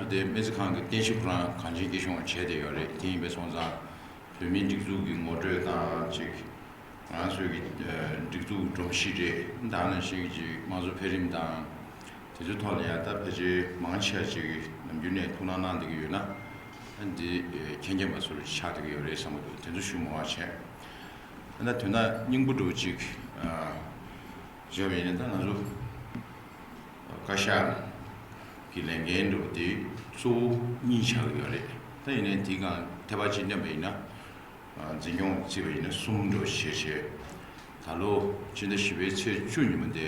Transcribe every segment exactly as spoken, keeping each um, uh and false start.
དེ་སྨན་རྩིས་ཁང་གི་རྟེན་གཞི་ཁོ་རང་གངས་ཅན་སྐྱིད་གཤོངས་བྱས་བསྡད་ཡོད་རེད། དེ་ཡིན་པ་སོང་ཙང་བོད་མིའི་སྒྲིག་འཛུགས་ཀྱི་ངོ་སྤྲོད་དང་ཅིག་ང་ཚོའི་གི་ཨ་སྒྲིག་འཛུགས་སྒྲོམ་གཞི་རེད། ད་ནང་བཞིན་གྱི་དམངས་གཙོ་འཕེལ་རིམ་དང་དེ་ཚོའི་ཐོག་ལ་ཡང་ད་ཕལ་ཆེར་མང་ཆེ་བ་ཅིག་གིས་ནམ་རྒྱུན་ནས་ཐུགས་སྣང་གནང་བསྡད་ཀྱི་ཡོད་ན། ཨ་འདི་ཨ་མཁྱེན་མཁྱེན་པ་ཚོ་ཆགས་བསྡད་ཀྱི་ཡོད་རེད་བསམ་གྱི་འདུག་དེ་ཚོ་ཞུ་མང་བ་བྱས། ད་དོན་དག་སྙིང་པོ་འདྲ་བོ་ཅིག་ཨ་བརྗོད་པ་ཡིན་ན། ད་ང་ཚོ་བཀའ་ཤག་གི་ལས་འགན་འདྲ་བོ་དེ་གཙོ་བོ་གཉིས་ཆགས་ཀྱི་ཡོད་རེད། ད་ཡིན་ནའི་དེའི་སྒང་ཐེ་བ་གཅིག་བསྣན་པ་ཡིན་ན། ཨ་འཛིན་སྐྱོང་བརྩིས་པ་ཡིན་ན་གསུམ་འདྲ་བོ་བྱས་བྱས། ད་ལོ་སྤྱི་ཟླ་བཞི་པའི་ཚེས་བཅུ་ཉིན་མོ་དེ་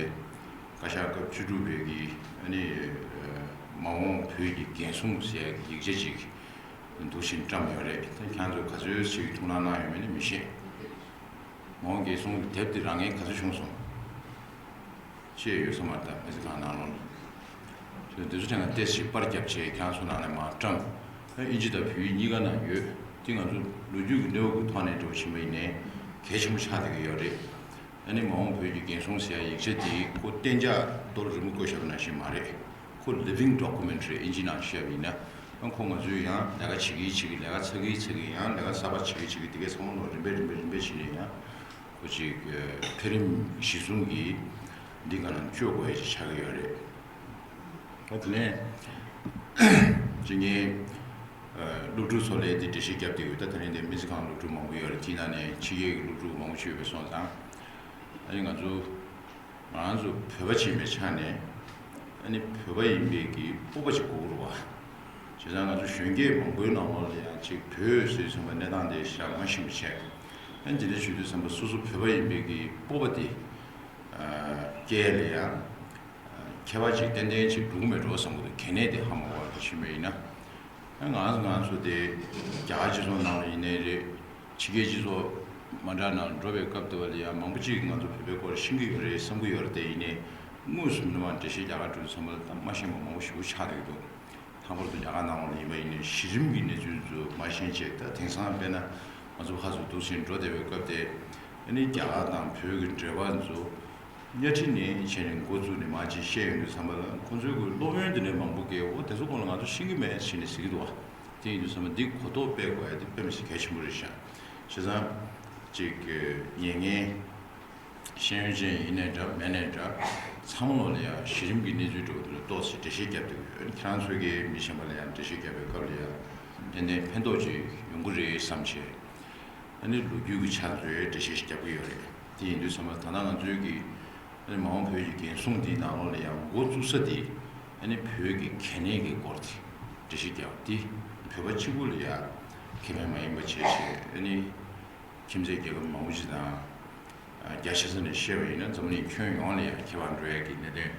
བཀའ་ཤག་སྐབས་བཅུ་དྲུག་པའི་གི་ཨ་ནི་ཨ་མ་འོངས་བོད་ཀྱི་འགན་སྲུང་ཟེར་ཡག་གི་ཡིག་ཆ་ཅིག་འདུག་བཞིན་བཀྲམ་ཡོད་རེད། ད་ཁྱེད་ཚོས་ག་ཚོད་ཅིག་ཐུགས་སྣང་གནང་ཡོད་མེད་ནི་མི་ཤེས། མ་འོངས་འགན་སྲུང་གི་དེབ་དེ་རག་མཁན་ག་ཚོད་བྱུང་སོང་། ཅེས་ཡོད་ས་མ་རེད། ད་སྨན་རྩིས་ཁང་ནང་ལོགས་ལ། དེ་ཚོ་དེ་ཚོ་ཐད་ཀར་ཏོག་ཙམ་པར་བརྒྱབ་བྱས་ཁྱེད་ཚོ་ནང་ལ་མར་བཀྲམ། ཨིན་ཇི་དང་བོད་ཡིག་གཉིས་ཀ་ནང་ཡོད། དེ་ང་ཚོ་ལོ་རྒྱུས་ཀྱི་གནས་བབ་ཀྱི་ཐོག་ནས་འགྲོ་བཞིན་པ་ཡིན་ནའི་གལ་ཆེན་པོ་ཆགས་བསྡད་ཀྱི་ཡོད་རེད། ཨ་ནི་མ་འོངས་བོད་ཀྱི་འགན་སྲུང་ཟེར་ཡ་ཡིག་ཆ་དེ་ཁོ་གཏན་འཇགས་རྡོ་ལ་རི་མོ་བརྐོས་བཞག་པ་ནང་བཞིན་མ་རེད། ཁོ་living document རེད། ཨིན་ཇི་ནང་བཤད་པ་ཡིན་ན། ཨ་ཁོ་ང་ཚོས་ཡང་ལས་ཀ་བྱེད་ཀྱི་བྱེད་ཀྱི་ལས་ཀ་ཚར་གྱི་ཚར་གྱི་ཡང་ལས་ཀ་གསར་པ་བྱེད་ཀྱི་བྱེད་ཀྱི་དེ་གའི་ཚང་མ་ལོ་རིམ་པས་རིམ་པས་རིམ་པས་བྱས་ནས་ཡང་ཁོ་ཅིག་འཕེལ་རིམ་གཞི་བཟུང་གིས་འདི་ག་ནང་བཅོས་དགོས་ཡ་ཅིག་ཆགས་ཀྱི་ཡོད་རེད། ཨ་དེ་ནས་ཅིག་ངས་སློབ་ཕྲུག་ཚོ་ལ་འདི་འགྲེལ་བཤད་བརྒྱབ་བསྡད་ཡོད། ད་དེ་རིང་འདི་སྨན་རྩིས་ཁང་སློབ་ཕྲུག་མང་པོ་ཡོད་རེད། དེའི་ནང་ནས་ཕྱི་རྒྱལ་གྱི་སློབ་ཕྲུག་མང་པོ་ཞིག་ཡོད་པ་སོང་ཙང་། ཨ་ནི་ང་ཚོ་ང་ཚོ་བོད་པ་ཅིག་ཡིན་པའི་ཆ་ནས། ཨ་ནི་བོད་པ་ཡིན་པའི་གི་སྤོབས་པ་ཅིག་དགོས་ཀྱི་རེད་པ། བྱས་ཙང་ང་ཚོ་གཞོན་སྐྱེས་མང་པོའི་ནང་ལོགས་ལ་ཡང་ཅིག་བོད་ཟེར་ཚུན་པ་གནས་སྟངས་དེ་ཞག་མ་ཤེས་པ་བྱས། ཨ་ནི་དེ་འདྲ་ཞུ་དུས་ཙམ་པ་སོ་སོ་བོད་པ་ཡིན་པའི་གི་སྤོབས་པ་དེ་ཨ་སྐྱེ་ལ་ཡང་ཨ་ཁྱད་པར་ཅིག་ཏན་ཏན་ཅིག་འགྲོ་གི་མེད་འགྲོ་བསམ་གྱི་འདུག་གལ་གནད་དེ་ཧ་མ་གོ་བ་དེ་ཤེས་པ་ཡིན་ན། ང་ང་ཚོ་དེ་རྒྱ་གར་སྤྱི་ཚོགས་ནང་ལ་ཡིན་ནའི་རེད། ཕྱི་རྒྱལ་སྤྱི་ཚོགས་མ་འདྲ་ནང་འགྲོ་བའི་སྐབས་དེ་བ་ལ་ཡང་མང་པོ་ཅིག་གིས་ང་ཚོ་བོད་པའི་སྐོར་ཤེས་ཀྱི་ཡོད་རེད་བསམ་གྱི་ཡོད་རེད། དེ་ཡིན་ནའི་དངོས་སུ་མི་མང་འགྲེལ་བཤད་རྒྱག་གར་འགྲོ་དུས་ཙམ་པ་ལ་ད་མ་ཤེས་པ་མང་པོ་ཞེ་པོ་ཆགས་བསྡད་ཀྱི་འདུག་ལྷག་པར་དུ་རྒྱ་གར་ནང་ལ་ཡིན་པ་ཡིན་ནའི་གཞི་རིམ་གྱི་གནས་ཚུལ་ཚོ་མ་ཤེས་བྱས། ད་དེང་སང་དཔེར་ན་ང་ཚོ་ཕར་ཚུར་འདུག་སེ་འགྲོ་བསྡད་པའི་སྐབས་དེ། ཨ་ནི་རྒྱ་གར་དང་བོད་ཀྱི་འབྲེལ་བ་ཚོ་གཉའ་ཁྲི་ནས་བྱས་ནས་འགོ་བཙུགས་ནས་མར་ཅིག་བཤད་ཡོང་དུས་ཙམ་པ་ལ། ཁོང་ཚོའི་གི་སློབ་ཡོན་དེ་འདྲའི་མང་པོ་གིས་འོ་དེ་ཚོ་སྐོར་ལ་ང་ཚོ་ཤེས་ཀྱི་མེད་ཟེར་ནས་ཟེར་གྱི་འདུག་པ། དེ་ཡིན་དུས་ཙམ་པ་འདི་གོ་རྟོགས་སྤེལ་དགོས་ཡ་དེ་དཔེ་མི་སྲིད་གལ་ཆེན་པོ་རེད་ཤག་བྱས་ཙང་ཅིག་གི་ཉན་མཁན་ཤེས་ཡོན་ཅན་ཡིན་ནའི་འདྲ་མེད་ནའི་འདྲ། ཚང་མ་ལོག་ལ་ཡང་གཞི་རིམ་གྱི་གནས་ཚུལ་འདྲ་བོ་དེ་ལ་ཏོག་ཙམ་འགྲེལ་བཤད་བརྒྱབ་བསྡད་ཀྱི་ཡོད། ཁྱེད་རང་ཚོ་གིས་མི་གཞན་པ་ལ་ཡང་འགྲེལ་བཤད་བརྒྱབ་པའི་སྐབས་ལ་ཡང་ཏན་ཏན་ཕན་ཐོགས་ཅིག་ཡོང་གི་རེད་བསམ་བྱས། ཨ་ནི་ལོ་རྒྱུས་ཀྱི་ཆ་ཚོས་འགྲེལ་བཤད་ཞིག་རྒྱབ་ཀྱི་ཡོད་རེད། དེ་ཡིན་དུས་ཙམ་པ་ད་ལྟ་ང་ཚོའི་གི་ཨ་ནི་མ་འོངས་བོད་ཀྱི་རྒན་གསུམ་འདིའི་ནང་ལོགས་ལ་ཡང་འགོ་བཙུགས་ས་དེ་ཨ་ནི་བོད་ཀྱི་གལ་གནད་ཀྱི་སྐོར་དེ་འགྲེལ་བཤད་རྒྱབ་དེ་བོད་པ་གཅིག་པུ་ལ་ཡང་ཁེ་ཕན་མ་ཡིན་པ་བྱས་བྱས། ཨ་ནི་ཁྱིམ་མཚེས་རྒྱལ་ཁབ་མང་པོ་ཞིག་དང་རྒྱ་ཆེ་ས་ནས་བཤད་པ་ཡིན་ན་འཛམ་གླིང་ཁྱོན་ཡོངས་ལ་ཡང་ཁྱབ་པར་འགྲོ་ཡག་གི་གནད་དོན།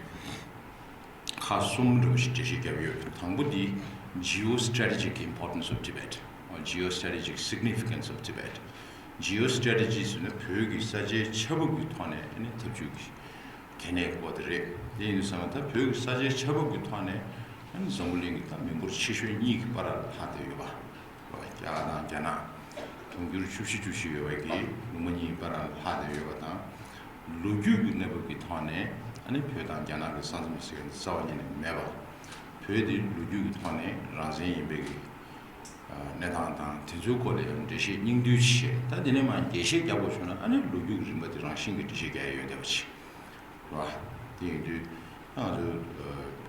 ཁག་གསུམ་འདྲ་བོ་ཞིག་འགྲེལ་བཤད་བརྒྱབ་ཡོད། དང་པོ་འདི་Geostrategic Importance of Tibet or Geostrategic Significance of Tibet། Geostrategy ཟེར་ན་བོད་ཀྱི་ས་ཆའི་ཆ་བབ་ཀྱི་ཐོག་ནས་ཨ་ནི་འཐབ་ཇུས་ཀྱི་གལ་གནད་སྐོར་དེ་རེད། དེ་ཡིན་དུས་ཙམ་པ་ད་བོད་ཀྱི་ས་ཆའི་ཆ་བབ་ཀྱི་ཐོག་ནས་ཨ་ནི་འཛམ་བུ་གླིང་གི་ད་མི་འབོར་ཆེ་ཤོས་གཉིས་ཀྱི་བར་ལ་ལྷག་བསྡད་ཡོད་པ། རྒྱ་གར་དང་རྒྱ་ནག་དུང་ཕྱུར་བཅུ་བཞི་བཅུ་བཞི་ཡོད་པ་གི་ལུང་པ་གཉིས་བར་ལ་ལྷག་བསྡད་ཡོད་པ་དང་། ལོ་རྒྱུས་ཀྱི་གནས་བབ་ཀྱི་ཐོག་ནས་ཨ་ནི་བོད་དང་རྒྱ་ནག་གི་ས་མཚམས་ཟེར་མཁན་དེ་རྩ་བ་ཉིད་ནས་མེད་པ། བོད་དེ་ལོ་རྒྱུས་ཀྱི་ཐོག་ནས་རང་བཙན་ཡིན་པའི་གི་གནས་སྟངས་དང་དེ་ཚོའི་སྐོར་ལ་ཡང་འགྲེལ་བཤད་སྙིང་བསྡུས་བྱས། ད་དེ་ནས་མར་རྒྱས་བཤད་རྒྱག་དགོས་བྱུང་ན་ཨ་ནི་ལོ་རྒྱུས་ཀྱི་རིམ་པ་དེ་རང་བཞིན་གྱིས་འགྲེལ་བཤད་རྒྱག་ཡ་ཡོང་བསྡད་པ་ཅིག་རེད་བ། དེ་ཡིན་དུས་ང་ཚོ་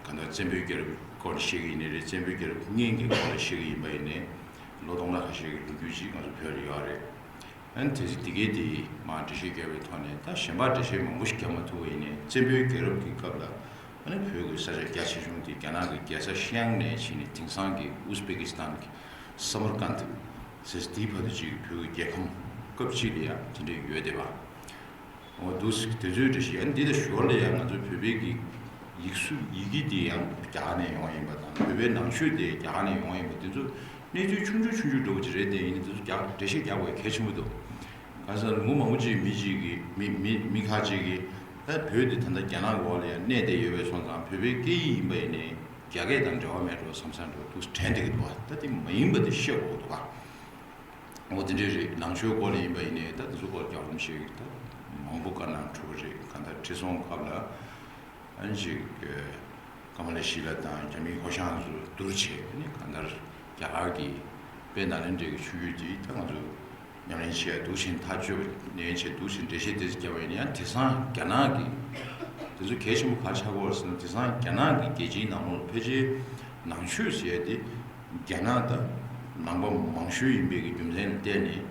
གང་ལྟར་བཙན་པོའི་རྒྱལ་རབས་སྐོར་བཤད་ཀྱི་ཡིན་ནའི་རེད། བཙན་པོའི་རྒྱལ་རབས་སྔོན་གྱི་སྐོར་ལ་བཤད་ཀྱི་ཡིན་པ་ཡིན་ནའི་ལོ་སྟོང་ཕྲག་ཁ་ཤས་ཀྱི་ལོ་རྒྱུས་ཅིག་ང་ཚོ་བོད་ལ་ཡོད་རེད། ཨ་ནི་དེ་ཚོ་དེ་གའི་དེ་མར་འགྲེལ་བཤད་བརྒྱབ་པའི་ཐོག་ནས་ད་གཞན་པ་འགྲེལ་བཤད་མང་པོ་ཞིག་བརྒྱབ་མ་ཐུབ་པ་ཡིན་ནའི་བཙན་པོའི་རྒྱལ་རབས་ཀྱི་སྐབས་ལ་ཨ་ནི་བོད་ཀྱི་ས་ཆ་རྒྱ་ཆེ་ཆུང་དེ་རྒྱ་ནག་གི་རྒྱལ་ས་ཤི་ཡང་ནས་ཕྱིན་ནས་དེང་སང་གི་ཨུ་ཛི་བེ་ཀི་སི་ཐན་གྱི་སམ་མར་ཀན་ཟེར་དེའི་བར་དུ་ཅིག་བོད་ཀྱི་རྒྱལ་ཁམས་སྐབས་གཅིག་ལ་ཡང་དེ་འདྲ་ཡོད་བསྡད་པ། འོ་འདུག་སེ་དེ་ཚོའི་འགྲེལ་བཤད། ཨ་ནི་འདི་དང་ཞོར་ལ་ཡང་ང་ཚོའི་བོད་པའི་གི་ཡིག་གཟུགས་ཡི་གེ་འདི་ཡང་རྒྱ་གར་ནས་ཡོང་བ་ཡིན་པ་དང་། བོད་པའི་ནང་ཆོས་དེ་རྒྱ་གར་ནས་ཡོང་བ་ཡིན་པ། འདི་ཚོ་གནས་ཚུལ་ཆུང་ཆུང་ཆུང་ཆུང་འདྲ་བོ་ཅིག་རེད། དེ་ཡིན་ན་འདི་ཚོ་རྒྱ་འགྲེལ་བཤད་རྒྱག་དགོས་གལ་ཆེན་པོ་འདུག་གང་ཟེར་ན་ལོ་ངོ་མང་པོ་ཅིག་མི་ཅིག་གིས་མི་མི་མི་ཁ་ཅིག་གིས་ད་བོད་འདི་ད་ལྟ་རྒྱ་ནག་གི་འོག་ལ་ཡང་གནས་བསྡད་ཡོད་པས་སོང་ཙང་བོད་པའི་སྐད་ཡིག་ཡིན་པ་ཡིན་ནའི་རྒྱ་སྐད་དང་འབྲེལ་བ་མེད་འགྲོ་བསམ་བསམ་འདྲ་བོ་འདུག་དྲན་བསྡད་ཀྱི་འདུག་བ། ད་དེ་མ་ཡིན་པ་དེ་ཤེས་དགོས་འདུག་ག་འོ་དེ་འདྲས་རེད། ནང་ཆོས་སྐོར་ལ་ཡིན་པ་ཡིན་ནའི་ད་དེ་ཚོ་སྐོར་རྒྱག་རིམ་ཞིག་ད་མང་པོ་བཀའ་གནང་གྲུབ་པ་རེད། གང་ལྟར་ཁྲི་སྲོང་སྐབས་ལ་ཨ་ནི་ཅིག་ ཀ་མ་ལ་ཤི་ལ་དང་རྒྱ་མིའི་ཧོ་ཤང་ཚོ་བསྡུར་བྱས་ནས་གང་ལྟར་རྒྱ་གར་གྱི་དཔལ་ནཱ་ལེནྡྲའི་གི་ཆོས་བརྒྱུད་དེ་ད་ང་ཚོ་ཉམས་ལེན་བྱས་འདུག་ཕྱིན་ཐག་གཅོད་པ་ནས་བྱས་འདུག་ཕྱིན་འགྲེལ་བཤད་དེ་ཚོ་བརྒྱབ་པ་ཡིན་ན་ཡང་དེང་སང་རྒྱ་ནག་གི་དེ་ཚོ་གལ་ཆེན་པོ་ག་རེ་ཆགས་ཀྱི་ཡོད་རེད་ཟེར་ན། དེང་སང་རྒྱ་ནག་གི་རྒྱལ་སྤྱིའི་ནང་ལོགས་ཕལ་ཆེར་ནང་ཆོས་ཟེར་ཡ་དེ་རྒྱ་ནག་དང་ནང་པ་མང་ཤོས་ཡིན་པའི་གི་རྒྱུ་མཚན་ལ་བརྟེན་ནས།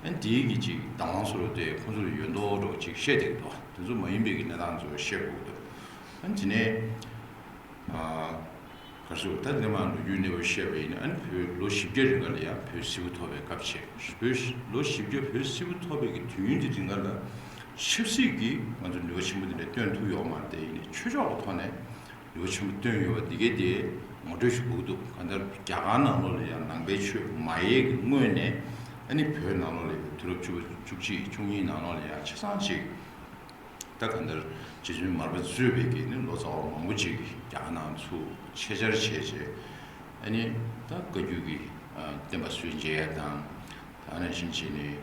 ཨ་ནི་དེའི་གི་ཅིག་དང་བླངས་སུ་རུ་དེ་ཁོང་ཚོར་ཡོད་མདོག་འདྲ་ཅིག་བཤད་བསྡད་ཀྱི་འདུག་དེ་ཚོ་མ་ཡིན་པའི་གི་གནས་སྟངས་ཚོ་བཤད་དགོས་ཀྱི་འདུག་ཨ་ནི་དེ་ནས་ཨ་ག་རེ་ཟེར། ད་དེ་མ་ལོ་རྒྱུས་གནས་བབ་བཤད་པ་ཡིན་ན། ཨ་ནི་བོད་ལོ་བཞི་བརྒྱ་རིང་ག་ལ་ཡང་བོད་སིལ་བུ་ཐོར་བའི་སྐབས་བྱས། བོད་ལོ་བཞི་བརྒྱ་བོད་སིལ་བུ་ཐོར་བའི་གི་དུས་ཡུན་དེ་རིང་ག་ལ་ཆབ་སྲིད་ཀྱི་ང་ཚོ་ནུས་པ་ཆེན་པོ་དེ་འདྲ་བཏོན་ཐུབ་ཡོད་མ་རེད། དེ་ཡིན་ནའི་ཆོས་ཕྱོགས་ཀྱི་ཐོག་ནས་ནུས་པ་ཆེན་པོ་བཏོན་ཡོད་པ་འདི་གའི་དེ་ངོ་སྤྲོད་ཞུ་དགོས་ཀྱི་འདུག་གང་ལྟར་རྒྱ་གར་ནང་ལོགས་ལ་ཡང་ནང་པའི་ཆོས་མ་ཡལ་གྱི་སྔོན་ནས། ཨ་ནི་བོད་ནང་ལོགས་ལ་ཡང་དུས་རབས་བཅུ་བཅུ་གཅིག་བཅུ་གཉིས་ནང་ལོགས་ལ་ཡང་ཆ་ཚང་ཅིག་ད་གང་ལྟར་རྗེ་བཙུན་མར་པ་གཙོས་པའི་གི་ནི་ལོ་ཙཱ་བ་མང་པོ་ཅིག་རྒྱ་གར་ནང་ཚུར་ཆེད་བཅར་བྱས་རྗེས། ཨ་ནི་ད་བཀའ་བརྒྱུད་ཀྱི་ཨ་བསྟན་པ་སྲོལ་འབྱེད་ཡ་དང་། ད་ནང་བཞིན་བྱས་ནས་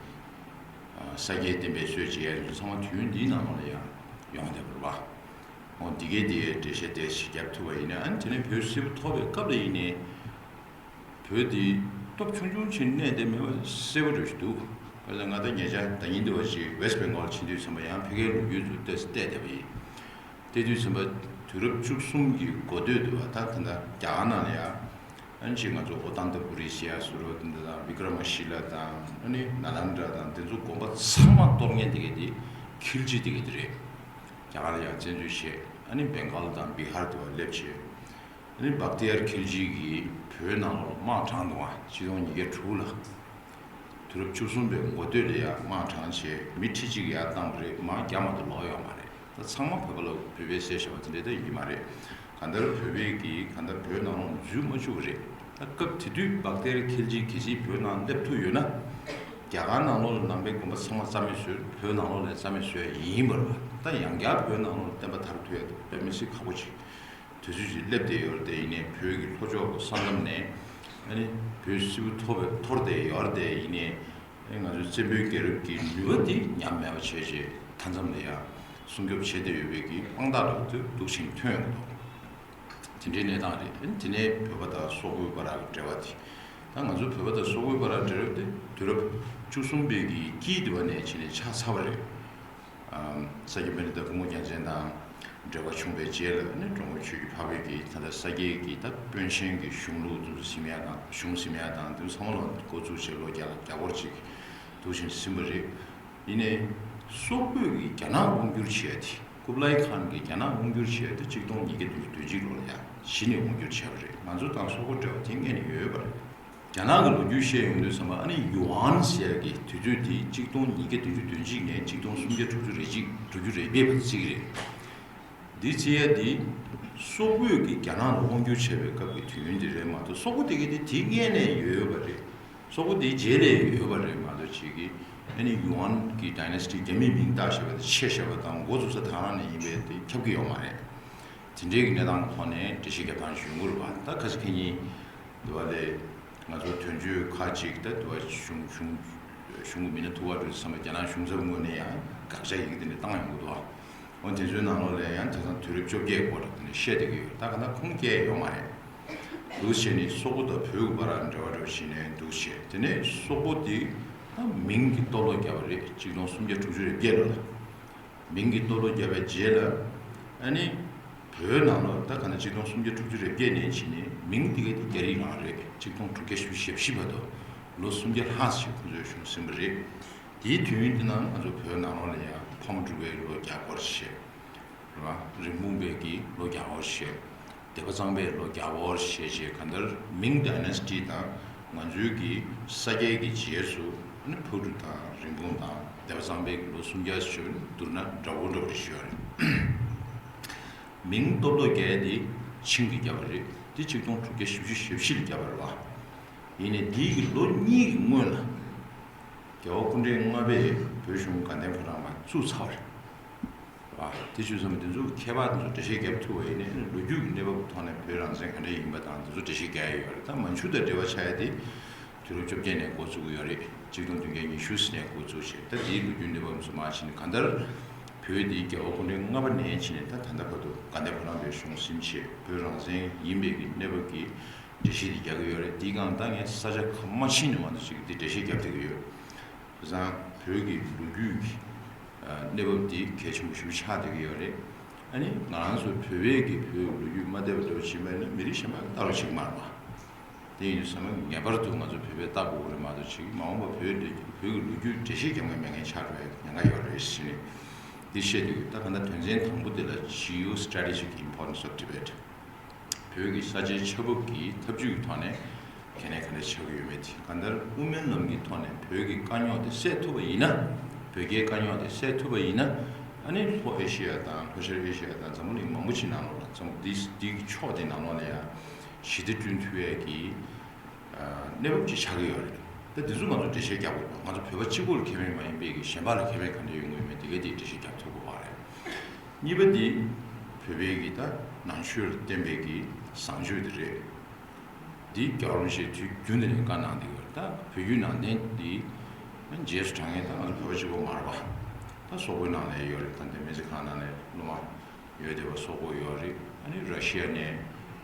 ཨ་ས་སྐྱའི་བསྟན་པའི་སྲོལ་འབྱེད་ཡ་ཚང་མ་དུས་ཡུན་འདིའི་ནང་ལོགས་ལ་ཡང་ཡོང་བསྡད་པ་རེད་པ། འོ་འདི་གའི་དེའི་འགྲེལ་བཤད་དེ་ཞིག་བརྒྱབ་ཐུབ་པ་ཡིན་ན། ཨ་ནི་དེ་ནས་བོད་སིལ་བུ་ཐོར་བའི་སྐབས་ལ་ཡིན་ནའི་བོད་འདི་སྟོབས་ཆུང་ཆུང་ཅིག་གནས་བསྡད་མེད་པ་གསལ་པོ་འདྲ་ཞིག་འདུག་ག་ཚོད་ང་ད་ཉེ་ཆར་ཟླ་ཉིན་འདི་བ་ཞིག་ཝེ་སི་ཊི་བེང་གོལ་ཕྱིན་དུས་ཙམ་པ་ཡང་ཕ་གིའི་ལོ་རྒྱུས་ཚོ་ཏོག་ཙམ་བལྟས་བསྡད་པ་ཡིན། བལྟས་དུས་ཙམ་པ་དུས་རབས་བཅུ་གསུམ་གྱི་འགོ་སྟོད་དུ་བ་ད་ད་ལྟ་རྒྱ་གར་ནང་ལ་ཡང་། ཨ་ནི་ཅིག་ང་ཚོ་ཨོ་ཏན་ཏ་པུ་རི་ཟེར་ཡ་སུ་རོ་དེ་འདྲ་དང་། བི་ཀྲ་མ་ཤི་ལ་དང་། ཨ་ནི་ནཱ་ལན་དྲ་དང་། དེ་ཚོ་དགོན་པ་ཚང་མ་གཏོར་མཁན་དེ་ག་དེ་ཁིལ་ཇི་དེ་ག་དེ་རེད། རྒྱ་གར་ལ་ཡང་བཙན་འཛུལ་བྱས། ཨ་ནི་བེང་གལ་དང་བི་ཧར་དུ་བ་སླེབས་བྱས། ཨ་ནི་བག་ཏི་ཡར་ཁིལ་ཇི་གིས་བོད་ནང་ལོགས་དམག་དྲངས་འདུག་ཨ། ཆིག་སྟོང་ཉིས་བརྒྱ་དྲུག་ལ། དུས་རབས་བཅུ་གསུམ་པའི་འགོ་སྟོད་ལ་ཡང་དམག་དྲངས་བྱས། མི་ཁྲི་གཅིག་ཡར་བཏང་བ་རེད། མར་རྒྱ་མ་གཏོགས་ལོག་ཡོད་མ་རེད། ད་ཚང་མ་བོད་པ་ལ་བོད་པའི་སྲས་བྱ་བ་དེ་འདྲ་ད་ཡིན་གྱི་མ་རེད། གང་ལྟར་བོད་པས་ཀྱིས་གང་ལྟར་བོད་ནང་ལོགས་འཛུལ་མ་བཅུག་པ་རེད། ད་སྐབས་དེ་དུས་བག་ཏེ་རི་ཁིལ་ཇི་གལ་སྲིད་བོད་ནང་སླེབས་ཐུབ་ཡོད་ན། རྒྱ་གར་ནང་ལོགས་ལ་ནང་པའི་དགོན་པ་ཚང་མ་རྩ་མེད་བཟོས། བོད་ནང་ལོགས་ལ་རྩ་མེད་བཟོས་ཡ་ཡིན་པ་རེད་པ། ད་ཡང་བསྐྱར་བོད་ནང་ལོགས་ལ་བསྟན་པ་དར་ཐུབ་ཡ་དེ་དཔེ་མི་སྲིད་ཁག་པོ་ཅིག་དུས་ཚོད་ཅིག་སླེབས་བསྡད་ཡོད་རེད། དེ་ཡིན་ནའི་བོད་ཀྱི་ལྷོ་ཕྱོགས་ཀྱི་ས་མཚམས་ནས། ཨ་ནི་བོད་སིལ་བུ་ཐོར་བའི་ཐོར་བསྡད་ཡོད་རེད། དེ་ཡིན་ནའི་ཨ་ནི་ང་ཚོའི་བཙན་པོའི་རྒྱལ་རབས་ཀྱི་ནུས་པ་འདི་ཉམས་མེད་པ་བྱས་རྗེས་མཐའ་མཚམས་ལ་ཡང་སྲུང་སྐྱོབ་བྱས་བསྡད་ཡོད་པའི་གི་དཔང་རྟགས་འདྲ་བོ་དེ་འདུག་ཕྱིན་ཐོན་ཡོང་གི་འདུག་དེ་འདྲའི་གནས་སྟངས་རེད། ཨ་ནི་དེ་ནས་བོད་པ་དང་སོག་པོའི་བར་གྱི་འབྲེལ་བ་དེ། ད་ང་ཚོ་བོད་པ་དང་སོག་པོའི་བར་གྱི་འབྲེལ་བ་དེ་དུས་རབས་བཅུ་གསུམ་པའི་གི་དཀྱིལ་དེ་བ་ནས་བྱས་ནས་ཆགས་ཚར་བ་རེད། ཨམ། ས་སྐྱ་པཎྜི་ཏ་སྐུ་ངོ་རྒྱལ་མཚན་དང་འབྲེལ་བ་བྱུང་བའི་རྗེས་ལ་ནི་འགྲོ་མགོན་ཆོས་ཀྱི་འཕགས་པས་ཀྱིས་ད་ལྟ་ས་སྐྱའི་གི་ད་དཔོན་ཆེན་གྱི་གཞུང་ལུགས་དེ་ཚོ་ཟིན་ཡ་དང་། གཞུང་ཟིན་ཡ་དང་དེ་ཚོ་ཚང་མ་ལ་འགོ་བཙུགས་བྱས་ལོ་བརྒྱ་བརྒྱ་སྐོར་ཅིག་འདུག་ཕྱིན་ཟིན་པ་རེད། ཡིན་ནའི་སོག་པོས་ཀྱིས་རྒྱ་ནག་དབང་བསྒྱུར་བྱས་ཏེ། ཀུབ་ལའི་ཁཱན་གྱིས་རྒྱ་ནག་དབང་བསྒྱུར་བྱས་ཏེ་གཅིག་སྟོང་ཉིས་བརྒྱ་བདུན་ཅུ་དོན་གཅིག་ལོ་ལ་ཡང་གཞི་ནས་དབང་བསྒྱུར་བྱས་པ་རེད། ང་ཚོ་དང་སོག་པོ་འབྲེལ་བ་དེ་སྔོན་ནས་ཡོད་པ་རེད། རྒྱ་ནག་གི་ལོ་རྒྱུས་བཤད་ཡོང་དུས་ཙམ་པ། ཨ་ནི་ཡུའན་ཟེར་ཡ་གི་དུས་ཚོད་དེ་གཅིག་སྟོང་ཉིས་བརྒྱ་བདུན་ཅུ་དོན་གཅིག་ནས་གཅིག་སྟོང་སུམ་བརྒྱ་དྲུག་ཅུ་རེ་གཅིག་དྲུག་ཅུ་རེ་བརྒྱད་བར་བརྩི་གི་རེད། འདི་བརྩི་ཡ་དེ་སོག་པོས་ཀྱིས་རྒྱ་ནག་ལ་དབང་བསྒྱུར་བྱས་པའི་སྐབས་ཀྱི་དུས་ཡུན་དེ་རེད་མ་གཏོགས། སོག་པོ་དེ་ག་དེ་དེ་སྔོན་ནས་ཡོད་ཡོད་པ་རེད། སོག་པོ་དེ་རྗེས་ལ་ཡོད་པ་རེད་མ་གཏོགས། ཅིག་གིས་ཨ་ནི་ཡུའན་གྱི་ཌའི་ནེ་སི་ཊི་རྒྱ་མིའི་མིང་བཏགས་བཞག་པ་དེ་ཆད་བཞག་པ་དང་འགོ་བཙུགས་ས་དེ་རང་ནས་ཡིན་པས་དེ་ཁྱབ་ཀྱི་ཡོད་མ་རེད། དེ་འདྲའི་གི་གནས་སྟངས་ཐོག་ནས་འགྲེལ་བཤད་རྒྱབ་སྟངས་ཞུ་དགོས་རེད་པ། ད་ཁ་ཤས་ཁ་ཉིན་དེ་བ་ལས་ང་ཚོ་དོན་གཅོད་ཁག་ཅིག་ད་དེ་བ་གཞུང་གཞུང་གཞུང་གི་མི་སྣ་ཐུག་པ་འགྲོ་དུས་ཙམ་པ་རྒྱ་ནག་གཞུང་ཚབ་ངོས་ནས་ཡང་དགག་བྱ་ཡི་གེ་དེ་འདྲ་བཏང་ཡོང་གི་འདུག་འོ་དེ་ཚོའི་ནང་ལོགས་ལ་ཡང་དེང་སང་དུས་རབས་བཅོ་བརྒྱད་སྐོར་དེ་འདྲ་བཤད་བསྡད་ཀྱི་ཡོད། ད་ག་ན་ཁུངས་སྐྱེལ་ཡོད་མ་རེད། འདུག་བྱས་ནས་སོག་པོ་དང་བོད་ཀྱི་བར་འབྲེལ་བ་འགྲོ་བྱས་ནས་འདུག་བྱས། དེ་ནས་སོག་པོ་དེ་ད་མིང་གི་སྟོབས་ལོག་བརྒྱབ་པ་རེད། གཅིག་སྟོང་སུམ་བརྒྱ་དྲུག་ཅུ་རེ་བརྒྱད་ལོ་ལ། མིང་གི་སྟོབས་ལོག་བརྒྱབ་པའི་རྗེས་ལ། ཨ་ནི་བོད་ནང་ལོགས་ད་ག་ན་གཅིག་སྟོང་སུམ་བརྒྱ་དྲུག་ཅུ་རེ་བརྒྱད་ནས་བྱས་ནས་མིང་དེ་ག་དེ་རྒྱ་རིགས་རང་རེད། གཅིག་སྟོང་དྲུག་བརྒྱ་བཞི་བཅུ་ཞེ་བཞི་བར་དུ་ལོ་སུམ་བརྒྱ་ལྷག་ཙམ་ཁོང་ཚོས་གཞུང་ཟིན་པ་རེད། དེའི་དུས་ཡུན་དེ་ནང་ང་ཚོ་བོད་ནང་ལོགས་ལ་ཡང་ཕག་མོ་གྲུ་པའི་ལོ་བརྒྱ་སྐོར་བྱས། རེད་བ། རིན་སྤུངས་པའི་གི་ལོ་བརྒྱ་སྐོར་བྱས། སྡེ་པ་གཙང་པའི་ལོ་བརྒྱ་སྐོར་བྱས་བྱས། གང་ལྟར་མིང་ཌའི་ནེ་སི་ཊི་དང་ང་ཚོའི་གི་ས་སྐྱའི་གི་རྗེས་སུ་ནི་ཕག་གྲུ་དང་རིན་སྤུངས་དང་སྡེ་པ་གཙང་པའི་གི་ལོ་སུམ་བརྒྱ་ཞིག་བསྡུར་ན་འདྲ་བོ་འདྲ་བོ་རེ་ཞུ་ཡ་རེད། མིང་སྟོབས་ལོག་བརྒྱབ་དེ་ཆིང་གིས་བརྒྱབ་པ་རེད། དེ་གཅིག་སྟོང་དྲུག་བརྒྱ་བཞི་བཅུ་ཞེ་བཞི་ལ་བརྒྱབ་པ་རེད་བ། ཡིན་ནའི་དེའི་གི་ལོ་གཉིས་ཀྱི་སྔོན་ལ་རྒྱལ་བ་སྐུ་ཕྲེང་ལྔ་པས་བོད་གཞུང་དགའ་ལྡན་ཕོ་བྲང་མར་བཙུགས་ཚར་བ་རེད་བ། དེ་བྱས་ཙང་དེ་ཚོ་ཁྱད་པར་དེ་ཚོ་འགྲེལ་བཤད་རྒྱབ་ཐུབ་པ་ཡིན་ནའི། ལོ་རྒྱུས་ཀྱི་གནས་བབ་ཐོག་ནས་བོད་རང་བཙན་ག་འདྲ་ཡིན་པ་དང་དེ་ཚོ་འགྲེལ་བཤད་རྒྱག་ཡ་ཡོད་རེད། ད་མན་ཇུ་དང་འབྲེལ་བ་ཆགས་ཡ་དེ་དུས་རབས་བཅོ་བརྒྱད་ནས་འགོ་བཙུགས་ཀྱི་ཡོད་རེད། གཅིག་སྟོང་བདུན་བརྒྱ་ཉི་ཤུ་ནས་འགོ་བཙུགས་བྱས། ད་དེའི་ལོ་རྒྱུས་གནས་བབ་ཚོ་མར་ཕྱིན་ནས། གང་ལྟར་ བོད་འདི་རྒྱལ་བ་སྐུ་ཕྲེང་ལྔ་པ་ནས་བྱས་ནས་ད་ད་ལྟ་བར་དུ་དགའ་ལྡན་ཕོ་བྲང་པའི་གཞུང་ཟིན་བྱས་བོད་རང་བཙན་ཡིན་པའི་གི་གནས་བབ་ཀྱི་འགྲེལ་བཤད་འདི་རྒྱག་གི་ཡོད་རེད། འདི་སྒང་ད་ངས་ས་ཆ་ཁ་མ་ཕྱིན་ནས་མ་གཏོགས་ཅིག་འདི་འགྲེལ་བཤད་རྒྱབ་བསྡད་ཀྱི་ཡོད། བྱས་ཙང་བོད་ཀྱི་ལོ་རྒྱུས་ཀྱི་ཨ་གནས་བབ་འདི་གལ་ཆེན་པོ་ཞེ་པོ་ཆགས་བསྡད་ཀྱི་ཡོད་རེད། ཨ་ནི་ང་རང་ཚོ་བོད་པའི་གི་བོད་ལོ་རྒྱུས་མ་བལྟས་པ་འདྲ་བོ་བྱེད་པ་ཡིན་ན་མི་རིགས་གཞན་པ་ལ་ལྟ་རོགས་བྱེད་ཀྱི་མ་རེད་པ། དེ་ཡིན་དུས་ཚང་མ་ངེས་པར་དུ་ང་ཚོ་བོད་པས་ལྟ་དགོས་ཀྱི་རེད་མ་གཏོགས་ཅིག་མ་འོངས་པ་བོད་ལ་བོད་ཀྱི་ལོ་རྒྱུས་འགྲེལ་བཤད་རྒྱག་མཁན་མེད་མཁན་ཆགས་འགྲོ་ཡ་ཉེན་ཁ་ཡོད་རེད་ཟེར་ནས་འདི་བཤད་དུས། ད་ག་ད་དོན་ཚན་དང་པོ་དེ་ལ་Geostrategic Importance of Tibet། བོད་ཀྱི་ས་ཆའི་ཆ་བབ་ཀྱི་ཐབས་ཇུས་ཀྱི་ཐོག་ནས་གལ་གནད་ག་འདྲ་ཆགས་ཀྱི་ཡོད་མེད་དེ། གང་ལྟར་དབུ་མའི་ལམ་གྱི་ཐོག་ནས་བོད་ཀྱི་དཀའ་རྙོག་དེ་སེལ་ཐུབ་པ་ཡིན་ན། བོད་རྒྱའི་དཀའ་རྙོག་དེ་སེལ་ཐུབ་པ་ཡིན་ན། ཨ་ནི་ལྷོ་ཨེ་ཤི་ཡ་དང་ལྷོ་ཤར་ཨེ་ཤི་ཡ་དང་འཛམ་བུ་གླིང་མང་པོ་ཅིག་ནང་ལོགས་ལ་འཛམ་འདི་འདི་གི་ཕྱོགས་དེ་ནང་ལོགས་ལ་ཡང་ཞི་བདེ་བསྐྲུན་ཐུབ་ཡས་ཀྱི་ཨ་གནས་བབ་ཅིག་ཆགས་ཀྱི་ཡོད་རེད། ད་འདི་ཚོ་ང་ཚོ་འགྲེལ་བཤད་རྒྱག་དགོས་པ། ང་ཚོ་བོད་པ་གཅིག་པོ་ལ་ཁེ་ཕན་མ་ཡིན་པའི་གི་གཞན་པ་ལ་ཁེ་ཕན་ག་འདྲ་ཡོང་གི་ཡོད་མེད་དེ་གའི་དེ་འགྲེལ་བཤད་རྒྱག་ཐུབ་དགོས་པ་རེད། གཉིས་པ་འདི་བོད་པའི་གི་ད་ནང་ཆོས་ལ་བརྟེན་པའི་གི་བཟང་སྤྱོད་དེ་རེད། འདི་རྒྱལ་བ་རིན་པོ་ཆེས་དུས་རྒྱུན་དུ་ནས་བཀའ་གནང་བསྡད་ཡོད་རེད། ད་བོད་བརྒྱུད་ནང་བསྟན་འདི་རྗེས་སུ་འབྲང་མཁན་ད་ང་ཚོ་བོད་པ་གཅིག་པོ་མ་རེད་པ། ད་སོག་པོའི་ནང་ནས་ཡོད་རེད། ད་འདི་སྨན་རྩིས་ཁང་ནང་ནས་སློབ་མ་ཡོད་བསྡད་པ་སོག་པོ་ཡོད་རེད། ཨ་ནི་ར་ཤི་ཡ་ནས་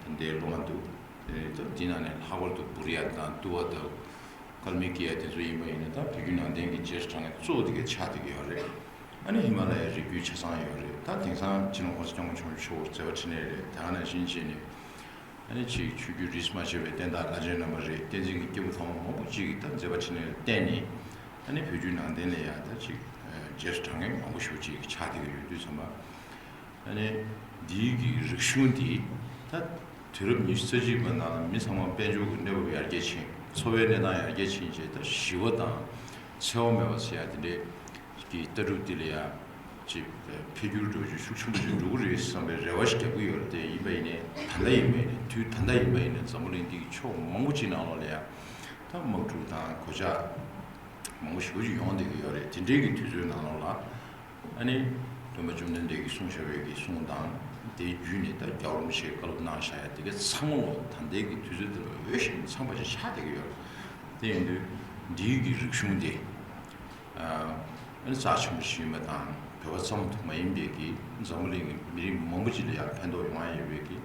ད་འདིར་སློབ་མ་འདུག། དེ་ནས་ད་འདི་ནང་ནས་ལྷག་པར་དུ་བུ་རི་ཡ་དང་ཏུ་བ་དང་ཀལ་མི་ཀི་ཡ་དེ་ཚོ་ཡིན་པ་ཡིན་ན་ད་བོད་བརྒྱུད་ནང་བསྟན་གྱི་རྗེས་སུ་འབྲང་མཁན་གཙོ་བོ་དེ་ག་ཆགས་བསྡད་ཀྱི་ཡོད་རེད། ཨ་ནི་ཧི་མ་ལ་ཡའི་རི་རྒྱུད་ཆ་ཚང་ཡོད་རེད། ད་དེང་སང་སྤྱི་ནོར་༸གོང་ས་༸སྐྱབས་མགོན་ཆེན་པོ་མཆོག་མཛད་པ་འཕྲིན་ལས་རེད། ད་ག་ནང་བཞིན་བྱས་ནས་ཨ་ནི་ཅིག་ཆོས་བརྒྱུད་རིས་མ་ཆད་པའི་བསྟན་བདག་བླ་ཆེན་རྣམ་པ་རེད། བསྟན་འཛིན་གྱི་སྐྱེས་བུ་ཚང་མ་མང་པོ་ཅིག་གིས་ད་མཛད་པ་འཕྲིན་ལས་ལ་བརྟེན་ནས་ཨ་ནི་བོད་བརྒྱུད་ནང་བསྟན་ལ་ཡང་ད་ཅིག་རྗེས་སུ་འབྲང་མཁན་མང་པོ་ཞེ་པོ་ཅིག་ཆགས་བསྡད་ཀྱི་ཡོད་དུས་ཙམ་པ། ཨ་ནི་འདིའི་གི་རིག་གཞུང་འདི་ད་དུས་རབས་ཉི་ཤུ་རྩ་གཅིག་པ་ནང་ལ་མི་ཚང་མ་དཔལ་འབྱོར་གྱི་གནས་བབ་ཡར་རྒྱས་ཕྱིན། འཚོ་བའི་གནས་སྟངས་ཡར་རྒྱས་ཕྱིན་རྗེས་ད་ཞི་བ་དང་འཚེ་བ་མེད་པ་ཟེར་ཡ་དེ་འདྲའི་གི་ལྟ་གྲུབ་འདི་ལ་ཡ་ཅིག་འཕེལ་འགྱུར་འགྲོ་རྒྱུ་ཤུགས་ཆེན་པོ་ཞིག་འགྲོ་གི་རེད་བསམ་པའི་རེ་བ་ཞིག་རྒྱག་གི་ཡོད་རེད། དེ་ཡིན་པ་ཡིན་ནའི་ད་ལྟ་ཡིན་པ་ཡིན་ནའི་དུས་ད་ལྟ་ཡིན་པ་ཡིན་ནའི་འཛམ་བུ་གླིང་འདི་གི་ཕྱོགས་མང་པོ་ཅིག་ནང་ལོགས་ལ་ཡ་ད་དམག་འཁྲུག་དང་གོད་ཆག་མང་པོ་ཞེ་པོ་ཅིག་ཡོང་བསྡད་ཀྱི་ཡོད་རེད། དེ་འདྲའི་གི་དུས་ཚོད་ནང་ལོགས་ལ། ཨ་ནི་སྟོན་པ་བཅོམ་ལྡན་འདས་ཀྱིས་གསུངས་བཞག་པའི་གི་གསུང་དང་། དེའི་བརྒྱུད་ནས་ད་རྒྱལ་བ་རིན་པོ་ཆེས་བཀའ་སློབ་གནང་བཞག་ཡ་དེ་ག་ཚང་མ་ལོ་ད་ལྟའི་གི་དུས་ཚོད་འདི་ལ་འོས་ཤིང་འཚམས་པ་ཞིག་ཆགས་བསྡད་ཀྱི་ཡོད། དེ་ཡིན་དུས་འདིའི་གི་རིག་གཞུང་དེ་ཨ་ནི་རྩ་ཆེན་པོ་ཞིག་ཡིན་པ་དང་། བོད་པ་ཙམ་དུ་མ་ཡིན་པའི་གི་འཛམ་བུ་གླིང་གི་མི་རིགས་མང་པོ་ཅིག་ལ་ཡང་ཕན་ཐོགས་ཡོང་ཡ་ཡོད་པའི་གི་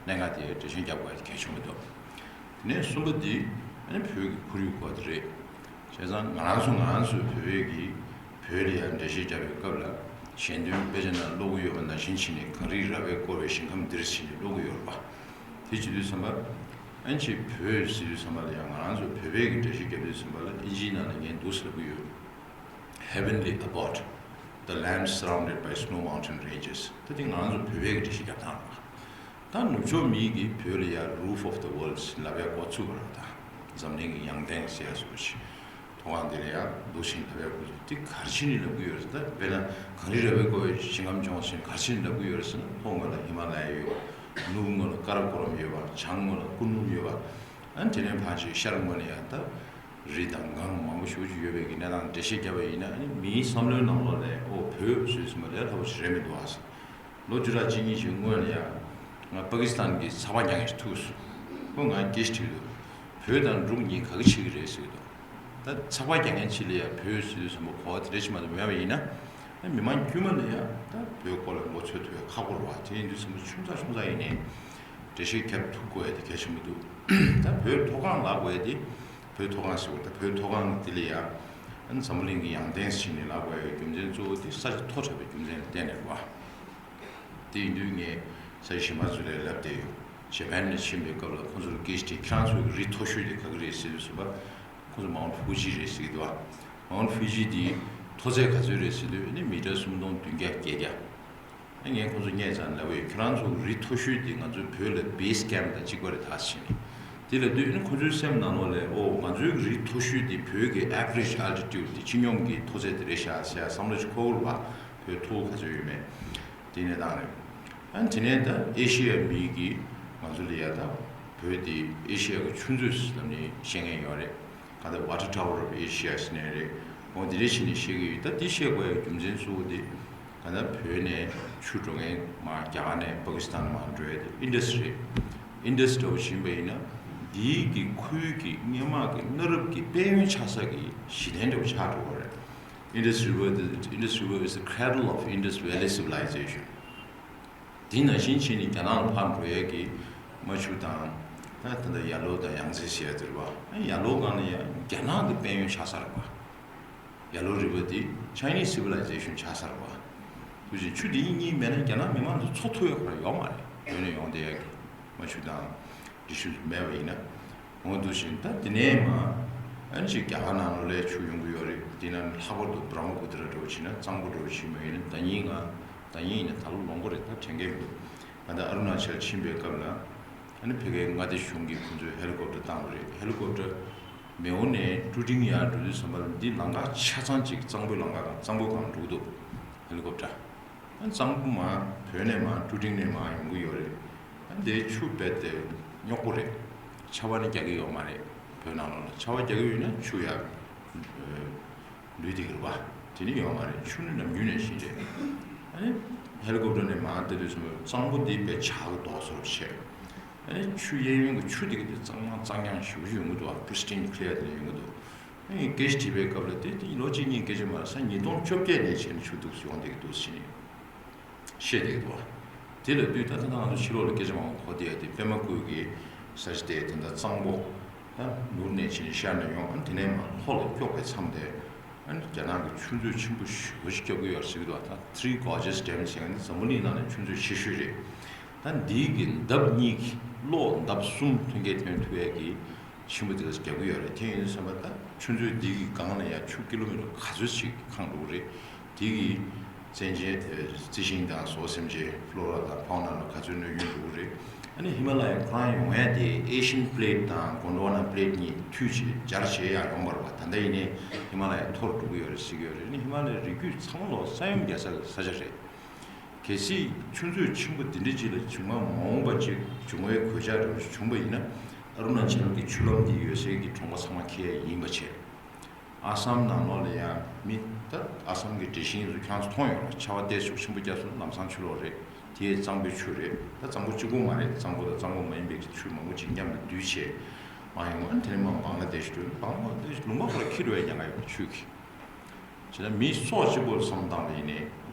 གནད་འགག་དེ་འགྲེལ་བཤད་རྒྱབ་དགོས་ཡ་དེ་གལ་ཆེན་པོ་འདུག། དེ་ནས་གསུམ་པ་འདི་ཨ་ནི་བོད་ཀྱི་ཁོར་ཡུག་སྐོར་དེ་རེད། བྱས་ཙང་ང་རང་ཚོ་ང་རང་ཚོའི་བོད་པའི་གི་བོད་ལ་ཡང་འགྲེལ་བཤད་རྒྱབ་པའི་སྐབས་ལ་ཞལ་འདོན་དཔེ་ཆ་ནང་ཀློག་གི་ཡོད་པ་ནང་བཞིན་བྱས་ནས་གངས་རིའི་ར་བས་བསྐོར་བའི་ཞིང་ཁམས་འདིར་བྱས་ནས་ཀློག་གི་ཡོད་རེད་པ། དེ་བྱེད་དུས་ཙམ་པ་ཨན་ཅི་བོད་ཟེར་དུས་ཙམ་པ་ལ་ཡང་ང་རང་ཚོ་བོད་པའི་གི་འགྲེལ་བཤད་རྒྱབ་དུས་ཙམ་པ་ལ་ཨིན་ཇིའི་ནང་ལ་ངས་འདུག་ཟེར་གི་ཡོད། Heavenly abode, the land surrounded by snow mountain ranges. ད་དེ་ང་རང་ཚོ་བོད་པའི་གི་འགྲེལ་བཤད་རྒྱབ་སྟངས་རེད་པ། ད་ནུབ་ཕྱོགས་མིའི་གིས་བོད་ལ་ཡ་Roof of the World ལབ་ཡ་འགོ་ཚུགས་པ་རེད། ད་འཛམ་གླིང་གི་ཡང་སྟེང་ཟེར་ཡ་བཟོ་འདྲ་ཞིག་མཐོ་སྒང་འདི་ལ་ཡ་འདུག་བྱས་ནས་ལབ་ཡ་འགོ་ཚུགས། དེ་ག་རེ་བྱས་ནས་ལབ་གི་ཡོད་རེད། ད་དཔེར་ན་གངས་རི་ར་བས་བསྐོར་བའི་ཞིང་ཁམས་སྦྱོང་བྱས་ནས་ག་རེ་བྱས་ནས་ལབ་གི་ཡོད་རེད་ཟེར་ན། མཐོ་སྒང་ལ་ཧི་མ་ལ་ཡ་ཡོད་པ། ནུབ་ངོས་ལ་ཀ་ར་ཀོ་རམ་ཡོད་པ། བྱང་ངོས་ལ་ཀུན་ལུམ་ཡོད་པ། ཨ་ནི་དེ་ནས་ཕར་ཕྱིན་ཤར་ངོས་ནས་ཡང་ད་རི་དང་སྒང་མང་པོ་ཞེ་པོ་ཅིག་ཡོད་པའི་གི་གནས་སྟངས་འགྲེལ་བཤད་བརྒྱབ་པ་ཡིན་ན། ཨ་ནི་མིའི་བསམ་བློའི་ནང་ལོགས་ལ་ཨོ་བོད་ཟེར་དུས་ཙམ་པ་ལས་སླ་པོ་ཞིག་རེད་མི་འདུག་ཨ། ལོ་བཅུ་ཕྲག་གཅིག་གཉིས་ཤིག་སྔོན་ལ་ཡང་ང་པ་ཀི་སི་ཐན་གྱི་ཚགས་པར་རྒྱག་མཁན་ཞིག་ཐུག་སོང་། ཁོས་ང་དགེ་བཤེས་དྲིས་འདུག། བོད་དང་འབྲུག་གཉིས་ག་གི་ཆེ་གི་རེད་ཟེར་གི་འདུག། ད་ཚགས་པར་རྒྱག་མཁན་ཅིག་ལ་ཡང་བོད་ཟེར་དུས་ཙམ་པ་གོ་བ་དེ་འདྲ་ཞིག་མ་གཏོགས་མེད་པ་ཡིན་ན། ཨ་མི་མང་དཀྱུས་མ་ལ་ཡང་ད་བོད་སྐོར་ལ་མགོ་ཚོད་ཐུབ་ཡ་ཁག་པོ་རེད་པ། དེ་ཡིན་དུས་ཙམ་པ་ཆུང་ཙག་ཆུང་ཙག་ཡིན་ནའི་འགྲེལ་བཤད་རྒྱབ་ཐུབ་དགོས་ཡ་དེ་གལ་ཆེན་པོ་འདུག། ད་བོད་མཐོ་སྒང་ལབ་དགོས་ཡ་དེ། བོད་མཐོ་སྒང་ཟེར་བ་ད་བོད་མཐོ་སྒང་འདི་ལ་ཡང་ཨ་འཛམ་བུ་གླིང་གི་ཡང་སྟེང་ཟེར་ནས་ལབ་དགོས་ཡ་རྒྱུ་མཚན་གཙོ་བོ་དེ་ས་ཆ་མཐོ་དྲགས་པའི་རྒྱུ་མཚན་ལ་བརྟེན་ནས་རེད་པ། དེ་ཡིན་དུས་ངས་ས་ཡི་གཞན་པ་ཚོ་ལ་ལབ་བསྡད་ཡོད། ཇ་པན་ནས་ཕྱིན་པའི་སྐབས་ལ་ཁོང་ཚོར་སྐད་ཆ་དྲིས། ཁྱེད་རང་ཚོའི་རི་མཐོ་ཤོས་དེ་ག་གི་རེད་ཟེར་དུས་ཙམ་པ། ཁོང་ཚོ་མའུན་ཕུ་ཇི་རེད་ཟེར་གི་འདུག་པ། མའུན་ཕུ་ཇི་དེའི་མཐོ་ཚད་ག་ཚོད་རེད་ཟེར་དུས་ཨ་ནི་མི་ཊར་སུམ་སྟོང་བདུན་བརྒྱ་བརྒྱད་བརྒྱ། ཨ་ངས་ཁོང་ཚོ་སྙད་ཙང་ལབ་པ་ཡིན། ཁྱེད་རང་ཚོ་རི་མཐོ་ཤོས་དེ་ང་ཚོའི་བོད་ལ་བེ་སི་ཀེམ་དང་གཅིག་པ་རེད་ད་ཟེར་ནས། དེ་ལབ་དུས་ཨ་ནི་ཁོང་ཚོའི་སེམས་ནང་ལོགས་ལ་ཨོ་ང་ཚོའི་རི་མཐོ་ཤོས་དེ་བོད་ཀྱི་average altitude དེ་སྤྱི་སྙོམས་ཀྱི་མཐོ་ཚད་དེ་རེད་ཤག་ཟེར་ཡ་བསམ་བློ་ཞིག་འཁོར་གི་རེད་པ། བོད་མཐོ་པོ་ག་ཚོད་ཡོད་མེད། དེ་གནས་སྟངས་རེད། ཨ་ནི་དེ་ནས་ད་ཨེ་ཤེ་ཡ་མི་གིས་ང་ཚོ་ལ་ཡ་ད་བོད་དེ་ཨེ་ཤེ་ཡ་གི་ཆུ་མཛོད་ཟེར་ནས་བཤད་མཁན་ཡོད་རེད། ག་ད་Water Tower of Asia ཟེར་ནས་རེད། འོ་དེ་འདྲ་བྱས་ནས་བཤད་ཀྱི་ཡོད། ད་དེ་བཤད་དགོས་ཡ་རྒྱུ་མཚན་གཙོ་བོ་དེ་ག་ད་བོད་ནས་ཆུ་འགྲོ་མཁན་མར་རྒྱ་གར་ནས་པ་ཀི་སི་ཐན་མར་འགྲོ་ཡ་དེ་ཨིན་ཌས་རེད། ཨིན་ཌས་འདྲ་བོ་ཞིག་ཡིན་པ་ཡིན་ན་དེའི་གི་ཁུལ་གྱི་སྔོན་མ་གི་གནའ་རབས་ཀྱི་དཔལ་ཡོན་ཆགས་ས་གི་གཞི་རྟེན་འདྲ་བོ་ཆགས་འགྲོ་གི་རེད། Indus River, the Indus River is the cradle of Indus Valley civilization. དེ་ནང་བཞིན་བྱས་ནས་རྒྱ་ནག་ལ་ཕར་འགྲོ་ཡས་ཀྱི་རྨ་ཆུ་དང་། ད་ད་ལྟ་ཡར་ལོར་དང་ཡང་རྩེ་ཟེར་ཡ་དེ་རེད་པ། ཡར་ལོར་སྒང་ལ་ཡང་རྒྱ་ནག་གི་དཔལ་ཡོན་ཆགས་ས་རེད་པ། ཡར་ལོར་རི་བོ་དེ་Chinese civilization ཆགས་ས་རེད་པ། དེ་བཞིན་ཆུ་དེ་གཉིས་མེད་ན་རྒྱ་ནག་མི་མང་དེ་འཚོ་ཐུབ་ཡ་ཁོ་རང་ཡོད་མ་རེད། བོད་ནས་ཡོང་བསྡད་ཡ་གི་རྨ་ཆུ་དང་འབྲི་ཆུ་མེད་པ་ཡིན་ན། འོ་འདུག་བཞིན་ད་དེ་ནས་མ་ཨ་ནི་ཅིག་རྒྱ་གར་ནང་ལོགས་ལ་ཆུ་ཡོང་གི་ཡོད་རེད། དེ་ནང་ལྷག་པར་དུ་Brahmaputra འདྲ་བོ་བྱས་ན། གཙང་པོ་འདྲ་བོ་བྱས་པ་ཡིན་ན། ཟླ་ཉིན་ང་ཟླ་ཉིན་ཡིན་ན་ད་ལོ་ལོངས་པ་རེད། ད་དྲན་གྱི་མི་འདུག་ང་ད་ཨ་རུ་ན་ཅལ་ཕྱིན་པའི་སྐབས་ལ་ཨ་ནི་ཕ་གིའི་མངའ་སྡེ་གཞུང་གིས་ཁོ་ཚོའི་helicopter བཏང་བ་རེད། helicopter མེའོ་ནས་ཀྲུ་ཀྲིང་ཡར་འགྲོ་དུས་ཙམ་པ་ལ་འདི་ལམ་ཁ་ཆ་ཚང་ཅིག་གཙང་པོའི་ལམ་ཁ་སྒང་གཙང་པོ་སྒང་འགྲོ་གི་འདུག helicopter། ཨ་གཙང་པོ་མ་བོད་ནས་མ་ཀྲུ་ཀྲིང་ནས་མ་ཡོང་གི་ཡོད་རེད། ཨ་འདིའི་ཆུ་རྦད་དེ་རྙོག་པོ་རེད། ཆར་པ་ནི་རྒྱག་གི་ཡོད་མ་རེད། བོད་ནང་ལོགས་ལ་ཆར་པ་རྒྱག་གི་ཡོད་ན་ཆུ་ཡར་ལུད་དེ་གི་རེད་པ། དེ་ནི་ཡོད་མ་རེད། ཆུ་ནི་ནམ་རྒྱུན་ནས་བཞིན་རེད། ཨ་ནི་helicopter ནས་མ་བལྟ་དུས་ཙམ་པ་གཙང་པོ་འདི་དཔེ་ཇག་གི་མདོག་བཟོ་འདྲ་བྱས། ཨ་ནི་ཆུ་གཡས་གཡོན་གྱི་ཆུ་དེ་གི་དེ་གཙང་མ་གཙང་རྐྱང་ཞེ་པོ་ཅིག་ཡོང་གི་འདུག་པ། pristine clear དེ་འདྲ་ཡོང་གི་འདུག་ཨ་ནི་སྐད་ཆ་དྲིས་པའི་སྐབས་ལ་དེ་དེ་ལོ་གཅིག་གཉིས་སྐད་ཆ་མ་རེད། ས་ཉིས་སྟོང་བཅོ་བརྒྱད་ནས་བྱས་ནས་ཆུ་འདུག་སེ་ཡོང་བསྡད་ཀྱི་འདུག་ཟེར་ནས་བཤད་བསྡད་ཀྱི་འདུག་པ། དེ་ལ་དུས་ད་ལྟ་ང་ཚོ་ཕྱི་ལོགས་ལ་སྐད་ཆ་མང་པོ་གོ་བསྡད་ཡ་དེ་པད་མ་ཁུལ་གྱི་ས་ཆ་དེ་དེ་འདྲ་གཙང་པོ། ད་ནུབ་ནས་ཕྱིན་ཤར་ནས་ཡོང་། ཨ་ནི་དེ་ནས་མར་ལྷོ་ལ་དཀྱོག་པའི་མཚམས་དེ། ཨ་ནི་རྒྱ་ནག་གི་ཆུ་མཛོད་ཆེན་པོ་ཞེ་པོ་ཅིག་བརྒྱབ་ཀྱི་ཡོད་རེད་ཟེར་གྱི་འདུག་ད་Three Gorges Dam ཟེར་མཁན་འདི་འཛམ་བུ་གླིང་ནང་ནས་ཆུ་མཛོད་ཆེ་ཤོས་རེད། ད་འདི་གི་འདབས་གཉིས་ཀྱི་གློག་འདབས་གསུམ་ཐོན་སྐྱེད་ཐོན་ཐུབ་ཡས་ཀྱི་ཆེན་པོ་དེ་འདྲ་བརྒྱབ་ཀྱི་ཡོད་རེད། དེ་ཡིན་དུས་ཙམ་པ་ད་ཆུ་མཛོད་འདི་གི་སྒང་ལ་ཡང་ཆུ་ཀི་ལོ་མི་ཊར་ག་ཚོད་ཅིག་གང་འགྲོ་གི་རེད། དེ་གི་རྩི་ཤིང་དང་ཟོག་སེམས་ཅན་Flora དང་Fauna ལ་ག་ཚོད་གནོད་སྐྱོན་འགྲོ་གི་རེད། ཨ་ནི་ཧི་མ་ལ་ཡ་ཁོ་རང་ཡོང་ཡ་དེ་Asian Plate དང་Gondwana Plate གཉིས་མཐུད་བྱས་སྦྱར་བྱས་ཡར་ཡོང་བ་རེད་པ། ད་ལྟ་ཡིན་ནའི་ཧི་མ་ལ་ཡ་མཐོ་རུ་འགྲོ་གི་ཡོད་རེད་ཟེར་གྱི་ཡོད་རེད། ཨ་ནི་ཧི་མ་ལ་ཡའི་རི་རྒྱུད་ཚང་མ་ལོག་ས་ཡོམ་རྒྱག་ས་གི་ས་ཆ་རེད། གལ་སྲིད་ཆུ་མཛོད་ཆེན་པོ་འདི་འདྲ་ཅིག་ལ་བྱུང་བ་མ་འོངས་པ་ཅིག་འབྱུང་བའི་གོད་ཆག་འདྲ་བོ་ཞིག་བྱུང་བ་ཡིན་ན། ཨ་རུ་ན་ཅལ་གྱི་ཆུ་ལམ་འདི་ཡོད་སའི་གི་གྲོང་པ་ཚང་མ་འཁེལ་ཡ་ཡིན་པ་བྱས། ཨ་སམ་ནང་ལོགས་ལ་ཡང་མི་ད་ཨ་སམ་གྱི་འདྲེ་ཤིང་ཚོ་ཁྱེད་རང་ཚོ་མཐོང་ཡོད་རེད། ཆར་པ་ཏོག་ཙམ་ཆེན་པོ་བརྒྱབ་སོང་ན་ལམ་སང་ཆུ་ལོག་རེད། དེ་གཙང་པོའི་ཆུ་རེད། ད་གཙང་པོ་གཅིག་པུ་མ་རེད། གཙང་པོ་དང་གཙང་པོ་མ་ཡིན་པའི་ཆུ་མང་པོ་ཅིག་མཉམ་དུ་འདུས་བྱས་མར་ཡོང་། ཨ་ནི་དེ་ནས་མར་བང་ལ་དེ་ཤི་འགྲོ། བང་ལ་དེ་ལུང་པ་ཁོ་ལ་འཁྱེར་འགྲོ་ཡ་ཉེན་ཁ་ཡོད་རེད་ཆུ་གིས། བྱས་ན་མི་སྲོག་གཅིག་པོ་ལ་བསམ་བློ་བཏང་བ་ཡིན་ནའི་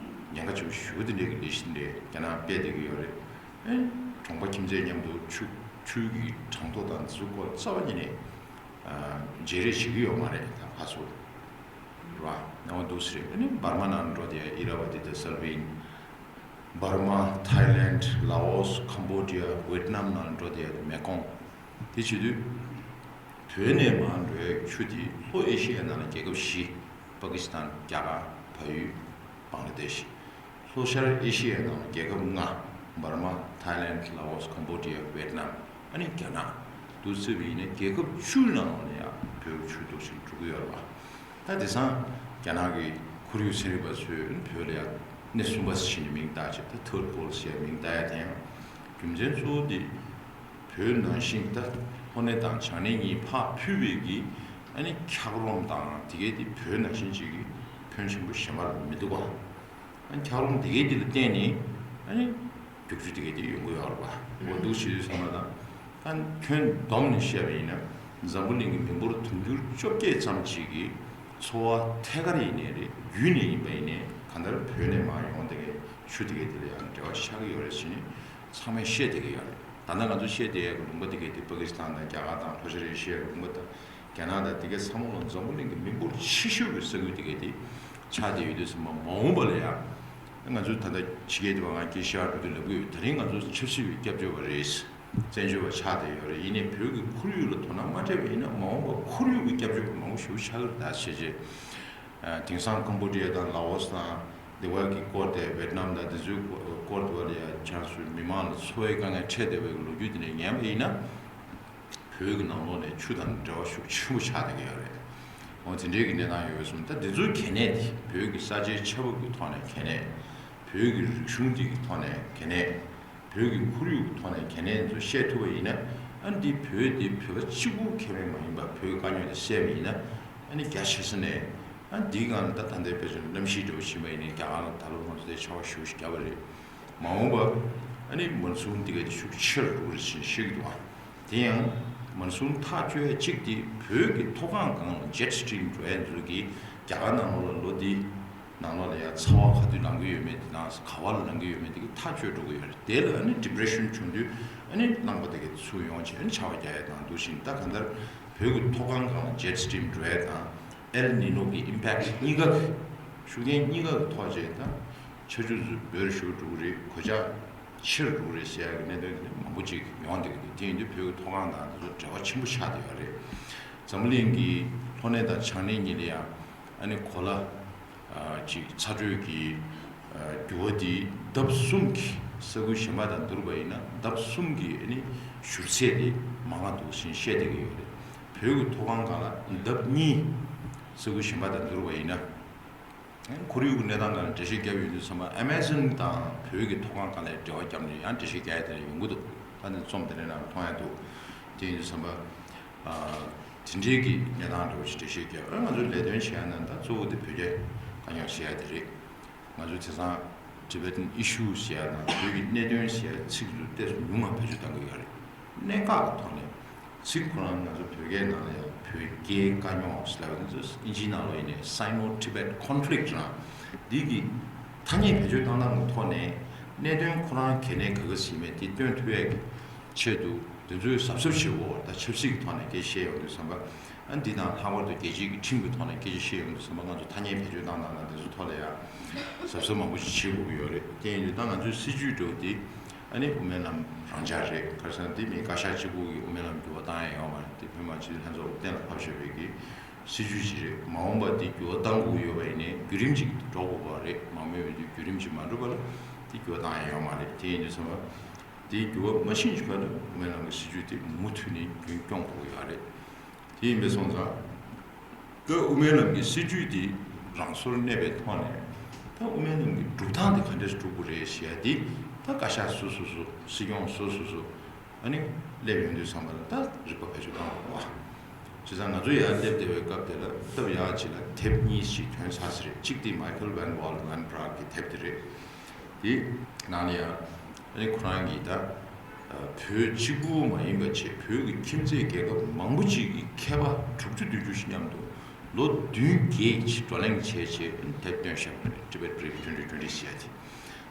ཉེན་ཁ་ཆེན་པོ་ཞེ་པོ་དེ་འདྲའི་གི་ལས་གཞི་འདི་རྒྱ་ནག་སྤེལ་བསྡད་ཀྱི་ཡོད་རེད། ཨེ། གྲོང་པ་ཁྱིམ་མཚེས་མཉམ་དུ་ཆུ་ཆུ་གི་གྲང་ཐོག་དང་འདི་ཚོ་སྐོར་རྩ་བ་ཉིད་ནས་ཨ་བརྗེ་རེས་བྱེད་ཀྱི་ཡོད་མ་རེད། ད་ཕར་ཚུར་རེད་པ། ནང་པ་འདུག་སེ་རེད། ཨ་ནི་འབར་མ་ནང་འགྲོ་དེ་ཨི་ར་ཝ་ཏི་དང་སལ་ཝིན། འབར་མ། ཐའི་ལེནཌ། ལ་ཨོ་སི། ཁམ་བྷོ་ཌི་ཡ། ཝེད་ནམ་ནང་འགྲོ་དེ་མེ་ཀོང་། དེ་བྱེད་དུས། བོད་ནས་མར་འགྲོ་ཡའི་ཆུ་དེ་ལྷོ་ཨེ་ཤི་ཡའི་ནང་ལ་རྒྱལ་ཁབ་བཞི། པ་ཀི་སི་ཐན། རྒྱ་གར། བལ་ཡུལ། བང་ལ་དེ་ཤི། ལྷོ་ཤར་ཨེ་ཤི་ཡའི་ནང་ལ་རྒྱལ་ཁབ་ལྔ། འབར་མ། ཐའི་ལེནཌ། ལ་ཨོ་སི། ཁམ་བྷོ་ཌི་ཡ། ཝེད་ནམ། ཨ་ནི་རྒྱ་ནག་འདུག་སེ་བྱས་པ་ཡིན་ན་རྒྱལ་ཁབ་བཅུ་ནང་ལ་ཡང་བོད་ཆུ་འདུག་སེ་འགྲོ་གི་ཡོད་རེད་པ། ད་དེང་སང་རྒྱ་ནག་གི་ཁོར་ཡུག་ཚན་རིག་པ་ཚོས་བོད་ལ་ཡང་སྣེ་གསུམ་པ་ཟེར་ནས་མིང་བཏགས་བྱས། ད་ཐར་ཌི་པོལ་ཟེར་མིང་བཏགས་ཡ་དེ་ཡང་རྒྱུ་མཚན་གཙོ་བོ་དེ། བོད་ནང་བཞིན་ད་ལྷོ་སྣེ་དང་བྱང་སྣེ་གཉིས་ཕར་ཕུད་པའི་གི་ཨ་ནི་འཁྱགས་རོམ་དང་དེ་གའི་དེ་བོད་ནང་བཞིན་ཅིག་གི་ཕོན་ཆེན་པོ་གཞན་པ་ལ་མི་འདུག་པ། ཨ་ནི་འཁྱགས་རོམ་དེ་གའི་དེ་ལ་བརྟེན་ནས་ཨ་ནི་རྒྱུག་ཆུ་དེ་གའི་དེ་ཡོང་གི་ཡོད་རེད་པ། འོ་འདུག་བྱེད་དུས་ཙམ་པ་ལ་ད་ཁྱོན་བསྡོམས་ནས་བཤད་པ་ཡིན་ན། འཛམ་བུ་གླིང་གི་མི་འབོར་དུང་ཕྱུར་བཅོ་བརྒྱད་ཙམ་ཅིག་གི་འཚོ་བ་ཐད་ཀར་ཡིན་ནའི་རེད། བརྒྱུད་ནས་ཡིན་པ་ཡིན་ནའི་གང་ལྟར་བོད་ནས་མར་ཡོང་དེ་གའི་ཆུ་དེ་གའི་དེ་ལ་ཡང་འབྲེལ་བ་ཆགས་ཀྱི་ཡོད་རེད་ཟེར་ནས་ཚང་མས་བཤད་བསྡད་ཀྱི་ཡོད་རེད། ད་ལྟ་ང་ཚོ་བཤད་བསྡད་ཡག་གི་ལུང་པ་དེ་གའི་དེ་པ་ཀི་སི་ཐན་དང་རྒྱ་གར་དང་ལྷོ་ཤར་ཨེ་ཤི་ཡའི་ལུང་པ་དང་རྒྱ་ནག་དང་དེ་གའི་ཚང་མ་ལ་འཛམ་བུ་གླིང་གི་མི་འབོར་ཆེ་ཤོས་ཀྱི་ས་ཁུལ་དེ་གའི་དེ་ཆགས་བསྡད་ཡོད་དུས་ཙམ་པ་མ་འོངས་པ་ལ་ཡང་ང་ཚོ་ད་ལྟ་ཕྱི་རྒྱལ་དུ་བ་ང་སྐད་ཤར་འགྲོ་དུས་ལབ་ཀྱི་ཡོད། ད་རིང་ང་ཚོ་ཆབ་སྲིད་པའི་སྐྱབས་བཅོལ་བ་རེད། བཙན་བྱོལ་བ་ཆགས་བསྡད་ཡོད་རེད། ཡིན་ནའི་བོད་ཀྱི་ཁོར་ཡུག་ལ་དོ་སྣང་མ་སྤྲད་པ་ཡིན་ན་མ་འོངས་པར་ཁོར་ཡུག་གི་སྐྱབས་བཅོལ་བ་མང་པོ་ཞེ་པོ་ཆགས་ཀྱི་རེད། ད་བྱས་རྗེས། ཨ། དེང་སང་ཀམ་བྷོ་ཌི་ཡ་དང་ལ་ཨོ་སི་དང་དེ་བ་གི་སྐོར་དེ་ཝེད་ནམ་དང་དེ་ཚོའི་སྐོར་དེ་བ་ལ་ཡ་ཁྱེད་རང་ཚོའི་མི་མང་ལ་འཚོ་བའི་དཀའ་ངལ་འཕྲད་བསྡད་པའི་ལོ་རྒྱུས་དེ་འདྲ་ཉན་པ་ཡིན་ན། བོད་ཀྱི་ནང་ལོགས་ནས་ཆུ་དང་འབྲེལ་བ་ཤུགས་ཆེན་པོ་ཆགས་བསྡད་ཀྱི་ཡོད་རེད། འོ་དེ་འདྲའི་གི་གནས་སྟངས་ཡོད་པ་སོང་ཙང་དེ་ཚོའི་གལ་གནད་དེ་བོད་ཀྱི་ས་ཆའི་ཆགས་བབ་ཀྱི་ཐོག་ནས་གལ་གནད། བོད་ཀྱི་རིག་གཞུང་དེ་གི་ཐོག་ནས་གལ་གནད། བོད་ཀྱི་ཁོར་ཡུག་གི་ཐོག་ནས་གལ་གནད་ཚོ་བཤད་ཐུབ་པ་ཡིན་ན། ཨ་ནི་འདི་བོད་འདི་བོད་པ་གཅིག་པུ་ཁེ་ཕན་མ་ཡིན་པ་བོད་དཀའ་རྙོག་དེ་སེལ་བ་ཡིན་ན། ཨ་ནི་རྒྱ་ཆེ་ས་ནས། ཨ་འདིའི་སྒང་ལ་ད་ད་ལྟའི་དཔེ་མཚོན་གནམ་གཤིས་འདྲ་བོ་ཕྱིན་པ་ཡིན་ན་རྒྱ་གར་ལ་ད་ལོ་ང་ཚོ་དེ་ཆར་པ་ཞེ་པོ་ཞིག་བརྒྱབ་པ་རེད། མ་འོངས་པ་ཨ་ནི་མོན་སུན་འདི་ག་དེ་ཤུགས་ཆེ་རུ་འགྲོ་གི་རེད་ཟེར་ནས་བཤད་ཀྱི་འདུག་ཨ། དེ་ཡང་མོན་སུན་ཐག་གཅོད་ཡ་གཅིག་དེ་བོད་ཀྱི་མཐོ་སྒང་སྒང་ལ་jet stream འགྲོ་ཡ་ཚོ་གི་ རྒྱ་གར་ནང་ལོགས་ལ་ལོ་འདི་ནང་ལོགས་ལ་ཡང་ཚ་བ་ག་དུས་ལངས་ཀྱི་ཡོད་མེད་དེ་དང་ག་བ་ལ་ལངས་ཀྱི་ཡོད་མེད་དེ་གི་ཐག་གཅོད་འགྲོ་གི་ཡོད་རེད། དེ་ལ་ཨ་ནི་ཌི་པི་རེ་ཤན་བྱུང་དུས་ཨ་ནི་རླངས་པ་དེ་གི་ཚུར་ཡོང་བྱས་ཨ་ནི་ཆར་པ་རྒྱག་ཡས་དང་འདུག་བཞིན། ད་གང་ལྟར་བོད་ཀྱི་མཐོ་སྒང་སྒང་ལ་ཇེ་ཊི་སི་ཊིམ་འགྲོ་ཡས་དང་ཨེལ་ནི་ནོ་གི་ཨིམ་པེག་ཊི་གཉིས་ཀ་གི་ཤུགས་རྐྱེན་གཉིས་ཀ་གི་ཐོག་བྱས་དང་ཆར་ཆུ་ཚོད་འབོར་ཞུ་འགྲོ་གི་རེད། གོད་ཆག་ཆེ་རུ་འགྲོ་གི་རེད་ཟེར་ཡག་གི་གནད་དོན་དེ་མང་པོ་ཅིག་ཡོང་བསྡད་ཀྱི་འདུག་དེ་ཡིན་དུས་བོད་ཀྱི་མཐོ་སྒང་དང་དེ་ཚོ་འབྲེལ་བ་ཆེན་པོ་ཆགས་བསྡད་ཡོད་རེད། འཛམ་བུ་གླིང་གི་ལྷོ་ནས་དང་བྱང་སྣེ་གཉིས་ལ་ཡང་ཨ་ནི་གོ་ལ་ཨ་ཅིག་ཚ་དྲོད་ཀྱི་ཨ་འགྱུར་བ་འདི་ལྡབ་གསུམ་གྱིས་ས་ཁུལ་གཞན་པ་དང་བསྡུར་བ་ཡིན་ན་ལྡབ་གསུམ་གྱི་ཨ་ནི་བཞུར་ཚད་དེ་མང་བ་འདུག་ཅེས་བཤད་བསྡད་ཀྱི་ཡོད་རེད། བོད་ཀྱི་མཐོ་སྒང་སྒང་ལ་ལྡབ་གཉིས། ས་ཁུལ་གཞན་པ་དང་བསྡུར་བ་ཡིན་ན། ཁོར་ཡུག་གི་གནས་སྟངས་སྒང་ལ་འགྲེལ་བཤད་བརྒྱབ་ཡོང་དུས་ཙམ་པ་ཨ་མེ་ཛོན་དང་བོད་ཀྱི་མཐོ་སྒང་སྒང་ལ་འབྲེལ་བ་བརྒྱབ་ནས་ཡང་འགྲེལ་བཤད་རྒྱག་ཡ་དེ་འདྲ་ཡོང་གི་འདུག་ད་ནི་རྩོམ་དེ་འདྲའི་ནང་མཐོང་ཡ་འདུག་དེ་ཡིན་དུས་ཙམ་པ། ཨ། དེ་འདྲའི་གི་གནས་སྟངས་འདྲ་བོ་ཞིག་འགྲེལ་བཤད་རྒྱག་ཨ་ང་ཚོའི་ལས་དོན་བྱེད་ཡ་ནང་ད་གཙོ་བོ་དེ་བོད་རྒྱ་དཀའ་རྙོག་བཤད་ཡ་དེ་རེད། ང་ཚོས་དེང་སང་Tibetan issues ཟེར་ཡ་དང་བོད་ཀྱི་གནད་དོན་ཟེར་ཡ་ཚིག་ཚོ་ཏོག་ཙམ་ཉུང་ང་བེད་སྤྱོད་གཏང་གི་ཡོད་རེད། གནད་འགག་གི་ཐོག་ནས་ཚིག་ཁོ་རང་ང་ཚོ་བོད་སྐད་ནང་ལ་ཡང་བོད་རྒྱའི་དཀའ་རྙོག་ཟེར་ལབ་ཡ་དེ་ཚོ་ཨིན་ཇིའི་ནང་ལོགས་ཡིན་ནའི་Sino-Tibet conflict རང་འདི་གི་ཐ་སྙད་བེད་སྤྱོད་བཏང་སྟངས་ཀྱི་ཐོག་ནས་གནད་དོན་ཁོ་རང་གལ་གནད་ག་ག་ཟིན་མེད་དེ་སྟོན་ཐུབ་ཡས་ཀྱི་ཆེད་དུ་དེ་ཚོའི་གཟབ་གཟབ་བྱེད་དགོས། ད་ཆབ་སྲིད་ཀྱི་ཐོག་ནས་སྐད་ཆ་བཤད་ཡོང་དུས་ཙམ་པ། ཨ་འདི་དང་ལྷག་པར་དུ་རྒྱལ་སྤྱིའི་གི་ཁྲིམས་ཀྱི་ཐོག་ནས་སྐད་ཆ་བཤད་ཡོང་དུས་ཙམ་པ་ང་ཚོ་ཐ་སྙད་བེད་སྤྱོད་བཏང་སྟངས་དང་དེ་ཚོ་ཐོག་ལ་ཡང་གཟབ་གཟབ་མང་པོ་ཞིག་བྱེད་དགོས་ཀྱི་ཡོད་རེད། དེ་ཡིན་དུས་ད་ང་ཚོའི་སྲིད་བྱུས་འདྲ་བོ་འདི་ཨ་ནི་དབུ་མའི་ལམ་རང་འཇགས་རེད། ག་རེ་ཟེར་ན་འདི་མི་བཀའ་ཤག་གཅིག་པུ་གི་དབུ་མའི་ལམ་འགྱུར་བ་བཏང་ཡ་ཡོད་མ་རེད། འདི་བོད་མི་མང་སྤྱི་འཐུས་ལྷན་ཚོགས་གཏན་ལ་ཕབ་བཞག་པའི་གི་སྲིད་བྱུས་ཅིག་རེད། མ་འོངས་པ་འདི་འགྱུར་བ་བཏང་དགོས་ཀྱི་ཡོད་པ་ཡིན་ནའི་བརྒྱུད་རིམ་ཅིག་འགྲོ་དགོས་པ་རེད། མང་མོས་འོས་བསྡུའི་བརྒྱུད་རིམ་ཅིག་མ་འགྲུབ་པ་ལ་འདི་འགྱུར་བ་བཏང་ཡ་ཡོད་མ་རེད། དེ་ཡིན་དུས་ཙམ་པ། དེའི་འགྱུར་བ་མ་ཕྱིན་གྱི་བར་དུ་དབུ་མའི་ལམ་གྱི་སྲིད་བྱུས་དེ་མུ་མཐུད་ནས་རྒྱུན་སྐྱོང་དགོས་ཀྱི་ཡོད་རེད། དེ་ཡིན་པས་སོང་ཙང་། ད་དབུ་མའི་ལམ་གྱི་སྲིད་བྱུས་དེ་རང་སོར་གནས་པའི་ཐོག་ནས་ད་དབུ་མའི་ལམ་གྱི་སྒྲུབ་སྟངས་དེ་ག་འདྲས་སྒྲུབ་དགོས་རེད་ཞེས་དེ་ད་བཀའ་ཤག་སོ་སོ་སོ་སྲིད་སྐྱོང་སོ་སོ་སོ་ཨ་ནི་སླེབས་ཡོང་དུས་ཙམ་པ་ལ་ད་རིག་པ་བེད་སྤྱོད་གཏོང་དགོས་པ། བྱས་ཙང་ང་ཚོ་ཡར་སླེབས་བསྡད་པའི་སྐབས་དེ་ལ་སྟབས་ཡག་ཅིག་ལ་དེབ་གཉིས་ཤིག་ཐོན་ཚར་ཟིན་རེད། གཅིག་དེ་Michael Van Wall Van Praag གི་དེབ་དེ་རེད། དེའི་ནང་ལ་ཡང་ཨ་ནི་ཁོ་རང་གིས་ད་བོད་གཅིག་པུ་མ་ཡིན་པ་བྱས་བོད་ཀྱི་ཁྱིམ་མཚེས་རྒྱལ་ཁབ་མང་པོ་ཅིག་གི་མཁས་པ་དྲུག་ཅུ་བདུན་ཅུ་ཞིག་མཉམ་དུ་ལོ་བདུན་བརྒྱད་ཀྱི་བགྲོ་གླེང་བྱས་བྱས་དེབ་བཏོན་བཞག་པ་རེད། Tibet Brief twenty twenty ཟེར་ཡ་དེ།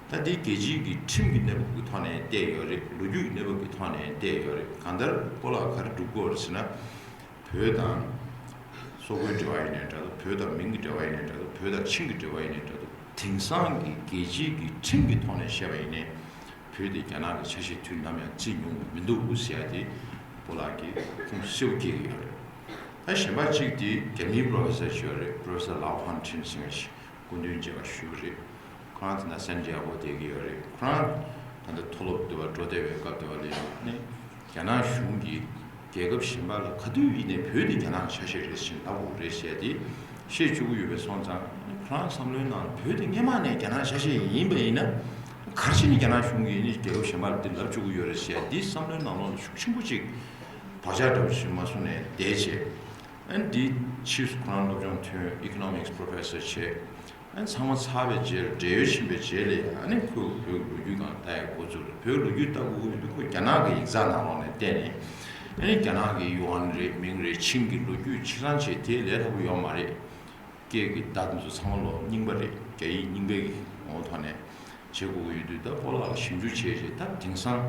ད་འདི་རྒྱལ་སྤྱིའི་གི་ཁྲིམས་ཀྱི་གནས་བབ་ཀྱི་ཐོག་ནས་བལྟས་ཡོད་རེད། ལོ་རྒྱུས་ཀྱི་གནས་བབ་ཀྱི་ཐོག་ནས་བལྟས་ཡོད་རེད། གང་ལྟར་སྤོ་ལགས་ག་རེ་སྒྲུབ་དགོས་རེད་ཟེར་ན། བོད་དང་སོག་པོའི་འབྲེལ་བ་ཡིན་ནའི་འདྲ་འདུག་བོད་དང་མིང་གི་འབྲེལ་བ་ཡིན་ནའི་འདྲ་འདུག་བོད་དང་ཆིང་གི་འབྲེལ་བ་ཡིན་ནའི་འདྲ་འདུག་དེང་སང་གི་རྒྱལ་སྤྱིའི་གི་ཁྲིམས་ཀྱི་ཐོག་ནས་བཤད་པ་ཡིན་ནའི་བོད་དེ་རྒྱ་ནག་གི་ཆ་ཤས་དུས་ནམ་ཡང་བརྩིས་མྱོང་མི་འདུག་ཟེར་ཡ་དེ་སྤོ་ལགས་ཀྱིས་ཁུངས་གསལ་པོ་སྐྱེལ་གྱི་ཡོད་རེད། ད་གཞན་པ་གཅིག་དེ་རྒྱ་མིའི་པོ་རོ་ཕེ་སར་ཅིག་ཡོད་རེད། པོ་རོ་ཕེ་སར་ལའོ་ཧན་ཁྲིན་ཟེར་མཁན་ཞིག་སྐུ་མདུན་མཇལ་ཁ་ཞུས་པ་རེད། ཁོ་རང་དེ་ན་སན་ཏི་ཡ་གོ་བསྡད་ཀྱི་ཡོད་རེད། ཁོ་རང་ད་ལྟ་མཐོ་སློབ་དུ་བ་འགྲོ་བསྡད་པའི་སྐབས་དུ་བ་ལ་ཡང་ནི་རྒྱ་ནག་གཞུང་གིས་རྒྱལ་ཁབ་གཞན་པ་ལ་ག་དུས་ཡིན་ནའི་བོད་དེ་རྒྱ་ནག་གི་ཆ་ཤས་རེད་ཟེར་ལབ་དགོས་རེད་ཟེར་ཏེ་བཤད་བཅུག་གི་ཡོད་པས་སོང་ཙང་ཁོ་རང་བསམ་བློའི་ནང་བོད་དེ་སྔན་མ་ནས་རྒྱ་ནག་གི་ཆ་ཤས་ཡིན་པ་ཡིན་ན་ག་རེ་བྱས་ནས་རྒྱ་ནག་གཞུང་གིས་ནི་རྒྱལ་ཁབ་གཞན་པ་ལ་དེ་ལབ་བཅུག་གི་ཡོད་རེད་ཟེར་ཏེ་བསམ་བློའི་ནང་ལོགས་ལ་ཤུགས་ཆེན་པོ་ཅིག་བག་ཆགས་འདྲ་བོ་ཞིག་མ་བཟུང་ནས་བསྡད་བྱས། ཨ་ནི་འདི་ཕྱིས་སུ་ཁོ་རང་སློབ་སྦྱོང་ཐོན། Economics Professor བྱས། ཨ་ནི་ཚང་མ་ཚར་བའི་རྗེས་ལ་བགྲེས་ཡོལ་ཕྱིན་པའི་རྗེས་ལ་ཨ་ནི་ཁོས་བོད་ཀྱི་ལོ་རྒྱུས་སྒང་ལྟ་ཡ་འགོ་བཙུགས་རེད། བོད་ཀྱི་ལོ་རྒྱུས་ལྟ་དགོས་ཀྱི་ཡོད་དུས་ཁོས་རྒྱ་ནག་གི་ཡིག་ཚགས་ནང་ལོགས་ནས་བལྟས་ནས་ཨ་ནི་རྒྱ་ནག་གི་ཡུའན་རེད། མིང་རེད། ཆིང་གི་ལོ་རྒྱུས་ཆ་ཚང་བྱས་དེ་ལས་སླ་པོ་ཡོད་མ་རེད། སྐད་ཀྱི་བརྡ་དེ་ཚོ་ཚང་མ་ལོ་རྙིང་པ་རེད། རྒྱ་ཡིག་རྙིང་པའི་གི་ངོ་བོ་ཐོག་ནས་བྱེད་དགོས་ཀྱི་ཡོད་དུས་ད་སྤོ་ལགས་ཞིབ་འཇུག་བྱས་རྗེས་ད་དེང་སང་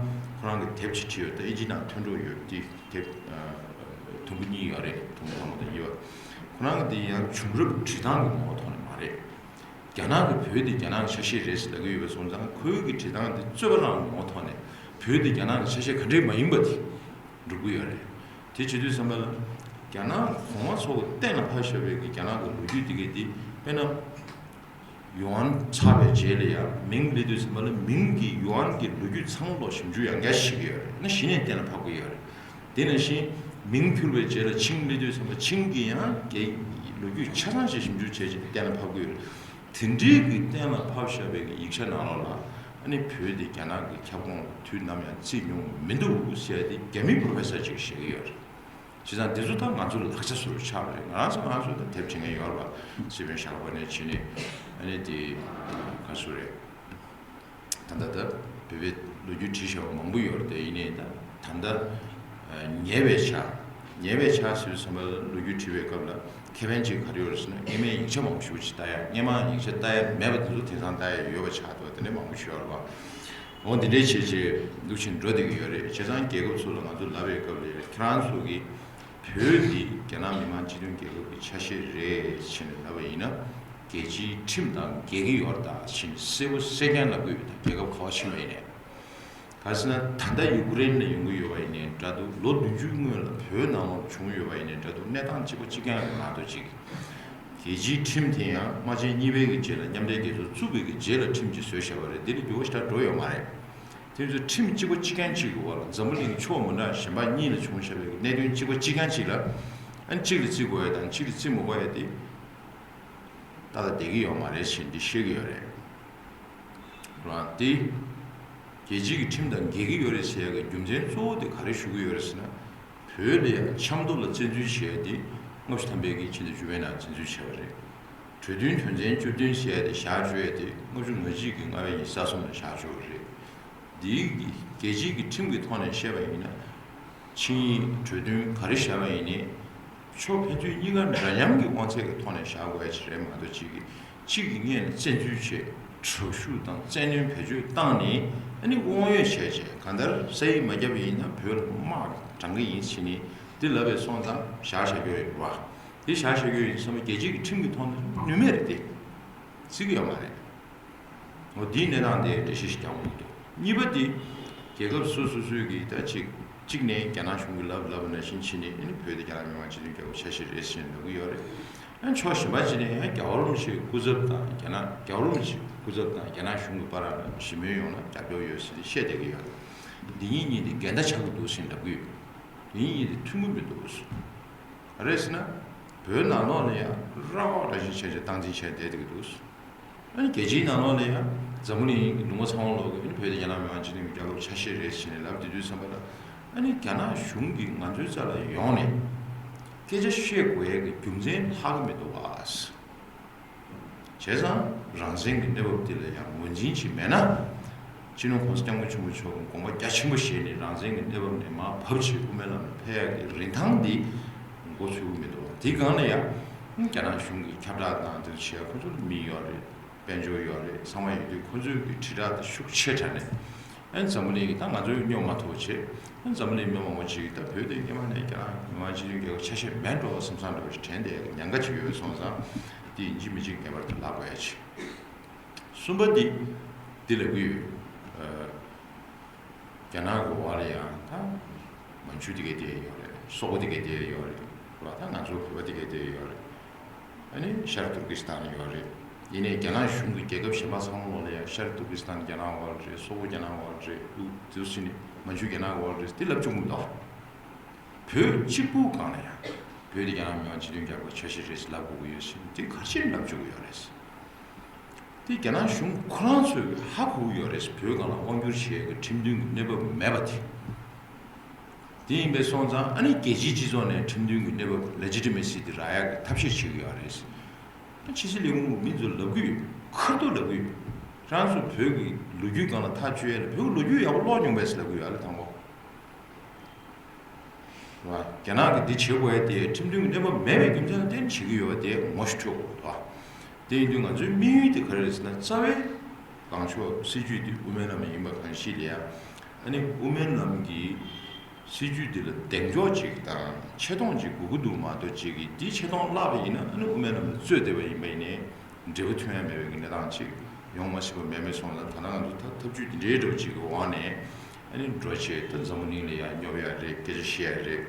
ཁོ་རང་གི་དེབ་ཅིག་བྲིས་ཡོད། ད་ཨིན་ཇི་ནང་ཐོན་འགྲོ་ཡོད་དེ་དེབ་དུམ་བུ་གཉིས་ཡོད་རེད། དུམ་བུ་དང་པོ་དང་གཉིས་པ། ཁོ་རང་གི་དེ་ཡང་བྱུང་རབས་འབྲི་སྟངས་ཀྱི་ངོ་བོ་ཐོག་ནས་མ་རེད། རྒྱ་ནག་གི་བོད་དེ་རྒྱ་ནག་གི་ཆ་ཤས་རེད་ཟེར་ལབ་ཀྱི་ཡོད་པ་སོང་ཙང་ཁོའི་གི་འབྲི་སྟངས་དེ་རྩོད་པ་རང་གི་ངོ་བོ་ཐོག་ནས་བོད་དེ་རྒྱ་ནག་གི་ཆ་ཤས་ག་འདྲས་མ་ཡིན་པ་དེ་འགྲུབ་ཀྱི་ཡོད་རེད། དེ་བྱེད་དུས་ཙམ་པ་ལ་རྒྱ་ནག་གོང་མ་ཚོ་གི་གཏན་ལ་ཕབ་བཞག་པའི་གི་རྒྱ་ནག་གི་ལོ་རྒྱུས་དེ་གའི་དེ་དཔེར་ན། ཡུའན་ཚར་བའི་རྗེས་ལ་ཡང་མིང་སླེབས་དུས་ཙམ་པ་ལ་མིང་གི་ཡུའན་གྱི་ལོ་རྒྱུས་ཚང་མ་ལོག་ཞིབ་འཇུག་ཡང་བསྐྱར་བྱེད་ཀྱི་ཡོད་རེད། ན་གཞི་ནས་གཏན་ལ་ཕབ་ཀྱི་ཡོད་རེད། དེ་ནང་བཞིན་མིང་ཁྱུར་བའི་རྗེས་ལ་ཆིང་སླེབས་དུས་ཙམ་པ་ཆིང་གི་ཡང་རྒྱའི་ལོ་རྒྱུས་ཆ་ཚང་ཞིག་ཞིབ་འཇུག་བྱས་རྗེས་གཏན་ལ་ཕབ་ཀྱི་ཡོད་རེད། དེ་འདྲའི་གི་གཏན་ལ་ཕབ་བཞག་པའི་གི་ཡིག་ཆ་ནང་ལོགས་ལ་ཨ་ནི་བོད་དེ་རྒྱ་ནག་གི་ཁྱབ་ཁོངས་དུས་ནམ་ཡང་བརྩིས་མྱོང་མི་འདུག་ཟེར་ཏེ་རྒྱ་མི་པོ་རོ་ཕེ་སར་ཅིག་བཤད་ཀྱི་ཡོད་རེད། བྱས་ཙང་དེ་ཚོ་ད་ང་ཚོ་ལ་ལག་ཆ་བཟོ་འདྲ་ཆགས་པ་རེད། ང་རང་ཚོ་ང་ཚོ་ད་དེབ་བྲིས་མཁན་ཡོད་རེད་པ། སི་པན་ཞར་པ་ནས་བྱས་ནས་ཨ་ནི་དེ་ག་ཚོད་རེད། ད་ལྟ་ད་བོད་པའི་ལོ་རྒྱུས་བྲིས་བཞག་པ་མང་པོ་ཡོད་རེད་དེ། ཡིན་ནའི་ད་ད་ལྟ་ཉེ་བའི་ཆར་ ཉེ་བའི་ཆར་ཟེར་དུས་ཙམ་པ་ལ་ལོ་རྒྱུས་བྲིས་པའི་སྐབས་ལ་ཁེ་ཕན་ཅིག་ག་རེ་ཡོད་རེད་ཟེར་ན། སྔོན་མའི་ཡིག་ཆ་མང་པོ་ཞིག་ཅིག་ལྟ་ཡ། སྔོན་མ་ཡིག་ཆ་ལྟ་ཡ་མེད་པ་དེ་ཚོ་དེང་སང་ལྟ་ཡ་ཡོད་པ་ཆགས་འདུག་དེ་འདྲ་མང་པོ་ཞིག་ཡོད་རེད་པ། འོ་འདི་འདྲའི་བྱས་བྱས་འདུག་ཕྱིན་འགྲོ་བསྡད་ཀྱི་ཡོད་རེད། བྱས་ཙང་རྒྱལ་ཁབ་ཚོ་ལ་ང་ཚོ་ལབ་པའི་སྐབས་ལ་ཁྱེད་རང་ཚོ་གིས་བོད་འདི་རྒྱ་ནག་མི་དམངས་སྤྱི་མཐུན་རྒྱལ་ཁབ་ཀྱི་ཆ་ཤས་རེད་ཟེར་ནས་ལབ་པ་ཡིན་ན། རྒྱལ་སྤྱིའི་ཁྲིམས་དང་འགལ་གྱི་ཡོད་རེད་ད་ཟེར་ནས་གསལ་པོ་གསལ་རྐྱང་ལབ་ཀྱི་ཡོད། ད་རྒྱལ་ཁབ་ག་པར་ཕྱིན་པ་ཡིན་ནའི། ག་ཟེར་ན། ད་ལྟ་ཡུ་ཀེ་རེན་ལ་ཡོང་གི་ཡོད་པ་ཡིན་ནའི་འདྲ་འདུག་ལོ་བདུན་ཅུ་སྔོན་ལ་བོད་ནང་ལོགས་བྱུང་ཡོད་པ་ཡིན་ནའི་འདྲ་འདུག་གནས་སྟངས་གཅིག་པ་གཅིག་རྐྱང་རེད་མ་གཏོགས་ཅིག་རྒྱལ་སྤྱིའི་ཁྲིམས་དེ་ཡང་དམག་ཆེན་གཉིས་པའི་གི་རྗེས་ལ། མཉམ་འབྲེལ་རྒྱལ་ཚོགས་བཙུགས་པའི་གི་རྗེས་ལ་ཁྲིམས་ཅིག་བཟོས་བཞག་པ་རེད། དེ་ལ་འགྱུར་བ་ཞེ་དྲག་འགྲོ་ཡོད་མ་རེད། དེ་ཚོ་ཁྲིམས་གཅིག་པ་གཅིག་རྐྱང་གཅིག་གི་འོག་ལ་འཛམ་བུ་གླིང་ཕྱོགས་མི་འདྲ་གཞན་པ་གཉིས་ལ་བྱུང་བཞག་པའི་གི་གནད་དོན་གཅིག་པ་གཅིག་རྐྱང་གཅིག་ལ། ཨ་ནི་གཅིག་ལ་བརྩི་དགོས་ཡ་དང་གཅིག་ལ་བརྩི་མི་དགོས་ཡ་དེ་ཏག་ཏག་བསྡད་ཀྱི་ཡོད་མ་རེད་ཟེར་འདི་བཤད་ཀྱི་ཡོད་རེད། རང་དེ་རྒྱལ་སྤྱིའི་གི་ཁྲིམས་དང་འགལ་གྱི་ཡོད་རེད་ཟེར་ཡ་གི་རྒྱུ་མཚན་གཙོ་བོ་དེ་ག་རེ་ཞུ་གི་ཡོད་རེད་ཟེར་ན། བོད་ལ་ཡང་ཆབ་མདོ་ལ་བཙན་འཛུལ་བྱས་ཏེ་ལྔ་བཅུ་ཐམ་པའི་གི་ཕྱི་ཟླ་བཅུ་པའི་ནང་བཙན་འཛུལ་བྱས་པ་རེད། གྲོས་མཐུན་དོན་ཚན་བཅུ་བདུན་ཟེར་ཡ་དེ་བཞག་བཅུག་ཡ་དེ་ལྔ་བཅུ་ང་གཅིག་གི་ལྔ་པའི་ཉི་ཤུ་རྩ་གསུམ་ལ་བཞག་བཅུག་པ་རེད། འདིའི་གི་རྒྱལ་སྤྱིའི་གི་ཁྲིམས་ཀྱི་ཐོག་ནས་བཤད་པ་ཡིན་ན། ཆིངས་ཡིག་གྲོས་མཐུན་ག་རེ་བཞག་པ་ཡིན་ནའི། ཕྱོགས་ཕན་ཚུན་གཉིས་ཀ་འདྲ་མཉམ་གྱི་དབང་ཚད་ཀྱི་ཐོག་ནས་བཞག་དགོས་ཡ་ཅིག་རེད་མ་གཏོགས་གཅིག་གིས་གཅིག་གི་སྔོན་ལ་བཙན་འཛུལ་བྱས། དྲག་ཤུགས་དང་བཙན་གནོན་བེད་སྤྱོད་བཏང་ནས་ཨ་ནི་དབང་ཡོད་བྱས་བྱས། གང་ལྟར་ས་ཡིག་མ་བརྒྱབ་པ་ཡིན་ན་བོད་ལ་དམག་དྲངས་ཀྱི་ཡིན་ཟེར་ནས་འདི་ལབ་པའི་སོང་ཙང་བཞག་བཞག་རྒྱུ་རེད་བ། འདི་བཞག་བཞག་རྒྱུ་ཡིན་བསམ་པ་རྒྱལ་སྤྱིའི་གི་ཁྲིམས་ཀྱི་ཐོག་ནས་ནུས་མེད་རེད་དེ། བརྩི་གི་ཡོད་མ་རེད། འོ་འདིའི་གནས་སྟངས་དེ་འགྲེལ་བཤད་ཞིག་རྒྱག་དགོས་ཀྱི་འདུག་གཉིས་པ་དེ། རྒྱལ་ཁབ་སོ་སོ་སོའི་གི་ད་ཅིག་གཅིག་ནས་རྒྱ་ནག་གཞུང་གིས་ལབ་ལབ་ནང་བཞིན་བྱས་ནས་ཨ་ནི་བོད་དེ་རྒྱ་ནག་མི་དམངས་སྤྱི་མཐུན་རྒྱལ་ཁབ་ཆ་ཤས་རེད་ཟེར་ནས་ལབ་ཀྱི་ཡོད་རེད། ཨ་ཕྱོགས་གཞན་པ་ཅིག་ནས་ཡང་རྒྱལ་བ་རིན་པོ་ཆེའི་སྐུ་ཚབ་དང་རྒྱ་ནག་རྒྱལ་བ་རིན་པོ་ཆེའི་སྐུ་ཚབ་དང་རྒྱ་ནག་གཞུང་གི་བར་ལ་ཞི་མོལ་ཡོང་ན་རྒྱབ་སྐྱོར་ཡོད་ཟེར་ནས་བཤད་བསྡད་ཀྱི་ཡོད་རེད། འདི་གཉིས་གཉིས་དེ་འགལ་ཟླ་ཆགས་ཀྱི་འདུག་ཟེར་ནས་ལབ་ཀྱི་ཡོད། འདི་གཉིས་གཉིས་དེ་མཐུན་གྱི་མི་འདུག་ཟེར། རེད་ཟེར་ན། བོད་ནང་ལོགས་ལ་ཡང་ར་བ་ར་བཞིན་བྱས་བྱས་སྟངས་འཛིན་བྱས་བསྡད་བསྡད་ཀྱི་འདུག་ཨ་ནི་རྒྱལ་སྤྱིའི་ནང་ལོགས་ལ་ཡང་འཛམ་བུ་གླིང་ལུང་པ་ཚང་མ་ལོག་གི་ཨ་ནི་བོད་དེ་རྒྱ་ནག་མི་དམངས་སྤྱི་མཐུན་གྱི་རྒྱལ་ཁབ་ཆ་ཤས་རེད་ཟེར་ནས་ལབ་བསྡད་དུས་ཙམ་པ་ལ། ཨ་ནི་རྒྱ་ནག་གཞུང་གིས་ང་ཚོའི་རྩ་ལ་ཡོང་ནས་སྐད་ཆ་བཤད་དགོས་ཡས་ཀྱི་རྒྱུ་མཚན་ལྷག་གི་མི་འདུག་ག། བྱས་ཙང་རང་བཙན་གྱི་གནས་བབ་འདི་ལ་ཡང་ངོས་འཛིན་ཅིག་མེད་ན། སྤྱི་ནོར་༸གོང་ས་༸སྐྱབས་མགོན་ཆེན་པོ་མཆོག་གི་དགོངས་པ་རྒྱ་ཆེན་པོ་བཞེས་ནས་རང་བཙན་གྱི་གནས་བབ་ནས་མར་བབས་བྱས་དབུ་མའི་ལམ་ལ་ཕེབས་ཡག་གི་རིན་ཐང་འདི་མགོ་ཚོད་ཀྱི་མི་འདུག་དེའི་སྒང་ལ་ཡང་རྒྱ་ནག་གཞུང་གིས་ཁྱབ་བསྒྲགས་དང་དེ་ཚོ་བྱེད་ཡག་ཁོ་ཚོར་མི་ཡོད་རེད། དཔལ་འབྱོར་ཡོད་རེད། ཚང་མ་ཡོད་དུས་ཁོ་ཚོའི་གི་དྲིལ་བསྒྲགས་དེ་ཤུགས་ཆེ་དྲགས་ནས། ཨ་ནི་འཛམ་བུ་གླིང་གི་ད་ང་ཚོའི་སྨྱོ་མ་ཐུབ་བྱས། ཨ་ནི་འཛམ་བུ་གླིང་མི་མང་པོ་ཅིག་གིས་ད་བོད་དེ་སྔོན་མ་ནས་རྒྱ་ནག་མི་དམངས་སྤྱི་མཐུན་རྒྱལ་ཁབ་ཆ་ཤས་མེད་འགྲོ་བསམ་བསམ་འདྲ་བོ་ཞིག་དྲན་བསྡད་ཡག་གི་ཉེན་ཁ་ཅིག་ཡོད་སོང་ཙང་། དེ་ཡིན་གཅིག་མིན་གཅིག་ངེས་པར་དུ་ལབ་དགོས་ཡ་ཆེ། གསུམ་པ་འདི། འདི་ལབ་གི་ཡོད། ཨ། རྒྱ་ནག་གི་འོག་ལ་ཡང་ད་མན་ཇུ་དེ་གའི་དེ་ཡོད་རེད། སོག་པོ་དེ་གའི་དེ་ཡོད་རེད། ལ་ད་ང་ཚོ་བོད་པ་དེ་གའི་དེ་ཡོད་རེད། ཨ་ནི་ཤར་ཏུར་ཀི་སི་ཐན་ཡོད་རེད། ཡིན་ནའི་རྒྱ་ནག་གཞུང་གི་རྒྱལ་ཁབ་གཞན་པ་ཚང་མ་ལོག་ལ་ཡང་ཤར་ཏུར་ཀི་སི་ཐན་རྒྱ་ནག་འོག་རེད། སོག་པོ་རྒྱ་ནག་འོག་རེད། ཨུ་དེ་ཚོ་ནི་མན་ཇུ་རྒྱ་ནག་འོག་རེད་དེ་ལབ་བཅུག་མི་འདུག་བོད་གཅིག་པུ་སྒང་ལ་ཡང་བོད་དེ་རྒྱ་ནག་མི་དམངས་སྤྱི་མཐུན་རྒྱལ་ཁབ་ཆ་ཤས་རེད་ཟེར་ལབ་དགོས་ཀྱི་ཡོད་ཟེར་དེ་ག་རེ་བྱས་ནས་ལབ་བཅུག་གི་ཡོད་རེད། དེ་རྒྱ་ནག་གཞུང་ཁོ་རང་ཚོས་ཧ་གོ་གི་ཡོད་རེད། བོད་སྒང་ལ་དབང་བསྒྱུར་བྱེད་ཡས་ཀྱི་ཁྲིམས་མཐུན་གྱི་གནས་བབ་མེད་པ་དེ། དེ་ཡིན་པས་སོང་ཙང་ཨ་ནི་རྒྱལ་སྤྱིའི་སྤྱི་ཚོགས་ནས་ཁྲིམས་མཐུན་གྱི་གནས་བབ་ལེ་ཇི་ཊི་མེ་སི་དེ་རག་ཡག་གི་ཐབས་ཤེས་བྱེད་ཀྱི་ཡོད་རེད། ཕྱི་སྲིད་ལས་ཁུངས་ཀྱི་མི་ཚོས་ལབ་ཀྱི་ཡོད། ཁ་ཐུག་ལབ་ཀྱི་ཡོད། ཁྱེད་རང་ཚོ་བོད་ཀྱི་ལོ་རྒྱུས་སྒང་ལ་ཐག་གཅོད་ཡས་ལ་བོད་ཀྱི་ལོ་རྒྱུས་ཡག་པོ་ཀློག་མྱོང་པས་ཟེར་ལབ་ཀྱི་ཡོད་ཨ་ལེ་དང་པོ། རེད་བ། རྒྱ་ནག་གིས་འདི་བྱེད་དགོས་ཡ་དེ་ཁྲིམས་མཐུན་གྱི་གནས་བབ་མེད་པའི་རྒྱུ་མཚན་ལ་བརྟེན་བྱེད་ཀྱི་ཡོད་པ་དེ་ངོ་ཤེས་འཕྲོད་དགོས་འདུག་བ། དེ་ཡིན་དུས་ང་ཚོའི་དམིགས་ཡུལ་དེ་ག་རེ་རེད་ཟེར་ན། རྩ་བའི་ལངས་ཕྱོགས་སྲིད་ཇུས་དེ་དབུ་མའི་ལམ་ཡིན་པ་གང་ཞིག་ལ་ཡ། ཨ་ནི་དབུ་མའི་ལམ་གྱི་སྲིད་ཇུས་དེ་ལ་གདེང་འཇོག་ཅིག་དང་ཆེ་མཐོང་ཅིག་དགོས་ཀྱི་འདུག་མ་གཏོགས་ཅིག་གིས་འདི་ཆེ་མཐོང་བརླག་པ་ཡིན་ན་ཨ་ནི་དབུ་མའི་ལམ་ལ་རྩོད་བསྡད་པ་ཡིན་པ་ཡིན་ནའི་འབྲས་བུ་ཐོན་ཡ་མེད་པའི་གནས་སྟངས་ཅིག་ཡོང་མ་སྲིད་པ་མེད་མེད་སོང་ཙང་། ད་ལྟ་ང་ཚོ་ད་ཐབས་ཇུས་འདི་འདྲའི་འདྲ་བོ་ཅིག་གི་འོག་ནས། ཨ་ནི་འགྲོ་བྱས་ད་འཛམ་བུ་གླིང་ལ་ཡང་སྙོབ་ཡ་རེད། སྐད་ཆ་བཤད་ཡ་རེད།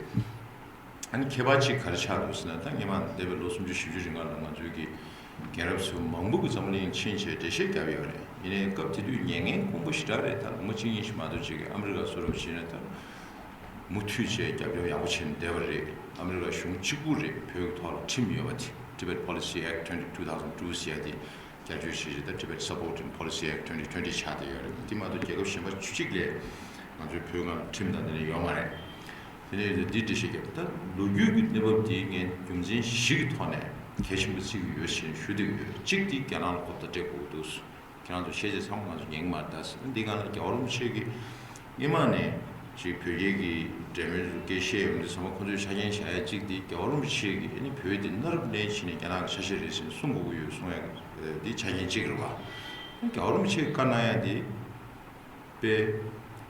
ཨ་ནི་ཁྱད་པར་གཅིག་ག་རེ་ཆགས་འདུག་ཟེར་ན། ད་སྔོན་མ་འདས་པའི་ལོ་སུམ་ཅུ་བཞི་བཅུ་རིང་ལ་ང་ཚོའི་གི་རྒན་རབས་ཚོ་མང་པོ་གི་འཛམ་བུ་གླིང་ཕྱིན་བྱས་འགྲེལ་བཤད་བརྒྱབ་ཡོད་རེད། ཡིན་ནའི་སྐབས་དེ་དུས་ཉན་མཁན་དཀོན་པོ་ཞེ་དྲག་རེད། ད་ལོ་ངོ་གཅིག་གཉིས་ཤིག་མ་གཏོགས་ཅིག་གིས་ཨ་མི་རི་ཀ་གསོལ་རས་བྱས་ནས་ད་མུ་མཐུད་བྱས་རྒྱབ་སྐྱོར་ཡག་པོ་བྱས་ནས་བསྡད་པ་རེད། ཨ་མི་རི་ཀ་གཞུང་གཅིག་པུ་རེད། བོད་ཀྱི་ཐོག་ལ་ཁྲིམས་ཡོད་པ་དེ། Tibet Policy Act twenty two thousand two ཟེར་ཡ་དེ། བསྐྱར་བཅོས་བྱས་རྗེས་ད་Tibet Support in Policy Act twenty twenty ཆགས་བསྡད་ཡོད་རེད། དེ་མ་གཏོགས་རྒྱལ་ཁབ་གཞན་པ་བཅུ་གཅིག་ལས་ང་ཚོའི་བོད་ནང་ཁྲིམས་དང་དེ་འདྲ་ཡོད་མ་རེད། དེ་ནས་འདི་འགྲེལ་བཤད་བརྒྱབ། ད་ལོ་རྒྱུས་ཀྱི་གནས་བབ་དེ་ངས་རྒྱུ་མཚན་བཞི་གི་ཐོག་ནས་གལ་ཆེན་པོ་བརྩི་གི་ཡོད་ཅེས་ཞུ་འདོད་ཡོད། གཅིག་དེ་རྒྱ་ནག་ལ་ཁོ་ཐག་སྤྲད་དགོས་འདུག་ཁྱེད་རང་ཚོ་བཤད་བྱ་ཚང་མ་ང་ཚོ་ཉན་གི་མ་རེད་ད་ཟེར། འདི་སྒང་ལ་རྒྱལ་བ་རིན་པོ་ཆེ་གིས་སྔོན་མ་ནས་ ཅིག་བོད་རྒྱའི་གི་འབྲེལ་མོལ་ཚོ་སྐད་བཤད་ཡོང་དུས་ཚང་མ་ཁོ་ཚོས་ཆ་རྐྱེན་བཞག་ཡ་གཅིག་དེ་རྒྱལ་བ་རིན་པོ་ཆེ་གིས་ཨ་ནི་བོད་དེ་གནའ་རབས་ནས་ཕྱིན་ནས་རྒྱ་ནག་གི་ཆ་ཤས་རེད་ཟེར་ནས་གསུང་དགོས་ཀྱི་ཡོད་གསུང་ཡ་གི་དེ་ཆ་རྐྱེན་གཅིག་རེད་བ། རྒྱལ་བ་རིན་པོ་ཆེ་གིས་བཀའ་གནང་ཡ་དེ་དཔེ་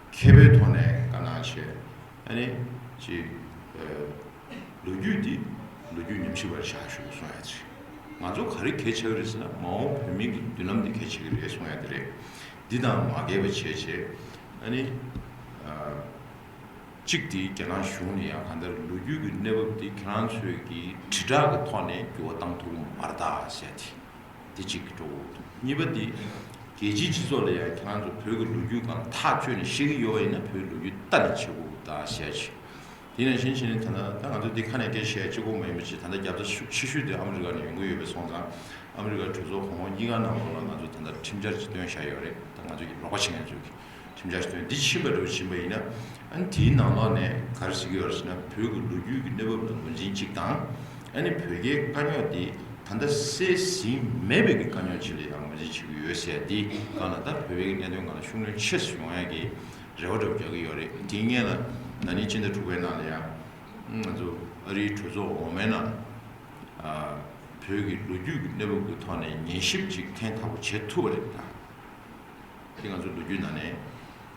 མཁས་པའི་ཐོག་ནས་བཀའ་གནང་བྱས། ཨ་ནི་ཅིག་ལོ་རྒྱུས་འདི་ལོ་རྒྱུས་ཉམས་ཞིབ་པར་བཞག་ཞུ་གསུང་ཡ་ཅིག་ང་ཚོ་ག་རེ་གལ་ཆེ་གི་རེད་ཟེར་ན་མ་འོངས་བོད་མི་གི་མདུན་ལམ་འདི་གལ་ཆེ་གི་རེད་གསུང་ཡ་དེ་རེད། འདི་དང་མ་འགལ་བ་བྱས་བྱས་ཨ་ནི། གཅིག་དེ་རྒྱ་ནག་གཞུང་ནས་ཡང་གང་ལྟར་ལོ་རྒྱུས་ཀྱི་གནས་བབ་དེ་ཁྱེད་རང་ཚོས་ཀྱི་དྲིལ་བསྒྲགས་ཀྱི་ཐོག་ནས་འགྱུར་བ་བཏང་ཐུབ་ཀྱི་མ་རེད་ད་ཟེར་ཏེ། དེ་གཅིག་གི་གྲོགས་པོ། གཉིས་པ་དེ། རྒྱལ་སྤྱིའི་སྤྱི་ཚོགས་ལ་ཡང་ཁྱེད་རང་ཚོ་བོད་ཀྱི་ལོ་རྒྱུས་སྒང་ཐག་གཅོད་ནས་ཤེས་ཀྱི་ཡོད་པ་ཡིན་ན་བོད་ལོ་རྒྱུས་ལྟ་ནས་བྱེད་དགོས་ད་ཟེར་ཅིག་དེ་ནང་བཞིན་བྱས་ནས་ད་ལྟ་ད་ང་ཚོ་འདི་ཁ་ནས་སྐད་ཆ་བཤད་གཅིག་པོ་མ་ཡིན་པ་ཅིག་ད་ལྟ་རྒྱབ་རྩ་ཤུགས་ཆེ་ཤོས་དེ་ཨ་མི་རི་ཀ་ནས་ཡོང་གི་ཡོད་པ་སོང་ཙང་ཨ་མི་རི་ཀ་གྲོས་ཚོགས་གོང་འོག་གཉིས་ཀ་ནང་ལོགས་ལ་ང་ཚོ་ད་ལྟ་ཁྲིམས་འཆར་ཅིག་བཏོན་བཞག་ཡོད་རེད། ད་ང་ཚོ་གི་རོགས་པ་བྱེད་མཁན་ཚོ་གི། ཁྲིམས་འཆར་ཞིག་བཏོན། འདི་ཕྱིན་པ་འདྲ་བོ་ཕྱིན་པ་ཡིན་ན། ཨ་ནི་དེའི་ནང་ལོགས་ནས་ག་རེ་ཟེར་གྱི་ཡོད་རེད་ཟེར་ན་བོད་ཀྱི་ལོ་རྒྱུས་ཀྱི་གནས་བབ་ལ་ངོས་འཛིན་གཅིག་དང་། ཨ་ནི་བོད་རྒྱའི་དཀའ་རྙོག་འདི་ད་ལྟ་སེལ་ཟིན་མེད་པའི་གི་དཀའ་རྙོག་ཅིག་ལ་ཡང་ངོས་འཛིན་བྱེད་ཀྱི་ཡོད་ཟེར་འདི་སྒང་ལ་ད་བོད་པའི་གི་གནད་དོན་སྒང་ལ་ཤུགས་སྣོན་ཆེ་ཙམ་ཡོང་ཡ་གི་རེ་བ་འདྲ་བོ་རྒྱག་གི་ཡོད་རེད། དེའི་སྔོན་ལ་ན་ནིང་སྤྱི་ཟླ་དྲུག་པའི་ནང་ལ་ཡང་ང་ཚོ་ཨ་རིའི་གྲོས་ཚོགས་འོག་མའི་ནང་བོད་ཀྱི་ལོ་རྒྱུས་ཀྱི་གནས་བབ་ཀྱི་ཐོག་ནས་ཉན་ཞིབ་ཅིག་ཐེངས་མཐའ་པོ་བྱེད་ཐུབ་པ་རེད་ད། འདི་ང་ཚོ་ལོ་རྒྱུས་ནང་ནས་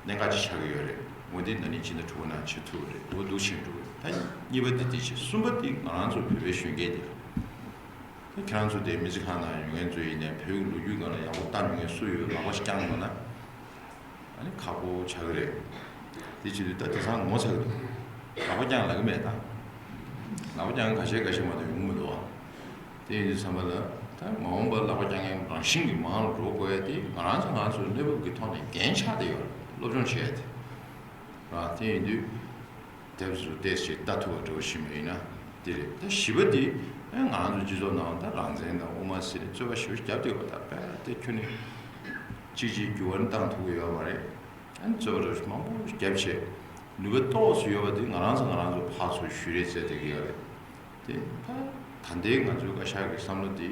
གནད་འགག་ཅིག་ཆགས་ཀྱི་ཡོད་རེད། འོ་འདི་ན་ནིང་སྤྱི་ཟླ་དྲུག་པ་ནང་བྱེད་ཐུབ་པ་རེད། འོ་འདུག་ཕྱིན་འགྲོ་གི་རེད། ད་གཉིས་པ་འདི་དེ་བྱེད། གསུམ་པ་འདི་ང་རང་ཚོ་བོད་པའི་གཞོན་སྐྱེས་དེ་ལ། ད་ཁྱེད་རང་ཚོ་དེ་མི་ཚེ་གང་ནང་ཡོང་མཁན་ཚོ་ཡིན་ནའི་བོད་ཀྱི་ལོ་རྒྱུས་སྒང་ལ་ཡག་པོ་ལྟ་མྱོང་མཁན་སུ་ཡོད། ལག་པ་བརྐྱངས་ཡོང་ན། ཨ་ནི་ཁག་པོ་ཆགས་ཀྱི་རེད། དེ་བྱེད་དུས་ད་དེང་སང་ངོ་ཚ་གི་འདུག་ལག་པ་བརྐྱངས་ལབ་ཀྱི་མེད་ད། ལག་པ་བརྐྱངས་ཁ་ཤས་ཁ་ཤས་མ་གཏོགས་ཡོང་གི་མི་འདུག་ཨ། དེ་ཡིན་དུས་ཙམ་པ་ལ་ད་མ་འོངས་པར་ལག་པ་བརྐྱང་མཁན་རང་བཞིན་གྱིས་མང་རུ་འགྲོ་དགོས་ཡ་དེ་ང་རང་ཚོ་ང་ཚོའི་གནས་བབ་ཀྱི་ཐོག་ནས་འགན་ཆགས་བསྡད་ཡོད་རེད། སློབ་སྦྱོང་བྱས་ཏེ། ར་དེ་ཡིན་དུས་དེབ་བཟོ་ཏོག་ཙམ་ལྟ་ཐུབ་པ་འདྲ་བོ་ཞིག་མ་ཡིན་ན་དེ་རེད། ད་བཞི་པ་དེ་ཨེ་ང་རང་ཚོ་སྤྱི་ཚོགས་ནང་ད་རང་བཙན་དང་དབུ་མ་ཟེར་ནས་རྩོད་པ་ཞེ་པོ་བརྒྱབ་བསྡད་པ། ད་དཔེ་དེ་ཁྱོན་ནས་གཅིག་གཅིག་འགྱུར་བ་ནི་བཏང་ཐུབ་ཀྱི་ཡོད་མ་རེད། ཨ་ནི་རྩོད་པ་རབ་མང་པོ་བརྒྱབ་བྱས་ནུས་པ་ཏོག་ཙམ་ཡོད་པ་དེ་ང་རང་ཚོ་ང་རང་ཚོ་ཕར་ཚུར་ཞུ་རེས་བྱས་བསྡད་ཀྱི་ཡོད་རེད། དེ་ད་ད་ལྟའི་ང་ཚོའི་བཀའ་ཤག་གི་བསམ་བློ་དེ་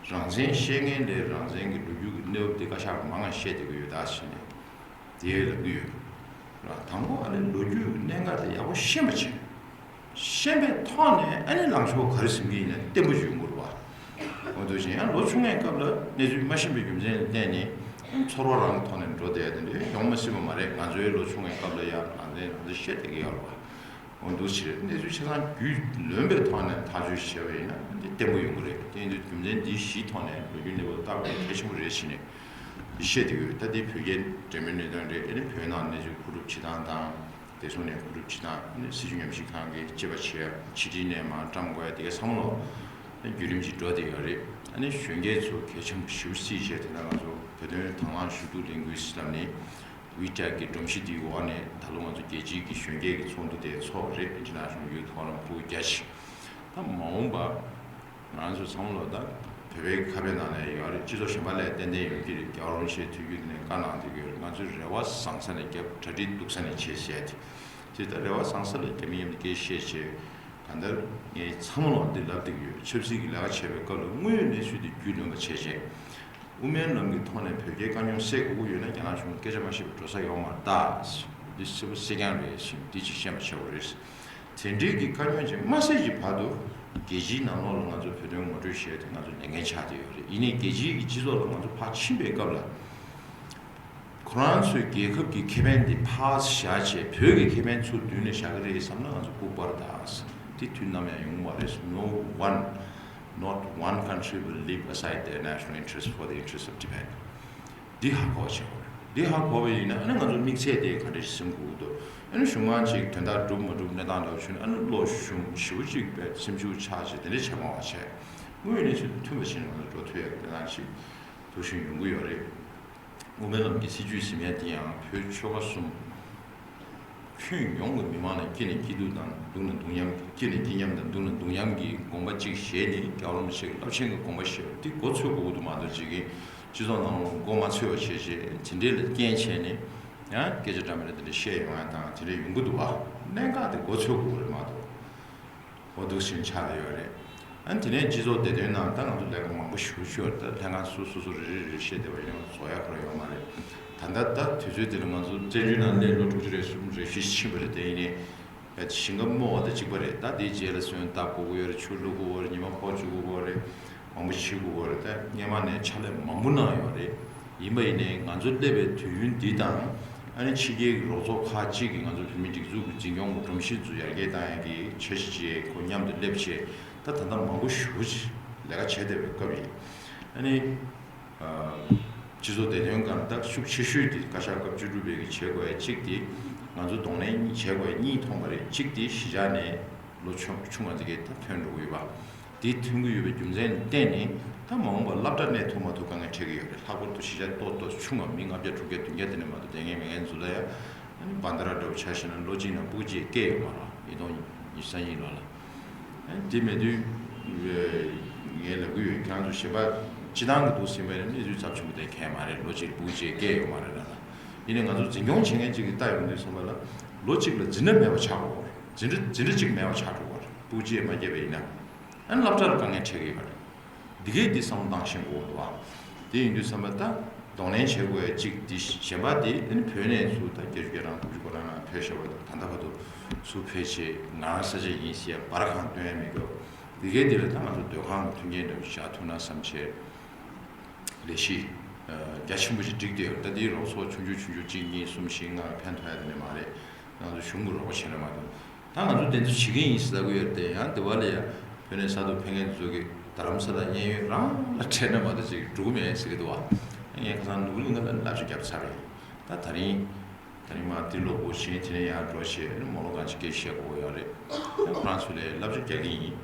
རང་བཙན་བཤད་མཁན་ལས་རང་བཙན་གྱི་ལོ་རྒྱུས་ཀྱི་གནས་བབ་དེ་བཀའ་ཤག་མང་ང་བཤད་བསྡད་ཀྱི་ཡོད་ད་ཟེར་ནས་དེ་ལབ་ཀྱི་ཡོད་ར། དང་པོ་ཨ་ནི་ལོ་རྒྱུས་ཀྱི་གནད་འགག་དེ་ཡག་པོ་ཤེས་པ་བྱས། ཤེས་པའི་ཐོག་ནས་ཨ་ནི་ལངས་ཕྱོགས་ག་རེ་ཟིན་གྱི་ཡིན་ན་བརྟན་པོ་ཅིག་ཡོང་དགོས་རེད་བ། འོ་འདུག་ཅིང་ཡང་ལོ་ཆུང་བའི་སྐབས་ལ་གནས་ཚུལ་མ་ཤེས་པའི་རྒྱུ་མཚན་ལ་བརྟེན་ནས་ཚོར་བ་རང་གི་ཐོག་ནས་འགྲོ་བསྡད་ཡ་དེ་འདྲ་ཡོང་མ་སྲིད་པ་མ་རེད། ང་ཚོའི་ལོ་ཆུང་བའི་སྐབས་ལ་ཡང་རང་བཙན་རང་བཙན་བཤད་བསྡད་ཀྱི་ཡོད་རེད་བ། འོ་འདུག་ཅིང་གནས་ཚུལ་ཆ་ཚང་རྒྱུས་ལོན་པའི་ཐོག་ནས་ཐག་གཅོད་བྱས་པ་ཡིན་ན་འདི་བརྟན་པོ་ཡོང་གི་རེད། དེ་ཡིན་དུས་རྒྱུ་མཚན་འདི་བཞིའི་ཐོག་ནས་ལོ་རྒྱུས་གནས་བབ་བརྟག་པ་གལ་ཆེན་པོ་རེད་ཟེར་ནས་འདི་བཤད་བསྡད་ཀྱི་ཡོད། ད་འདི་བོད་རྒྱའི་འབྲེལ་མོལ་གནད་དོན་རེད། ཨ་ནི་བོད་ནང་གནས་ཚུལ་མཁོ་སྒྲུབ་བྱེད་སྟངས་དང་། བདེ་སྲུང་ནས་མཁོ་སྒྲུབ་བྱེད་སྟངས། ཨ་ནི་སྲིད་བྱུས་ཉམས་ཞིབ་ཁང་གིས་དཔྱད་པ་བྱས་ཕྱི་དྲིལ་ནས་མར་བཀྲམ་དགོས་ཡ་དེ་ག་ཚང་མ་ལོ་བརྒྱུད་རིམ་གྱིས་འགྲོ་བསྡད་ཡོད་རེད། ཨ་ནི་གཞོན་སྐྱེས་ཚོ་གལ་ཆེན་པོ་ཞེ་པོ་བརྩིས་བྱས་དེ་ན་ང་ཚོ་བོད་དོན་དང་བླངས་ཞུ་གཏུག་ལས་འགུལ་ཟེར་ལབ་ནས་ཝི་ཀྲེཊ་གི་སྒྲོམ་གཞི་དེའི་འོག་ནས་ད་ལོ་ང་ཚོ་རྒྱལ་སྤྱིའི་གི་གཞོན་སྐྱེས་ཀྱི་ཚོགས་འདུ་དེ་ཚོགས་པ་རེད། International Youth Forum ཕྲུ་གུ་བརྒྱ་ཅིག་ད་མ་འོངས་པ། ང་ཚོ་ཚང་མ་ལོ་ད་བོད་པའི་ཁ་ཕྱོགས་ནང་ནས་ཡོད་རེད། སྤྱི་ཚོགས་གཞན་པ་ལས་ཏན་ཏན་ཡོང་གི་རེད། རྒྱལ་བ་རིན་པོ་ཆེའི་ཐུགས་རྒྱུད་དེ་ནས་བཀའ་གནང་བསྡད་ཀྱི་ཡོད་རེད། ང་ཚོས་རེ་བ་བཟང་ས་ནས་བརྒྱབ། གྲ་སྒྲིག་སྡུག་ས་ནས་བྱས་བྱས་ཏེ། དེ་ལྟར་རེ་བ་བཟང་ས་ལ་རྒྱབ་མི་ཡིན་པའི་སྐད་བཤད་བྱས། གང་ལྟར་ངས་ཚང་མ་ལོ་འདི་ལབ་བསྡད་ཀྱི་ཡོད། ཆབ་སྲིད་ཀྱི་ལས་ཀ་བྱེད་པའི་སྐབས་ལ་དངོས་ཡོད་གནས་ཚུལ་དེ་རྒྱུས་ལོན་པ་བྱས་བྱས། དབུ་མའི་ལམ་གྱི་ཐོག་ནས་བོད་རྒྱའི་དཀའ་རྙོག་སེལ་དགོས་ཀྱི་ཡོད་ན་རྒྱ་ནག་གཞུང་ལ་སྐད་ཆ་མ་བཤད་པར་འགྲོ་ས་ཡོད་མ་རེད་ད། འདི་གསལ་པོ་གསལ་རྐྱང་རེད་ཟེར་འདི་ཅིག་ཤེས་པ་བྱེད་དགོས་རེད། དེ་འདྲའི་གི་དཀའ་རྙོག་ཅིག་མ་སེལ་གྱི་བར་དུ་རྒྱལ་སྤྱིའི་ནང་ལོགས་ལ་ང་ཚོ་བོད་དོན་ངོ་སྤྲོད་བྱས་ཏེ་ང་ཚོ་ལས་འགན་ཆགས་བསྡད་ཡོད་རེད། ཡིན་ནའི་རྒྱལ་སྤྱིའི་གི་སྤྱི་ཚོགས་ལ་ང་ཚོ་ཕར་ཕྱིན་པའི་སྐབས་ལ། ཁོ་རང་ཚོའི་རྒྱལ་ཁབ་ཀྱི་ཁེ་ཕན་དེ་ཕར་བཞག་བྱས་བོད་ཀྱི་ཁེ་ཕན་ཚུར་མདུན་ལ་བཞག་གི་རེད་བསམ་ན་ང་ཚོ་ལྐུགས་པ་རེད་ད། དེ་དུས་ནམ་ཡང་ཡོང་གི་མ་རེད། No one, not one country will leave aside their national interest for the interest of Tibet. འདི་ཧ་གོ་བྱེད་དགོས་རེད། འདི་ཧ་གོ་བ་ཡིན་ན་ཨ་ནི་ང་ཚོ་དམིགས་ཚད་དེ་ག་འདྲ་ཞིག་སེམས་ཁུར་འདུག་ཨ་ནི་གཞུང་མང་ཅིག་དོན་དག་འགྲུབ་མ་འགྲུབ་གནས་སྟངས་འདྲ་བོ་བྱུང་ན་ཨ་ནི་བློ་ཞུམ་ཞེ་པོ་ཅིག་པའི་སེམས་ཤུགས་ཆག་བྱས་དེ་འདྲ་བྱེད་མ་བ་བྱས། དངོས་ཡོད་གནས་ཚུལ་དང་མཐུན་པ་བྱས་ནས་ང་ཚོ་འགྲོ་ཐུབ་ཡག་གི་གནས་སྟངས་ཤིག་ཐུགས་བཞེད་ཡོང་གི་ཡོད་རེད། དབུ་མའི་ལམ་གྱི་སྲིད་བྱུས་ཟིན་ཡ་དེ་ཡང་བོད་ཆོལ་ཁ་གསུམ། ཁྱོན་ཡོངས་ཀྱི་མི་མང་ལ་སྐྱིད་ན་སྐྱིད་སྡུག་དང་སྡུག་ན་སྡུག་མཉམ། སྐྱིད་ན་སྐྱིད་མཉམ་དང་སྡུག་ན་སྡུག་མཉམ་གྱི་དགོངས་པ་གཅིག་བཞེས་ནས་རྒྱལ་བ་རིན་པོ་ཆེ་གི་རླབས་ཆེན་གྱི་དགོངས་པ་བཞེས་པ་འདི་མགོ་ཚོས་དགོས་ཀྱི་འདུག་མ་གཏོགས་ཅིག་གིས་སྤྱི་ཚོགས་ནང་ལ་མགོ་མ་ཚོས་པ་བྱས་བྱས་དེ་འདྲའི་ལ་རྐྱེན་བྱས་ནས་ཡང་སྐད་ཆ་འདྲ་མི་འདྲ་དེ་འདྲ་བཤད་ཡོང་ཡ་དང་དེ་འདྲ་ཡོང་གི་འདུག་བ། གནད་འགག་དེ་མགོ་ཚོས་དགོས་རེད་མ་གཏོགས། འོ་འདུག་ཕྱིན་ཆགས་ཡོད་རེད། ཨ་ནི་དེ་ནས་སྤྱི་ཚོགས་བདེ་དོན་ནང་ད་ང་ཚོ་ལས་ཀ་མང་པོ་ཞེ་པོ་ཅིག་ཡོད་རེད། ད་ལྷན་ཁང་སོ་སོ་སོ་རེ་རེ་རེ་བཤད་བསྡད་པ་ཡིན་ན་རྫོགས་ཡ་ཁོ་རང་ཡོད་མ་རེད། ད་ལྟ་ད་དུས་ཚོད་འདི་ལ་ང་ཚོ་བཙན་བྱོལ་ནང་སླེབས་ལོ་དྲུག་ཅུ་རེ་གསུམ་རེ་བཞི་ཕྱིན་པ་རེད། དེ་ཡིན་ནའི་ཞིང་ཁ་རྨོ་བ་དང་གཅིག་པ་རེད། ད་དེའི་རྗེས་ལ་སོན་བཏབ་དགོས་ཀྱི་ཡོད་རེད། ཆུ་བླུག་དགོས་ཀྱི་ཡོད་རེད། ཉི་མ་ཕོག་བཅུག་དགོས་ཀྱི་ཡོད་རེད། མང་པོ་བྱེད་དགོས་ཀྱི་ཡོད་རེད། ད་སྔོན་མ་ནས་ཕྱག་ལས་མང་པོ་གནང་ཡོད་རེད། ཡིན་པ་ཡིན་ནའི་ང་ཚོ་སླེབས་པའི་དུས་ཡུན་འདི་དང་། ཨ་ནི་ཕྱི་རྒྱལ་གྱི་རོགས་ཚོགས་ཁག་ཅིག་གིས་ང་ཚོ་བོད་མིའི་སྒྲིག་འཛུགས་ཀྱི་འཛིན་སྐྱོང་གི་སྒྲོམ་གཞི་ཚོ་ཡར་རྒྱས་བཏང་ཡག་གི་འཆར་གཞི་བྱས། ཁོ་མཉམ་དུ་སླེབས་བྱས། ད་ད་ལྟ་མང་པོ་ཞེ་པོ་ཅིག་ལས་ཀ་བྱས་བསྡད་པའི་སྐབས་ཡིན། ཨ་ནི། ཨ། སྤྱི་ཚོགས་བདེ་དོན་སྒང་ད་ཤུགས་ཆེ་ཤོས་དེ་བཀའ་ཤག་སྐབས་བཅུ་དྲུག་པའི་གི་བྱེད་དགོས་ཡ་གཅིག་དེ། ང་ཚོ་གདོང་ལེན་བྱེད་དགོས་ཡ་གཉིས་མཐོང་བ་རེད། གཅིག་དེ་གཞིས་ཆགས་ནས་ལོ་ཆུང་ཆུང་བ་ཚོ་གིས་ད་ཐོན་འགྲོ་གི་ཡོད་པ། དེ་ཐོན་གྱི་ཡོད་པའི་རྒྱུ་མཚན་ལ་བརྟེན་ནས་ད་མ་འོངས་པར་སློབ་གྲྭ་གནས་ཐུབ་མ་ཐུབ་དཀའ་ངལ་འཕྲད་ཀྱི་ཡོད་རེད། ལྷག་པར་དུ་གཞིས་ཆགས་ཏོག་ཏོག་ཆུང་བ་མི་ལྔ་བརྒྱ་དྲུག་བརྒྱ་བདུན་བརྒྱ་དེ་ནས་མ་གཏོགས་བསྡད་མཁན་མེད་མཁན་ཚོ་ལ་ཡ། ཨ་ནི་བྷན་དྷ་ར་འདྲ་བོ་ཆ་བཞག་ན་ལོ་གཅིག་ནང་སྤུ་གུ་གཅིག་སྐྱེས་ཡོད་མ་རེད། ཉིས་སྟོང་ཉི་ཤུ་རྩ་གཉིས་ལོ་ལ། ཨ་ནི་དེ་མེད་དུས་ངས་ལབ་གི་ཡོད། ཁྱེད་རང་ཚོ་གཞན་པ་སྤྱི་བཏང་གི་འདུག་ཟིན་པ་ཡིན་ན་གནས་ཚུལ་ཚབས་ཆེན་པོ་དེ་གང་ཡང་མ་རེད། ལོ་གཅིག་སྤུ་གུ་གཅིག་སྐྱེས་ཡོད་མ་རེད་ལ། ཡིན་ནའི་ང་ཚོ་འཛིན་སྐྱོང་བྱེད་མཁན་གཅིག་གིས་ལྟ་ཡོང་དུས་ཙམ་པ་ལ། ལོ་གཅིག་ལ་འཛིན་གྲྭ་མེད་པ་ཆགས་དགོས་པ་རེད། འཛིན་གྲྭ་འཛིན་གྲྭ་གཅིག་མེད་པ་ཆགས་འགྲོ་བ་རེད། སྤུ་གུ་གཅིག་མ་སྐྱེས་པ་ཡིན་ན། ཨ་ནི་སློབ་གྲྭ་ལ་དཀའ་ངལ་འཕྲད་ཀྱི་ཡོད་པ་རེད། འདི་གས་འདི་བསམ་བློ་བཏང་ཤེས་དགོས་འདུག་བ། དེ་ཡིན་དུས་ཙམ་པ་ད་གདོང་ལེན་བྱེད་དགོས་ཡ་གཅིག་འདི། གཞན་པ་དེ་ཨ་ནི་བོད་ནས་ཚུར་ད་བརྒྱད་ཅུ་གྱ་གྲངས་དགུ་བཅུ་གོ་གྲངས་ནང་ཕེབས་བཞག་པ་དང་། ད་ལྟ་བར་དུ་ཚུར་ཕེབས་བྱས་ང་རང་ས་ཆ་ཡིན་ཟེར་ཡ་སྦ་ར་གང་སྟོན་ཡ་མེད་སྐབས། འདི་གས་འདི་ལ་ད་ང་ཚོ་སྡོད་ཁང་གི་མཐུན་རྐྱེན་འདྲ་བོ་ཞིག་བཞག་ཐུབ་ན་བསམ་བྱས། ལས་གཞི་རྒྱ་ཆེན་པོ་ཞིག་བསྒྲིགས་བསྡད་ཡོད། ད་འདིའི་རོགས་ཚོགས་ཆུང་ཆུང་ཆུང་ཆུང་གཅིག་གཉིས་གསུམ་བཞི་ལྔ་ཕན་ཐོགས་ཡ་དེ་འདྲ་མ་རེད། ང་ཚོ་གཞུང་གི་རོགས་པ་བྱས་ན་མ་གཏོགས། ད་ང་ཚོ་དེ་ཚོ་བྱེད་ཀྱི་ཡིན་ཟེར་ལབ་ཀྱི་ཡོད་རེད་དེ། ཡང་འདི་བ་ལ་ཡ་བོད་ནས་གསར་དུ་ཕེབས་མཁན་ཚོ་གིས་རྡ་རམ་ས་ལ་གཡས་གཡོན་རང་ལ་འཕྲད་ན་མ་གཏོགས་ཅིག་འགྲོ་གི་མེད་ཟེར་གྱི་འདུག་བ། ངས་ཁ་སང་ནོར་བུ་གླིང་ཁ་ལ་བསླབ་བྱ་བརྒྱབ་ཚར་རེད། ད་ད་རིང་། ད་རིང་མ་འདི་ལོ་འགོ་བཞིན་དེ་ནས་ཡང་འགྲོ་བྱས་ནས་མོ་ལོ་གང་ཅི་སྐད་བཤད་དགོས་ཡོད་རེད། ཡང་ཁོ་རང་ཚོ་ལ་བསླབ་བྱ་རྒྱག་གི་ཡིན།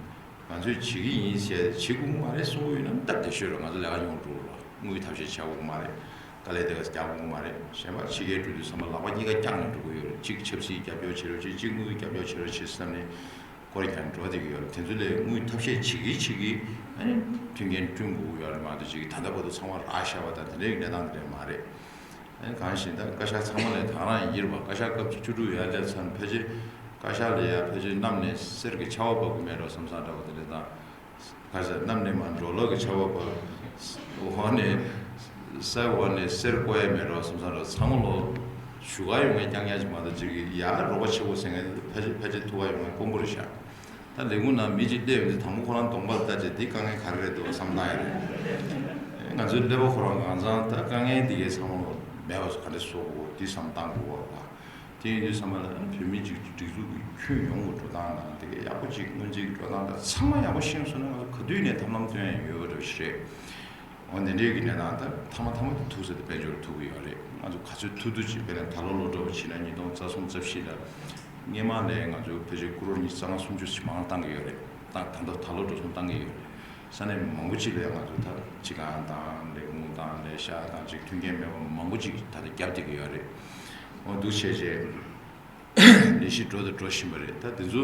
ང་ཚོས་བྱེད་ཀྱི་ཡིན་ཟེར། བྱེད་དགོས་ཀྱི་མ་རེད་གསུང་གི་ཡོད་ན་སྟབས་བདེ་ཤོས་རེད། ང་ཚོ་ལས་ཀ་ཡོང་འགྲོ་རོགས། དངུལ་ཐབས་ཤེས་བྱ་དགོས་ཀྱི་མ་རེད། དཀའ་ལས་དེ་ག་རྒྱག་དགོས་ཀྱི་མ་རེད། གཞན་པ་ཕྱི་རྒྱལ་འགྲོ་དུས་ཙམ་པ་ལག་པ་གཉིས་ཀ་བརྐྱངས་ནས་འགྲོ་གི་ཡོད་རེད། གཅིག་ཆབ་སྲིད་རྒྱབ་སྐྱོར་བྱེད་རོགས་བྱེད། གཅིག་དངུལ་རྒྱབ་སྐྱོར་བྱེད་རོགས་བྱེད་བསམ་ནས་སྐོར་རྒྱག་འགྲོ་བསྡད་ཀྱི་ཡོད་རེད། དེ་ཚོ་ལས་དངུལ་ཐབས་ཤེས་བྱེད་ཀྱི་བྱེད་ཀྱི་ཨ་ནི་མཐུན་རྐྱེན་བསྐྲུན་དགོས་ཀྱི་ཡོད་རེད་མ་གཏོགས། ཅིག་ད་ལྟ་བར་དུ་ཚང་མ་རག་བཞག་པ་དང་དེ་འདྲའི་གནས་སྟངས་དེ་འདྲ་མ་རེད། ཨ་ནི་གང་ཞིག་ད་བཀའ་ཤག་ཚང་མ་ལས་ད་རང་ཡིན་རེད་པ། བཀའ་ཤག་སྐབས་བཅུ་དྲུག་ཡར་སླེབས་ཚར་ནས་ཕལ་ཆེར་བཀའ་ཤག་ལ་ཡ་ཕལ་ཆེར་གནམ་ནས་གསེར་གྱི་ཆར་པ་བབས་ཀྱི་མེད་འགྲོ་བསམ་བསམ་འདྲ་བོ་དེ་འདྲ་དང་། ག་ཟེར། གནམ་ནས་མར་འབྲོག་ལོག་གི་ཆར་པ་བབས། འོག་ནས་ས་འོག་ནས་གསེར་བརྐོ་ཡ་མེད་འགྲོ་བསམ་བསམ་འདྲ་བོ། ཚང་མ་ལོ་བཞུགས་སྒར་ཡོང་མཁན་རྐྱང་རྐྱང་ཅིག་མ་གཏོགས་ཅིག་ཡར་རོགས་པ་བྱེད་དགོས་ཟེར་མཁན་དེ་ཕལ་ཆེར་ཕལ་ཆེར་ཐུག་ག་ཡོང་མཁན་དཀོན་པོ་རེད་ཤག་ད་ལས་ཁུངས་ནང་མི་གཅིག་སླེབས་ཡོང་དུས་དང་པོ་ཁོ་རང་གདོང་པ་ལ་ལྟ་བྱས། འདི་དཀའ་ངལ་ག་རེ་རེད་འདུག་བསམ་བཏང་ཡ་རེད། ང་ཚོའི་ཀླད་པ་ཁོ་རང་གང་ཚང་ད་དཀའ་ངལ་འདི་གའི་ཚང་མ་ལོ་མེད་པ་ག་འདྲ་བཟོ་དགོས་འདི་བསམ་བཏང་དགོས་པ་རེད་པ། དེ་ཡིན་དུས་ཙམ་པ་ལ་ཨ་ནི་བོད་མིའི་སྒྲིག་སྒྲིག་འཛུགས་ཀྱི་ཁྱོན་ཡོངས་ཀྱི་འགྲོ་སྟངས་དང་། དེ་གའི་ཡག་པོ་ཅིག་སྔོན་རྩིས་ཀྱི་འགྲོ་སྟངས་དང་ཚང་མ་ཡག་པོ་ཤེས་སོང་ན་ང་ཚོ་ག་དུས་ནས་ཐབས་ལམ་སྟོན་ཡ་ཡོད་པ་འདྲ་ཞིག་རེད། འོ་འདི་འདྲའི་གི་གནས་སྟངས་ད་མཐའ་མ་མཐའ་མ་དེ་ཐུག་ས་དེ་དཔལ་འབྱོར་ཐུག་གི་ཡོད་རེད། ང་ཚོ་ག་ཚོད་ཐུབ་ཐུབ་ཅིག་དཔེར་ན་ད་ལོ་ལོ་འདྲ་བོ་བྱས་ན་ཉིས་སྟོང་རྩ་གསུམ་རྩ་བཞི་ལ་སྔོན་མ་ལས་ང་ཚོ་ཕལ་ཆེར་ཀོ་རོར་ཉི་ཤུ་རྩ་ལྔ་སུམ་ཅུ་ཞིག་མང་བཏང་གི་ཡོད་རེད། ད་ད་ལྟ་ད་ལོ་འགྲོ་སོང་བཏང་གི་ཡོད་རེད། ས་གནས་མང་པོ་ཅིག་ལ་ང་ཚོ་ད་སྤྱི་ཁང་དང་ལས་ཁུངས་དང་ལས་ཤག་དང་ཅིག་མཐུན་རྐྱེན་མེད་པ་མང་པོ་ཅིག་ད་ལྟ་བརྒྱབ་བསྡད་ཀྱི་ཡོད་རེད། འོ་འདུག་བྱས་བྱས་ལས་གཞི་འགྲོ་དང་འགྲོ་བཞིན་པ་རེད། ད་འདི་ཚོ་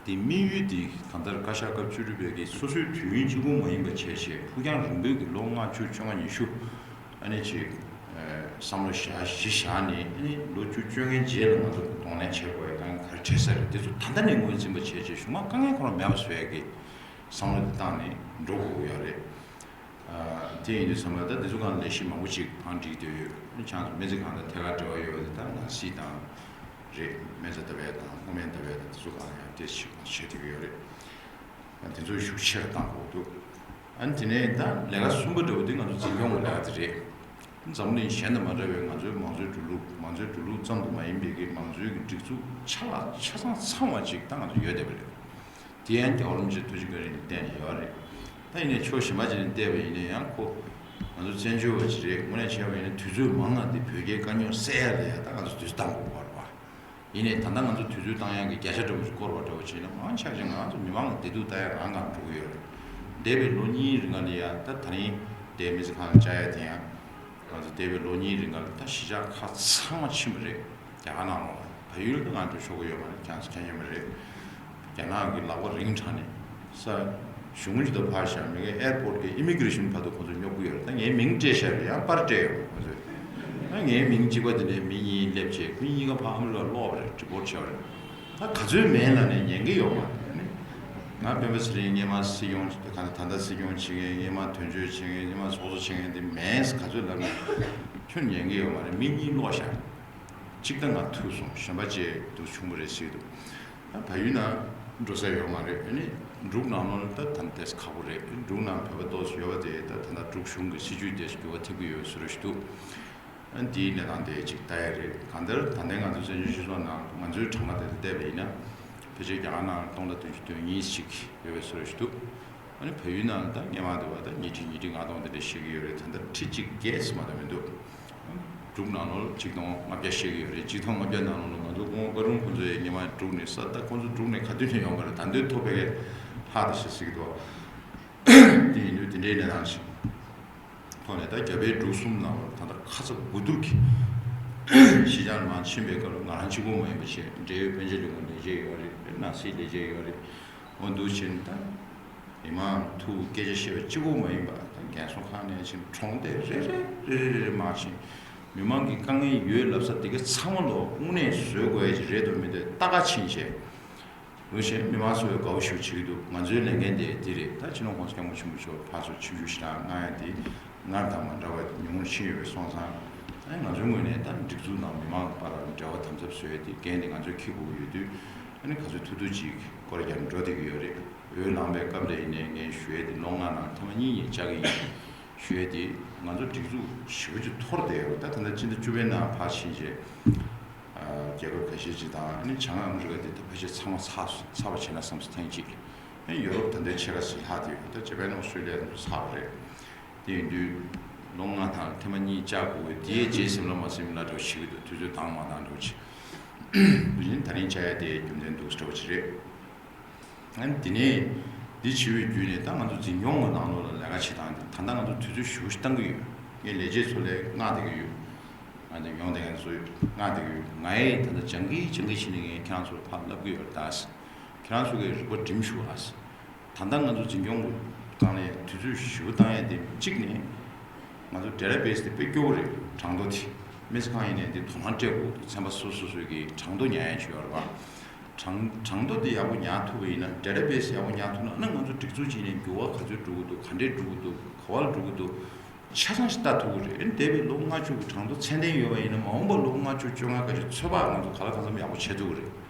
དེ་དམིགས་ཡུལ་དེ་གང་ལྟར་བཀའ་ཤག་སྐབས་བཅུ་དྲུག་པའི་གི་སོ་སོའི་དུས་ཡུན་གཅིག་པུ་མ་ཡིན་པ་བྱས་བྱས་ཕུགས་རྒྱང་རིང་པོའི་གི་ལོ་ལྔ་བཅུ་བཅོ་ལྔ་ཉི་ཤུ་ཨ་ནི་ཅིག་བསམ་བློ་བཞག་གཞི་བཞག་ནས། ཨ་ནི་ལོ་བཅུ་བཅོ་ལྔའི་རྗེས་ལ་ང་ཚོ་གདོང་ལེན་བྱེད་དགོས་ཡ་དཀའ་ངལ་ག་རེ་འཕྲད་ས་རེད། དེ་ཚོ་ད་ལྟ་ནས་ངོས་འཛིན་པ་བྱས་བྱས་གཞུག་མ་དཀའ་ངལ་ཁོ་རང་མེད་པ་བཟོ་ཡ་གི་བསམ་བློ་དེ་བཏང་ནས་འགྲོ་དགོས་ཀྱི་ཡོད་རེད། ཨ། དེ་ཡིན་དུས་ཙམ་པ་ད་འདི་ཚོ་སྒང་ལ་ལས་གཞི་མང་པོ་ཅིག་བང་བསྒྲིགས་བསྡད་ཡོད། ཨ་ནི་ཁྱེད་རང་ཚོ་སྨན་རྩིས་ཁང་དང་ཐད་ཀར་འབྲེལ་བ་ཡོད་པ་དེ་ད་ནང་སྲིད་དང་རེད། སྨན་རྩིས་ལྟ་བའི་དང་སྔོ་སྨན་ལྟ་བའི་དང་དེ་ཚོ་སྒང་ལ་ཡང་ཏོག་ཙམ་བྱེད་ཐུབ་ཀྱི་ཡོད་རེད། ཨ། དེ་ཚོ་ཤུགས་ཆེ་རུ་གཏང་དགོས་འདུག་ཨ་ནི་དེ་ནས་ད་ལས་ཀ་གསུམ་པ་འདྲ་བོ་དེ་ང་ཚོ་འཛིན་སྐྱོང་གི་ལས་ཀ་དེ་རེད། འཛམ་གླིང་གཞན་དང་མ་འདྲ་བའི་ང་ཚོའི་མང་གཙོའི་འགྲོ་ལུགས། མང་གཙོའི་འགྲོ་ལུགས་ཙམ་དུ་མ་ཡིན་པའི་གི་མང་གཙོའི་གི་སྒྲིག་འཛུགས་ཆ་ལག་ཆ་ཚང་ཚང་བ་ཅིག་ད་ང་ཚོ་ཡོད་བསྡད་པ་རེད། དེ་ཡང་རྒྱལ་བ་རིན་པོ་ཆེ་ཐུགས་རྗེ་བཀའ་དྲིན་ལ་བརྟེན་ནས་ཡོད་རེད། ད་ཡིན་ནའི་ཕྱོགས་གཞན་པ་ཅིག་ནས་བལྟས་པ་ཡིན་ན་ཡང་ཁོ་ང་ཚོ་བཙན་བྱོལ་བ་ཅིག་རེད། དངོས་གནས་བྱས་པ་ཡིན་ན་དུས་ཚོད་མང་ང་དེ་བོད་རྒྱའི་དཀའ་རྙོག་སེལ་ཡ་ལ་ཡ་ད་ང་ཚོ་དུས་ཚོད་བཏང་དགོས་པ་རེད་པ། ཡིན་ནའི་ད་ལྟ་ང་ཚོ་དུས་ཚོད་བཏང་ཡག་གི་བརྒྱ་ཆ་འདྲ་བོ་ཞིག་བསྐོར་བ་འདྲ་བོ་བྱས་ན་མང་ཆེ་ཆ་ང་ཚོ་མི་མང་ལ་བདེ་སྡུག་ལྟ་ཡག་རང་སྒང་འགྲོ་གི་ཡོད་རེད། འདས་པའི་ལོ་གཉིས་རིང་ལ་ཡ་ད་ད་རིང་དེ་སྨན་རྩིས་ཁང་ལ་བཅར་ཡ་དེ་ཡང་། ང་ཚོ་འདས་པའི་ལོ་གཉིས་རིང་ལ་ད་གཞིས་ཆགས་ཁག་ཚང་མ་ཕྱིན་པ་རེད། རྒྱ་གར་ནང་ལོགས་ལ། བལ་ཡུལ་ལ་ང་ཚོ་ཤོག་གི་ཡོད་མ་རེད། ཁྱེད་ཚོ་མཁྱེན་ཡོད་མ་རེད། རྒྱ་ནག་གི་ལག་པ་རིང་དྲགས་ནས་ས་གཞུང་ཅིག་ཏུ་ཕར་བཞག་མི་གའི་ཨེར་པོར་གི་ཨི་མི་གི་རེ་ཤིན་བར་དུ་ཁོ་ཚོ་སྙོབ་ཀྱི་ཡོད་རེད། ད་ངའི་མིང་བཀྲལ་བཞག་རེད། ཡང་པར་སྤྲད་ཡོད་ཁོ་ཚོས། ད་ངའི་མིང་གཅིག་པ་དེ་ནས་མི་གཉིས་སླེབས་བྱས་ཁོ་གཉིས་ཀ་ཕར་ཨ་མི་རི་ཀར་ལོག་པ་རེད། ཌི་པོར་ཊི་བྱས་པ་རེད། ད་ག་ཚོད་མེད་ལབ་ནས་ཉན་གི་ཡོད་མ་རེད། ཨ་ནི་ ང་སྤེན་པ་ཚེ་རིང་སྔོན་མ་སྲིད་སྐྱོང་ག་ད་ལྟ་སྲིད་སྐྱོང་བྱེད་མཁན། སྔོན་མ་དོན་གཅོད་བྱེད་མཁན། སྔོན་མ་ཚོགས་གཙོ་བྱེད་མཁན་དེ་མིན་ག་ཚོད་ལབ་ན་ཁྱོན་ཉན་གི་ཡོད་མ་རེད། མི་གཉིས་ལོག་ཤག་གཅིག་ད་ང་ཐུག་སོང་། གཞན་པ་བཅས་དུ་ཆུང་པོ་རེད་ཟེར་གི་འདུག་ད་བལ་ཡུལ་ནང་འགྲོ་ས་ཡོད་མ་རེད། ཨ་ནི་འབྲུག་ནང་ལོགས་ལ་ད་ད་ལྟ་ཁག་པོ་རེད། འབྲུག་ནང་བོད་པ་ཏོག་ཙམ་ཡོད་པ་དེ་ད་ད་ལྟ་འབྲུག་གཞུང་གི་སྲིད་ཇུས་དེ་འགྱུར་བ་ཐེབས་ཀྱི་ཡོད་བཟོ་འདྲ་ཞིག་འདུག་ཨ་ནི་འདིའི་གནས་སྟངས་དེ་ཅིག་ལྟ་ཡ་རེད། གང་ལྟར་ད་ལྟའི་ང་ཚོའི་བཙན་བྱོལ་སྤྱི་ཚོགས་ནང་ང་ཚོའི་གྲངས་ཀ་དེ་ལ་བལྟས་པ་ཡིན་ན། ཕལ་ཆེར་རྒྱ་གར་ནང་སྟོང་དང་བདུན་ཅུ་དོན་གཉིས་ཅིག་ཡོད་པའི་བཟོ་འདྲ་ཞིག་འདུག་ཨ་ནི་བལ་ཡུལ་ནང་ལ་ད་སྔོན་མ་དུ་བ་ད་ཉིས་ཁྲི་ཉིས་ཁྲི་ལྔ་སྟོང་དེ་འདྲ་བཤད་ཀྱི་ཡོད་རེད། ད་ལྟ་ཁྲི་གཅིག་བརྒལ་ཙམ་མ་གཏོགས་མི་འདུག་འབྲུག་ནང་ལོགས་གཅིག་སྟོང་ལྔ་བརྒྱ་བཤད་ཀྱི་ཡོད་རེད། གཅིག་སྟོང་ལྔ་བརྒྱ་ནང་ལོགས་ལ་ང་ཚོ་སྐུ་ངོ་བཀའ་དྲུང་ཁོང་ཚོ་ཡས་སྔོན་མ་འབྲུག་ནས་ས། ད་ཁོང་ཚོ་འབྲུག་ནས་ག་དུས་ནས་ཡོང་གི་རེད། ད་དུང་ཐོབ་པའི་ལྷག་ད་ཞེས་ཟེར་གྱི་འདུག་དེ་ཡིན་དུས་དེ་འདྲའི་གནས་སྟངས་ཤིག་ཐོག་ནས། ད་རྒྱ་བལ་འབྲུག་གསུམ་ནང་ལོགས་ད་ལྟ་ཁ་ཚ་དགོས་གཏུགས་ཀྱིས་གཞིས་ཆགས་མར་ཕྱིན་པའི་སྐབས་ལ་ང་རང་གཅིག་པོ་མ་ཡིན་པ་བྱས། འབྲེལ་ཡོད་དཔལ་འབྱོར་ལས་ཁུངས་ལས་བྱེད་ཡོད་རེད། ནང་སྲིད་ལས་བྱེད་ཡོད་རེད། འོ་འདུག་བྱས་ནས་ད་མི་མང་ཐུག་སྐད་ཆ་བཤད་པ་གཅིག་པོ་མ་ཡིན་པ། ད་རྒན་གསོ་ཁང་ནས་ཕྱིན། གྲོང་སྡེ་རེ་རེ་རེ་རེ་རེ་མར་ཕྱིན། མི་མང་གི་དཀའ་ངལ་ཡོད་ལབ་ས་དེ་ག་ཚང་མ་ལོ་དངོས་གནས་བཟོ་དགོས་ཡ་ཅིག་རེད་འདུག་མི་འདུག་ལྟ་ག་ཕྱིན་བྱས། འདུག་བྱས་མི་མང་ཚོས་དགའ་བོ་ཞེ་པོ་བྱེད་ཀྱི་འདུག་ང་ཚོའི་ལས་འགན་དེ་འདི་རེད། ད་སྤྱི་ནོར་༸གོང་ས་༸སྐྱབས་མགོན་ཆེན་པོ་མཆོག་ཕར་ཚུར་ཆིབས་བསྒྱུར་ཞེ་དྲག་གནང་ཡ་དེ་སྔར་དང་མ་འདྲ་བ་ཉུང་རུ་ཕྱིན་ཡོད་པས་སོང་ཙང་། ཨ་ནི་ང་ཚོའི་ངོས་ནས་ད་སྒྲིག་འཛུགས་ནང་མི་མང་བར་ལ་འབྲེལ་བ་དམ་ཟབ་བཟོ་ཡ་དེ་འགན་དེ་ང་ཚོས་འཁྱེར་དགོས་ཀྱི་ཡོད་དུས། ཨ་ནི་ག་ཚོད་ཐུབ་ཐུབ་ཅིག་སྐོར་རྒྱག་འགྲོ་བསྡད་ཀྱི་ཡོད་རེད། འོས་ལངས་པའི་སྐབས་ལ་ཡིན་ནའི་ངས་ཞུ་ཡ་དེ་ལོ་ལྔ་ནང་ཐེངས་མ་གཉིས་གཉིས་བཅར་གྱི་ཡིན། ཞུ་ཡ་དེ་ང་ཚོ་སྒྲིག་འཛུགས་ཞེ་པོ་ཅིག་འཐོར་བསྡད་ཡོད་རེད། ད་ད་ལྟ་ཕྱི་ཟླ་བཅུ་པའི་ནང་ཕར་ཕྱིན་རྗེས། རྒྱལ་ཁབ་ཁ་ཤས་ཅིག་དང་། ཨ་ནི་བྱང་ཨ་མི་རི་ཀ་དེ་ད་ཕལ་ཆེར་ཚང་མ་ཚར་ཚར་བ་བྱས་ན་བསམ་སོང་ཐེངས་གཅིག་ཨ་ནི་ཡོ་རོབ་ད་ལྟའི་ཕྱེད་ཀ་ཙམ་ལྷག་བསྡད་ཡོད། ད་ཇ་པན་ཨོ་སི་ཊྲེ་ལི་ཡ་དེ་ཚོ་ཚར་བ་རེད། དེ་ཡིན་དུས་ལོ་ལྔ་དང་ཐེངས་མ་གཉིས་བཅར་དགོས། དེའི་རྗེས་ཟིན་ལ་མ་ཟིན་ལ་འདྲ་བོ་ཞིག་འདུག་དུས་ཚོད་བཏང་མ་བཏང་འདྲ་བོ་ཅིག་དེ་བཞིན་ད་རིང་བཅར་ཡ་དེ་རྒྱུ་མཚན་འདུག་འདྲ་བོ་ཅིག་རེད། ཨ་ནི་དེ་ནས་འདི་བྱས་པའི་བརྒྱུད་ནས་ད་ང་ཚོ་འཛིན་སྐྱོང་གི་ནང་ལོགས་ལ་ལས་ཀ་བྱེད་སྟངས་དེ་ད་ལྟ་ང་ཚོ་དུས་ཚོད་ཞེ་པོ་ཞིག་བཏང་གི་ཡོད། ངས་ལས་བྱེད་ཚོ་ལ་མངགས་བསྡད་ཀྱི་ཡོད། ང་ཚོ་ཡོང་བསྡད་མཁན་ཚོ་མངགས་བསྡད་ཀྱི་ཡོད། ང་ཡིས་ད་ལྟ་སྦྱང་གི་སྦྱང་གི་བྱས་ནས་ངས་ཁྱེད་རང་ཚོར་ཕར་ལབ་ཀྱི་ཡོད་རེད་ད། ཁྱེད་རང་ཚོ་གིས་རིག་པ་སྒྲིམ་ཤོག་ཨ། ད་ལྟ་ང་ཚོ་འཛིན་སྐྱོང་གི་སྒང་ལ་དུས་ཚོད་ཞེ་པོ་བཏང་ཡ་དེ་གཅིག་ནས། ང་ཚོ་ཌེ་ཊ་བེ་སི་དེ་དཔེ་སྐྱོ་པོ་རེད། གྲངས་ཐོ་དེ་སྨན་རྩིས་ཁང་ཡིན་ནའི་འདི་དོ་སྣང་སྤྲད་དགོས་འདུག་ཚན་པ་སོ་སོ་སོ་གི་གྲངས་ཐོ་ཉར་ཡ་ཅིག་ཡོད་རེད་པ། གྲངས་གྲངས་ཐོ་འདི་ཡག་པོ་ཉར་ཐུབ་པ་ཡིན་ན། ཌེ་ཊ་བེ་སི་ཡག་པོ་ཉར་ཐུབ་ན། ཨ་ནི་ང་ཚོ་སྒྲིག་འཛུགས་ཅིག་ནས་འགྱུར་བ་ག་ཚོད་འགྲོ་གི་འདུག་ག་འདྲས་འགྲོ་གི་འདུག་ག་པར་འགྲོ་གི་འདུག་ཆ་ཚང་ཞིག་ལྟ་ཐུབ་ཀྱི་རེད། ཨ་ནི་འདས་པའི་ལོ་ལྔ་བཅུ་གི་གྲངས་ཐོ་ཚད་ལྡན་ཡོད་པ་ཡིན་ན། མ་འོངས་པ་ལོ་ལྔ་བཅུ་བཅོ་ལྔ་ག་ཚོད་ཚོད་པ་ང་ཚོ་གང་ལ་གང་འཚམ་ཡག་པོ་བྱེད་ཐུབ་ཀྱི་རེད།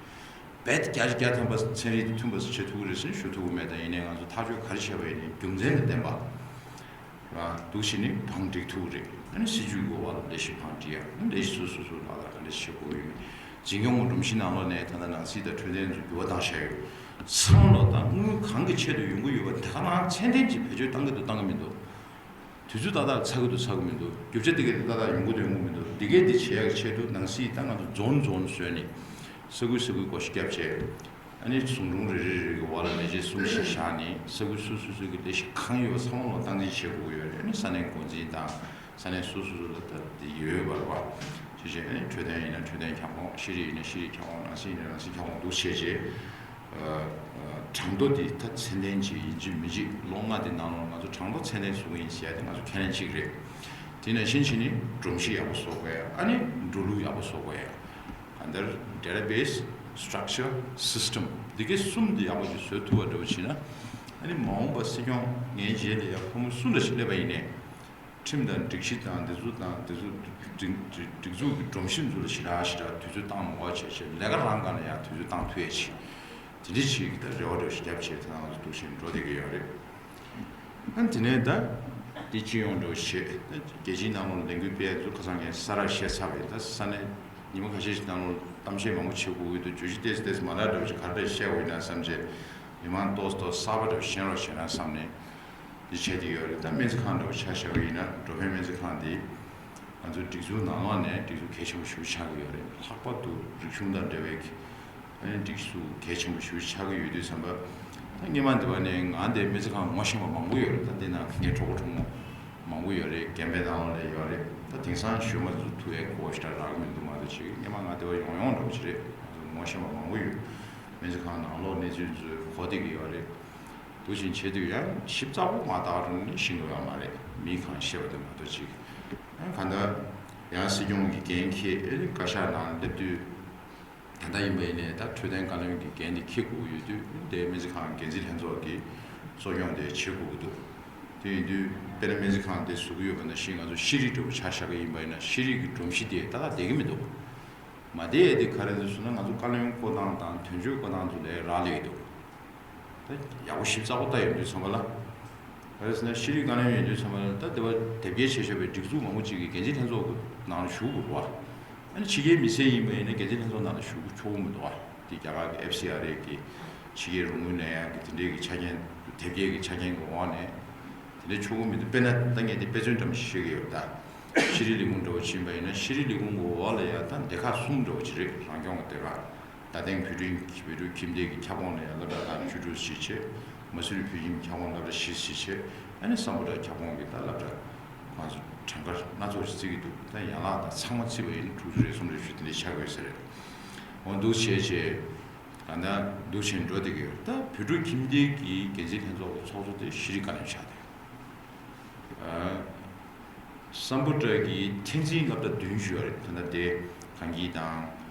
རྦད་དེ་བརྒྱ་ཆ་བརྒྱ་ཐམ་པ་ཚན་རིག་དང་མཐུན་པ་ཞིག་བྱེད་ཐུབ་ཀྱི་རེད་ཟེར་ཞུ་ཐུབ་ཀྱི་མེད། ད་ཡིན་ནའི་ང་ཚོ་ཐག་གཅོད་ག་རེ་བྱས་པ་ཡིན་ནའི་རྒྱུ་མཚན་དང་ལྡན་པ་ར་འདུག་བྱས་ནས་བང་སྒྲིག་ཐུབ་ཀྱི་རེད། ཨ་ནི་སྲིད་ཇུས་ཀྱི་འོག་ལ་ལས་གཞི་བང་སྒྲིག་ཡ། ཨ་ནི་ལས་གཞི་སོ་སོ་སོ་ལག་བསྟར་ག་འདྲ་བྱེད་དགོས་ཡོད། འཛིན་སྐྱོང་གི་སྒྲོམ་གཞི་ནང་ལོགས་ནས་ད་ལྟ་ནང་སྲིད་དང་འཕྲོད་བསྟེན་ཚོ་འགྱུར་བ་བཏང་བཞག་ཡོད། ཚང་མ་ལོ་ད་དངུལ་གང་གི་ཆེད་དུ་ཡོང་གི་ཡོད་པ་དེ་ག་རང་ཚད་ལྡན་གྱིས་བེད་སྤྱོད་བཏང་གི་འདུག་བཏང་གི་མི་འདུག་དུས་ཚོད་ཏག་ཏག་ཚར་གི་འདུག་ཚར་གི་མི་འདུག་རྒྱུ་ཆ་དེ་ག་དེ་ཏག་ཏག་ཡོང་གི་འདུག་ཡོང་གི་མི་འདུག་འདི་གས་འདི་བྱེད་ཡག་ཆེད་དུ་ནང་སྲིད་ད་ང་ཚོ་རྫོན་རྫོན་བཟོས་ནས་ས་ཁུལ་ས་ཁུལ་སྒོ་ཕྱེ་བརྒྱབ་བྱས། ཨ་ནི་ཟུང་དྲུང་རེ་རེ་རེ་གི་འོག་ལ་ལས་བྱེད་གསུམ་བཞི་བཞག་ནས། ས་ཁུལ་སོ་སོ་སོ་གི་ལས་གཞི་གང་ཡོད་པ་ཚང་མ་ལ་སྟངས་འཛིན་བྱེད་དགོས་ཀྱི་ཡོད་རེད། ཨ་ནི་ས་གནས་འགོ་འཛིན་དང་ས་གནས་སོ་སོ་སོ་ལ་ད་དེ་ཡོད་པ་རེད་པ། བྱས་བྱས་ཨ་ནི་འཕྲོད་བསྟེན་ཡིན་ན་འཕྲོད་བསྟེན་ཁྱབ་ཁོངས། ཤེས་རིག་ཡིན་ན་ཤེས་རིག་ཁྱབ་ཁོངས། ནང་སྲིད་ཡིན་ན་ནང་སྲིད་ཁྱབ་ཁོངས་འདུག་བྱས་བྱས། གྲངས་ཐོ་འདི་ད་ཚད་ལྡན་ཅིག་ཡིན་གཅིག་མིན་གཅིག་ལོ་ལྔ་འདི་ནང་ལོགས་ང་ཚོ་གྲངས་ཐོ་ཚད་ལྡན་བཟོ་གི་ཡིན་ཟེར་ཡ་དེ་ང་ཚོ་ཁས་ལེན་གཅིག་རེད། དེ་ནང་བཞིན་བྱས་ནས་སྒྲོམ་གཞི་ཡག་པོ་བཟོ་དགོས་ཡ། ཨ་ནི་འགྲོ་ལུགས་ཡག་པོ་བཟོ་དགོས་ཡ། གང་ལྟར་database, structure, system འདི་གའི་གསུམ་འདི་ཡག་པོ་ཅིག་བཟོ་ཐུབ་པ་འདྲ་བོ་བྱས་ན། ཨ་ནི་མ་འོངས་པ་སྲིད་སྐྱོང་ངའི་རྗེས་ལ་ཡ་ཕོ་མོ་སུ་འདྲ་ཞིག་སླེབས་པ་ཡིན་ནའི། ཁྲིམས་དང་སྒྲིག་གཞི་དང་འདི་ཚོ་དང་། འདི་ཚོ་སྒྲིག་སྒྲིག་སྒྲིག་འཛུགས་ཀྱི་སྒྲོམ་གཞི་འཛུགས་ལ་ཞེ་དྲག་ཞེ་དྲག་དུས་ཚོད་བཏང་མ་དགོས་བྱས་བྱས། ལས་ཀ་རང་སྒང་ལ་ཡང་དུས་ཚོད་བཏང་ཐུབ་ཡས་ཆེད། དེ་འདྲ་ཞིག་གི་ད་རེ་བ་འདྲ་ཞིག་བརྒྱབ་བྱས་ད་ང་ཚོ་འདུག་བཞིན་འགྲོ་བསྡད་ཀྱི་ཡོད་རེད། ཨ་དེ་ནས་ད་འདི་སྤྱི་ཡོངས་འདྲ་བོ་བྱས། ད་རྒྱལ་སྤྱིའི་ནང་ལོགས་ལས་འགུལ་སྤེལ་ཡས་ཚོ་ཁ་སང་ངས་གསལ་བསྒྲགས་བྱས་ཚར་བས། ད་ས་གནས་ཉི་མ་ཁ་ཤས་ཤིག་ནང་ལོགས་གཏམ་བཤད་མང་པོ་བྱེད་དགོས་ཀྱི་འདུག་བརྗོད་གཞི་ཏོག་ཙམ་ཏོག་ཙམ་མ་འདྲ་འདྲ་བོ་ཅིག་ག་རེ་འདྲ་བཤད་དགོས་ཡིན་ན་བསམ་བྱས། མི་མང་ཏོག་ཙམ་ཏོག་ཙམ་གསར་པ་འདྲ་བོ་ཤེས་རོགས་བྱས་ན་བསམ་ནས། འདི་བྱས་ཏེ་ཡོད་རེད། ད་སྨན་རྩིས་ཁང་འདྲ་བོ་ཆ་བཞག་པ་ཡིན་ན། འགྲོ་ཕན་སྨན་རྩིས་ཁང་འདི་ང་ཚོའི་སྒྲིག་འཛུགས་ནང་ལོགས་ནས་སྒྲིག་འཛུགས་གལ་ཆེན་པོ་ཞེ་པོ་ཆགས་ཀྱི་ཡོད་རེད། ལྷག་པར་དུ་རིག་གཞུང་དང་འབྲེལ་བའི་ཨ་ནི་སྒྲིག་འཛུགས་གལ་ཆེན་པོ་ཞེ་པོ་ཆགས་ཀྱི་ཡོད་དུས་ཙམ་པ། ད་སྔོན་མ་འདི་བ་ནས་ང་འདི་སྨན་རྩིས་ཁང་ངོ་ཤེས་པ་མང་པོ་ཡོད་རེད། ད་འདི་ན་ངའི་གྲོགས་པོ་གྲོགས་མོ་མང་པོ་ཡོད་རེད། རྒན་པའི་ནང་ལོགས་ལ་ཡོད་རེད། ད་དེང་སང་གཞོན་པ་ཚོ་ཐུག་ཡས་གོ་ཞེ་དྲག་རག་གི་མི་འདུག་མ་གཏོགས་ཅིག་སྔོན་མ་ང་འདི་བ་ཡོང་ཡོང་འདྲ་བོ་ཅིག་རེད། ང་ཚོ་ངོ་ཤེས་པ་མང་པོ་ཡོད། སྨན་རྩིས་ཁང་ནང་ལོགས་གནས་ཚུལ་ཚོ་གོ་བསྡད་ཀྱི་ཡོད་རེད། འདུག་བཞིན་བྱེད་དུས་ཡང་ཞིབ་ཚགས་པོ་མ་བལྟ་བར་ནི་ཤེས་ཀྱི་ཡོད་མ་རེད། མིས་གང་བཤད་པ་དེ་མ་གཏོགས་ཅིག་ཨ་གང་ལྟར་ཡང་སྲིད་སྐྱོང་གི་འགན་འཁྱེར་ཨེ་བཀའ་ཤག་ནང་སླེབས་དུས། ད་ལྟ་ཡིན་པ་ཡིན་ནའི་ད་འཕྲོད་བསྟེན་བཀའ་བློན་གྱི་འགན་དེ་འཁྱེར་དགོས་ཀྱི་ཡོད་དུས་དེ་སྨན་རྩིས་ཁང་འགན་འཛིན་ལྷན་ཚོགས་ཀྱིས་གཙོ་སྐྱོང་དེ་བྱེད་དགོས་ཀྱི་འདུག་དེ་ཡིན་དུས་དཔེར་ན་སྨན་རྩིས་ཁང་དེ་བཟོ་གི་ཡོད་པ་ནང་བཞིན་ང་ཚོ་ཤེས་རིག་འདྲ་བོ་ཆ་བཞག་གི་ཡིན་པ་ཡིན་ན་ཤེས་རིག་གི་སྒྲོམ་གཞི་དེ་ཏག་ཏག་བསྡད་ཀྱི་མི་འདུག་མ་བསྡད་ཡས་དེ་ག་རེ་རེད་ཟེར་ན་ང་ཚོ་བཀའ་བློན་བསྐོ་སྟངས་དང་དོན་གཅོད་བསྐོ་སྟངས་ཚོ་ལས་རག་ལས་ཀྱི་འདུག་ད་ཡག་པོ་ཞིབ་ཚགས་པོ་ལྟ་ཡོང་དུས་ཚང་མ་ལ། ག་རེ་ཟེར་ན་ཤེས་རིག་བཀའ་བློན་ཡོང་དུས་ཚང་མ་ལ་ད་དེ་བ་དེབ་སྐྱེལ་བྱས་བཞག་པའི་སྒྲིག་འཛུགས་མང་པོ་ཅིག་གིས་འགན་འཛིན་ལྷན་ཚོགས་ཀྱི་ནང་ལ་ཞུགས་དགོས་རེད་བ། ཨ་ནི་ཕྱི་རྒྱལ་མི་སེར་ཡིན་པ་ཡིན་ན་འགན་འཛིན་ལྷན་ཚོགས་ནང་ལ་ཞུགས་ཆོག་གི་མི་འདུག་བ། དེ་རྒྱ་གར་གྱི་ཨེཕ་སི་ཨར་ཨེ་གི་ཕྱི་རྒྱལ་རོགས་དངུལ་ལེན་ཡག་གི་དེ་འདྲའི་གི་ཆ་རྐྱེན་དེབ་སྐྱེལ་གྱི་ཆ་རྐྱེན་གྱི་འོག་ནས་དེ་འདྲའི་ཆོག་གི་མི་འདུག་དཔེར་ན་ད་ངས་དེ་དཔེ་མཚོན་འདྲ་མོ་ཞིག་བཤད་ཀྱི་ཡོད་ད། ཤེས་རིག་ལས་ཁུངས་འདྲ་བོ་ཕྱིན་པ་ཡིན་ན་ཤེས་རིག་ལས་ཁུངས་ཀྱི་འོག་ལ་ཡ་ད་སྡེ་ཁག་གསུམ་འདྲ་བོ་ཅིག་རེད། རང་སྐྱོང་གི་སྡེ་ཁག་རྡ་སྟེང་བོད་ཕྲུག་བོད་ཕྲུག་ཁྱིམ་སྡེ་གི་ཁྱབ་ཁོངས་ལ་ཡང་སློབ་གྲྭ་ཁག་བཅུ་དྲུག་ཅིག་བྱས། མ་སུ་རི་བོད་ཁྱིམ་ཁྱབ་ཁོངས་སློབ་གྲྭ་བཞི་ཅིག་བྱས། ཨ་ནི་སམ་བྷོ་ཊ་ཁྱབ་ཁོངས་ཀྱི་ད་སློབ་གྲྭ་ཁོང་ཚོ་གྲངས་ཀ་སྣ་ཚོགས་ཤིག་བརྩི་གི་འདུག་ད་ཡན་ལག་དང་ཚང་མ་བརྩིས་པ་ཡིན་ན་དྲུག་ཅུ་རེ་གསུམ་རེ་བཞི་དེ་འདྲ་ཆགས་ཀྱི་ཡོད་ས་རེད། འོ་འདུག་བྱས་བྱས་ད་ལྟ་འདུག་བྱས་འགྲོ་བསྡད་ཀྱི་ཡོད། ད་བོད་ཕྲུག་ཁྱིམ་སྡེ་གི་འགན་འཛིན་ལྷན་ཚོགས་ཀྱི་ཚོགས་གཙོ་དེ་ཤེས་རིག་བཀའ་བློན་ཆགས་བསྡད་ཡོད། སམ་བྷོ་ཊ་གི་འཐུས་ཚན་སློབ་གྲྭ་བདུན་ཞིག་ཡོད་རེད། ད་ལྟ་དེ་གངས་སྐྱིད་དང་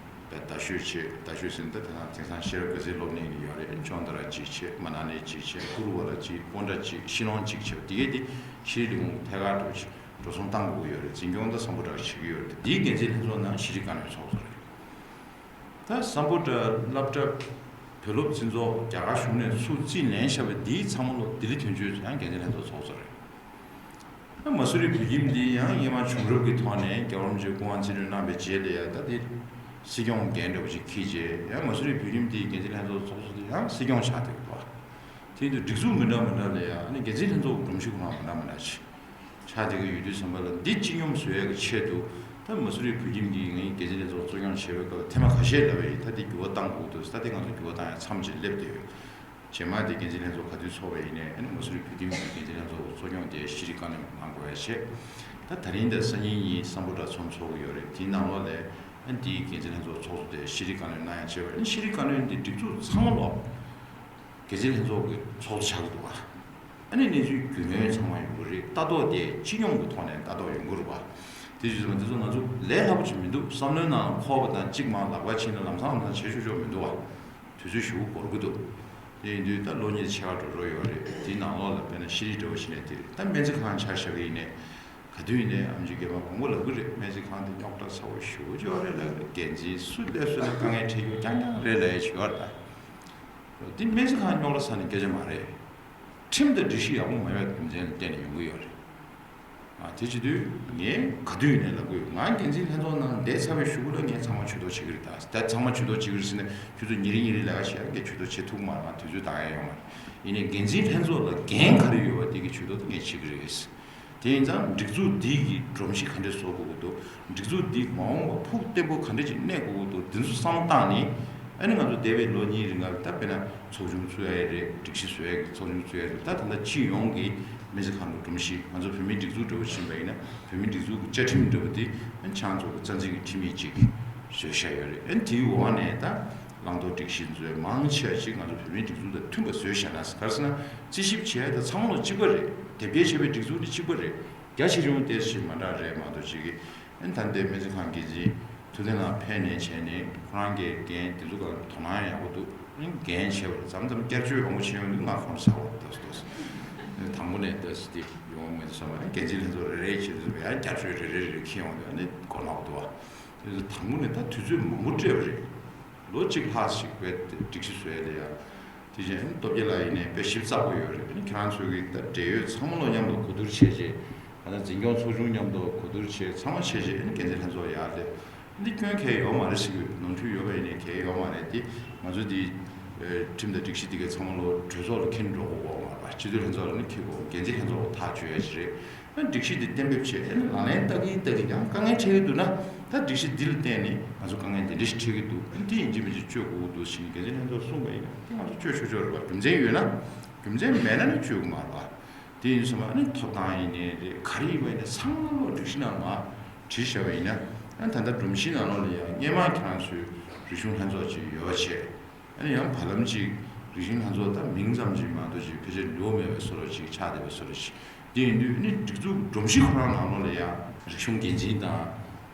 རྡ་ཤོད་བྱས། རྡ་ཤོད་ཟེར་ན་ད་དེང་སང་ཤེས་རབ་དགའ་ཚལ་སློབ་གླིང་ནས་ཡོད་རེད། ཅོན་ཏ་ར་གཅིག་བྱས། མ་ན་ལི་གཅིག་བྱས། ཀུ་རུ་ཝ་ལ་གཅིག་སྤོན་ཊ་གཅིག་ཤི་ལོང་གཅིག་བྱས། དེ་གས་དེ་ཤེས་རིག་ལས་ཁུངས་ཐད་ཀར་འགྲོ་འགྲོ་སོང་བཏང་དགོས་ཀྱི་ཡོད་རེད། འཛིན་སྐྱོང་ད་སམ་བྷོ་ཊ་གིས་བྱེད་ཀྱི་ཡོད་རེད། དེའི་འགན་འཛིན་ལྷན་ཚོགས་ནང་ཤེས་རིག་བཀའ་བློན་ཚོགས་གཙོ་རེད། ད་སམ་བྷོ་ཊ་སློབ་གྲྭ་བོད་སློབ་འཛིན་ཚོགས་རྒྱ་གར་གཞུང་ནས་ཚུར་རྩིས་ལེན་བཞག་པའི་འདིའི་ཚང་མ་ལོ་ལྡི་ལི་དོན་གཅོད་ཡང་འགན་འཛིན་ལྷན་ཚོགས་ཚོགས་གཙོ་རེད། ད་མ་སུ་རི་བོད་ཁྱིམ་འདི་ཡང་སྔོན་མ་བྱུང་རབས་ཀྱི་ཐོག་ནས་རྒྱལ་བ་རིན་པོ་ཆེས་སྐུ་དབང་རྩིས་སྤྲོད་གནང་བའི་རྗེས་ལ་ཡང་ད་འདི་སྲིད་སྐྱོང་འགན་འདྲ་བོ་ཞིག་འཁྱེར་རྗེས་ཡང་མ་སུ་རི་བོད་ཁྱིམ་འདིའི་འགན་འཛིན་ལྷན་ཚོགས་ཚོགས་གཙོ་དེ་ཡང་སྲིད་སྐྱོང་ཆགས་བསྡད་ཡོད་པ། དེ་ཡིན་དུས་སྒྲིག་འཛུགས་མི་འདྲ་མི་འདྲ་ལ་ཡང་ཨ་ནི་འགན་འཛིན་ལྷན་ཚོགས་སྒྲོམ་གཞི་ཁོ་རང་མི་འདྲ་མི་འདྲ་ཞིག་ཆགས་བསྡད་ཀྱི་ཡོད་དུས་ཙམ་པ་ལ་འདི་སྤྱི་སྙོམས་བཟོ་ཡག་གི་ཆེད་དུ་ད་མ་སུ་རི་བོད་ཁྱིམ་གྱིས་ངའི་འགན་འཛིན་ལྷན་ཚོགས་གཙོ་སྐྱོང་བྱས་པའི་སྐབས་ཐེངས་མ་ཁ་ཤས་ལབ་པ་ཡིན། ད་འདི་འགྱུར་བ་གཏང་དགོས་འདུག་ད་འདི་ང་ཚོ་འགྱུར་བ་གཏང་ཡག་མཚམས་ཅིག་སླེབས་བསྡད་ཡོད། རྗེས་མ་དེ་འགན་འཛིན་ལྷན་ཚོགས་ག་དུས་ཚོགས་པ་ཡིན་ནའི་ཨ་ནི་མ་སུ་རི་བོད་ཁྱིམ་གྱི་འགན་འཛིན་ལྷན་ཚོགས་གཙོ་སྐྱོང་དེ་ཤེས་རིག་བཀའ་བློན་གནང་དགོས་ཡ་བྱས། ད་ད་རིང་དང་སང་ཉིན་གཉིས་སམ་བྷོ་ཊ་ཚོགས་འདུ་ཚོགས་ཀྱི་ཡོད་རེད། དེའི་ནང་ལོགས་ལ་ཨ་ནི་དེའི་འགན་འཛིན་ལྷན་ཚོགས་ཚོགས་གཙོ་དེ་ཤེས་རིག་བཀའ་བློན་གནང་ཡ་བྱས་པ་རེད། ཨ་ནི་ཤེས་རིག་བཀའ་བློན་དེ་སྒྲིག་འཛུགས་ཚང་མ་ལོག་འགན་འཛིན་ལྷན་ཚོགས་ཀྱི་ཚོགས་གཙོ་ཆགས་ཀྱི་འདུག་བ། ཨ་ནི་གནས་ཚུལ་རྒྱུས་ལོན་ཚང་མ་ཡོང་གི་རེད། ལྟ་རྟོག་དེ་སྤྱི་སྙོམས་ཀྱི་ཐོག་ནས་ལྟ་རྟོག་ཡོང་གི་རེད་བ། དེ་བྱས་ཙང་དེ་ཚོ་ང་ཚོ་ལས་སླ་པོ་ཅིག་མི་འདུག་བསམ་བློའི་ནང་འཁོར་བ་དང་གཅིག་མར་ལག་པ་ཕྱིན་ན་ལམ་སང་ལམ་སང་བྱེད་ཆོག་ཆོག་མི་འདུག་བ། དུས་ཚོད་ཞེ་པོ་འགོར་གི་འདུག་དེ་ཡིན་དུས་ད་ལོ་གཉིས་ཕྱེད་ཀ་འགྲོ་འགྲོ་ཡོད་རེད། དེའི་ནང་ལོགས་ལ་དཔེར་ན་ཤེས་རིག་འདྲ་བོ་ཞིག་ནས་དེ་རེད། ད་སྨན་རྩིས་ཁང་ཆ་བཞག་གི་ཡིན་ནའི་ག་དུས་ཡིན་ནའི་ཨམ་ཆི་རྒན་པ་མང་པོ་ལབ་གི་རེད། སྨན་རྩིས་ཁང་དེ་རྙོག་དྲ་ཚ་པོ་ཞེ་པོ་ཅིག་ཡོད་རེད་ལབ་གི་རེད། འགན་འཛིན་སུ་སླེབས་སུ་ལ་དཀའ་ངལ་འཕྲད་རྒྱུ་རྐྱང་རྐྱང་རེད་ལབ་ཡ་ཅིག་ཡོད་རེད། ད་འདི་སྨན་རྩིས་ཁང་རྙོག་དྲ་ཚ་ནས་སྐད་ཆ་མ་རེད། ཁྲིམས་དང་སྒྲིག་གཞི་ཡག་པོ་མ་ཡོད་པའི་རྒྱུ་མཚན་ལ་བརྟེན་ནས་ཡོང་གི་ཡོད་རེད། ཨ་དེ་བྱེད་དུས་ངས་ག་དུས་ནས་ལབ་གི་ཡོད། ང་འགན་འཛིན་ལྷན་ཚོགས་ནང་བསྡད་ཚར་བའི་གཞུག་གུ་ལ་ངས་ཚང་མ་ཇུས་གཏོགས་བྱེད་ཀྱི་རེད། ད་ད་ཚང་མ་ཇུས་གཏོགས་བྱེད་ཀྱི་རེད་ཟེར་ནས་ཁྱོད་ཚོ་ཉིན་རེ་ཉིན་རེ་ལས་ཀ་བྱེད་ཡ་ངས་ཇུས་གཏོགས་བྱེད་ཐུབ་ཀྱི་མ་རེད། ང་དུས་ཚོད་འདང་ཡ་ཡོད་མ་རེད། ཡིན་ནའི་འགན་འཛིན་ལྷན་ཚོགས་ལ་འགན་ག་རེ་ཡོད་པ་དེ་གི་ཇུས་གཏོགས་དེ་ངས་བྱེད་ཀྱི་རེད། དེ་ཡིན་ཙང་སྒྲིག་འཛུགས་འདི་གི་སྒྲོམ་གཞི་ག་འདྲས་བཟོ་དགོས་ཀྱི་འདུག་སྒྲིག་འཛུགས་འདི་མ་འོངས་པ་ཕུགས་བརྟན་པོ་ག་འདྲས་ཅིག་གནས་དགོས་ཀྱི་འདུག་འདི་ཚོ་བསམ་བློ་བཏང་ནས་ཨ་ནི་ང་ཚོ་འདས་པའི་ལོ་གཉིས་རིང་ལ་ད་དཔེར་ན་ཚོགས་ཆུང་བཙུགས་ཡ་རེད། སྒྲིག་གཞི་བཟོ་ཡ་གི་ཚོགས་ཆུང་བཙུགས་ཡ་རེད། ད་ད་ལྟ་སྤྱི་ཡོངས་ཀྱི་སྨན་རྩིས་ཁང་གི་སྒྲོམ་གཞི་ང་ཚོ་བོད་མིའི་སྒྲིག་འཛུགས་འདྲ་བོ་ཕྱིན་པ་ཡིན་ན་བོད་མིའི་སྒྲིག་འཛུགས་ཀྱི་བཅའ་ཁྲིམས་འདྲ་བོ་དེ་ཨ་ནི་ཆང་ཚོགས་ཀྱི་རྩ་འཛིན་གྱི་ཁྲིམས་ཡིག་ཅིག་བཟོས་བཞག་ཡོད་རེད། ཨ་ནི་དེའི་འོག་ནས་ད་བླང་དོར་སྒྲིག་གཞི་མཛོད་མང་ཆེ་བ་ཅིག་ང་ཚོ་བོད་མིའི་སྒྲིག་འཛུགས་དང་མཐུན་པ་བཟོས་བཞག་ན་ག་རེ་ཟེར་ན་རྩིས་ཞིབ་བྱས་ད་ཚང་མ་ལ་གཅིག་པ་རེད། དེབ་སྐྱེལ་བྱས་པའི་སྒྲིག་འཛུགས་ནི་གཅིག་པ་རེད། རྒྱ་ཆེ་ཆུང་ཏོག་ཙམ་མ་འདྲ་རེད་མ་གཏོགས་ཅིག་གི་ཨ་ནི་ད་ལྟའི་སྨན་རྩིས་ཁང་འགན་འཛིན་ཐུབ་བསྟན་ལགས་ཕེབས་ནས་བྱས་ནས་ཁོ་རང་གི་འགན་དེ་ཚོ་ག་དོ་སྣང་ཡག་པོ་འདུག་ཨ་ནི་འགན་བྱས་པ་རེད། མཚམས་མཚམས་བསྐྱར་བཅོས་ཡོང་བ་བྱས་ཡོང་དུས་ང་ཁོང་ཚ་བ་ཏོག་ཙམ་ཏོག་ཙམ་དང་པོ་ནས་ཏོག་ཙམ་དེ་ཡོང་བ་མེད་བསམ་པ། ཨ་ནི་འགན་འཛིན་ལྷན་ཚོགས་རེ་རེ་བྱས་དུས་ཡང་བསྐྱར་བཅོས་རེ་རེ་རེ་རེ་འཁྱེར་ཡོང་དུས་ཨ་ནི་མགོ་ནག་པོ་འདུག་བ། དེ་ཚོ་དང་པོ་ནས་ད་དུས་ཚོད་མང་པོ་སྤྲད་པ་རེད། ལོ་གཅིག་ལྷག་ཞིག་དཔེ་སྒྲིག་གཞི་བཟོ་ཡ་ལ་ཡ། དེ་བཞིན་སྟོབས་རྒྱལ་ལགས་ཡིན་ནའི་དཔེ་ཞིབ་ཚགས་པོ་ཡོད་རེད། ཨ་ནི་ཁྱེད་རང་ཚོའི་གི་ད་འབྲེལ་ཡོད་ཚང་མ་ལོ་མཉམ་དུ་གོ་བསྡུར་བྱས་རྗེས་ད་ལྟ་འཛིན་སྐྱོང་ཚོགས་ཆུང་མཉམ་དུ་གོ་བསྡུར་བྱས་ཚང་མ་བྱས་རྗེས་ཨ་ནི་འགན་འཛིན་ལྷན་ཚོགས་ཡར་སླེབས། འདི་སྐྱོན་གལ་ཡོད་མ་རེད་ཟེར་གི་ཡོད། ནོར་འཁྲུལ་ཡོད་པ་ཡིན་ནའི་གལ་ཡོད་མ་རེད། དེ་ང་ཚོ་འདི་ཁྲིམས་དང་སྒྲིག་གཞི་འདི་གའི་ཚང་མ་ལོ་གྲོས་ཚོགས་ལ་འཁྱེར་འགྲོ་དགོས་མ་རེད་པ། སྤྱི་འཐུས་ལྷན་ཚོགས་ལ་ནི་འཁྱེར་དགོས། འགན་འཛིན་ལྷན་ཚོགས་ལ་ཐག་གཅོད་ཡ་ཞིག་རེད། ཨ་སྒྲིག་གཞི་འདི་གཏན་འབེབས་བྱས་ཨ་ནི་ལག་ལེན་བསྟར་གིན་བསྟར་གིན་ཡང་དཀའ་ངལ་འཕྲད་ཀྱི་འདུག་ན་ད་སྒྲིག་གཞི་འདི་ལ་བརྟེན་ནས་ང་ཚོ་དཀའ་ངལ་འདི་འདྲ་ཞིག་འཕྲད་ཀྱི་འདུག་ཨ་འདི་ཡིན་གཅིག་མིན་གཅིག་བཅོས་དགོས་ཀྱི་འདུག་ཟེར་ནས་འགན་འཛིན་ལྷན་ཚོགས་གསུངས་པ་ཡིན་ན་དེ་ང་ཚོ་བཅོས་ཆོག་ཆོག་རེད་པ། རྒྱུ་མཚན་ཡོད་ན། རྒྱུ་མཚན་མེད་ན་ནི་བཅོས་དགོས་མ་རེད་པ། དེ་ཡིན་སོང་ཨ་ནི་ཐོབ་ཐང་ཡིན་ནའི་རེད། ག་རེ་ཡིན་པ་ཡིན་ནའི་ཚང་མ་ལོ་སྒྲིག་གཞི་ནང་མར་བྲིས་བཞག་པ་ཡིན་ན་ཨ་ནི་ད་ལྟ་སྒྲོམ་གཞིའི་ནང་ལོགས་ལ་ཡང་སྔོན་མ་ཁྱེད་རང་ཚོའི་རིག་གཞུང་ལྷན་ཚོགས་ཅིག་ཡོད་པ་བྱས། ཨ་ནི་ཡང་བར་ལམ་ཅིག་རིག་གཞུང་ལྷན་ཚོགས་ད་མིང་ཙམ་ཅིག་མ་གཏོགས་ཅིག་ཕལ་ཆེར་ལུས་མེད་པའི་བཟོ་འདྲ་ཅིག་ཆགས་བསྡད་པའི་བཟོ་འདྲ་ཅིག་དེ་ཡིན་དུས་ཨ་ནི་སྒྲིག་འཛུགས་སྒྲོམ་གཞི་ཁོ་རང་ནང་ལོགས་ལ་ཡང་རིག་གཞུང་འགན་འཛིན་དང་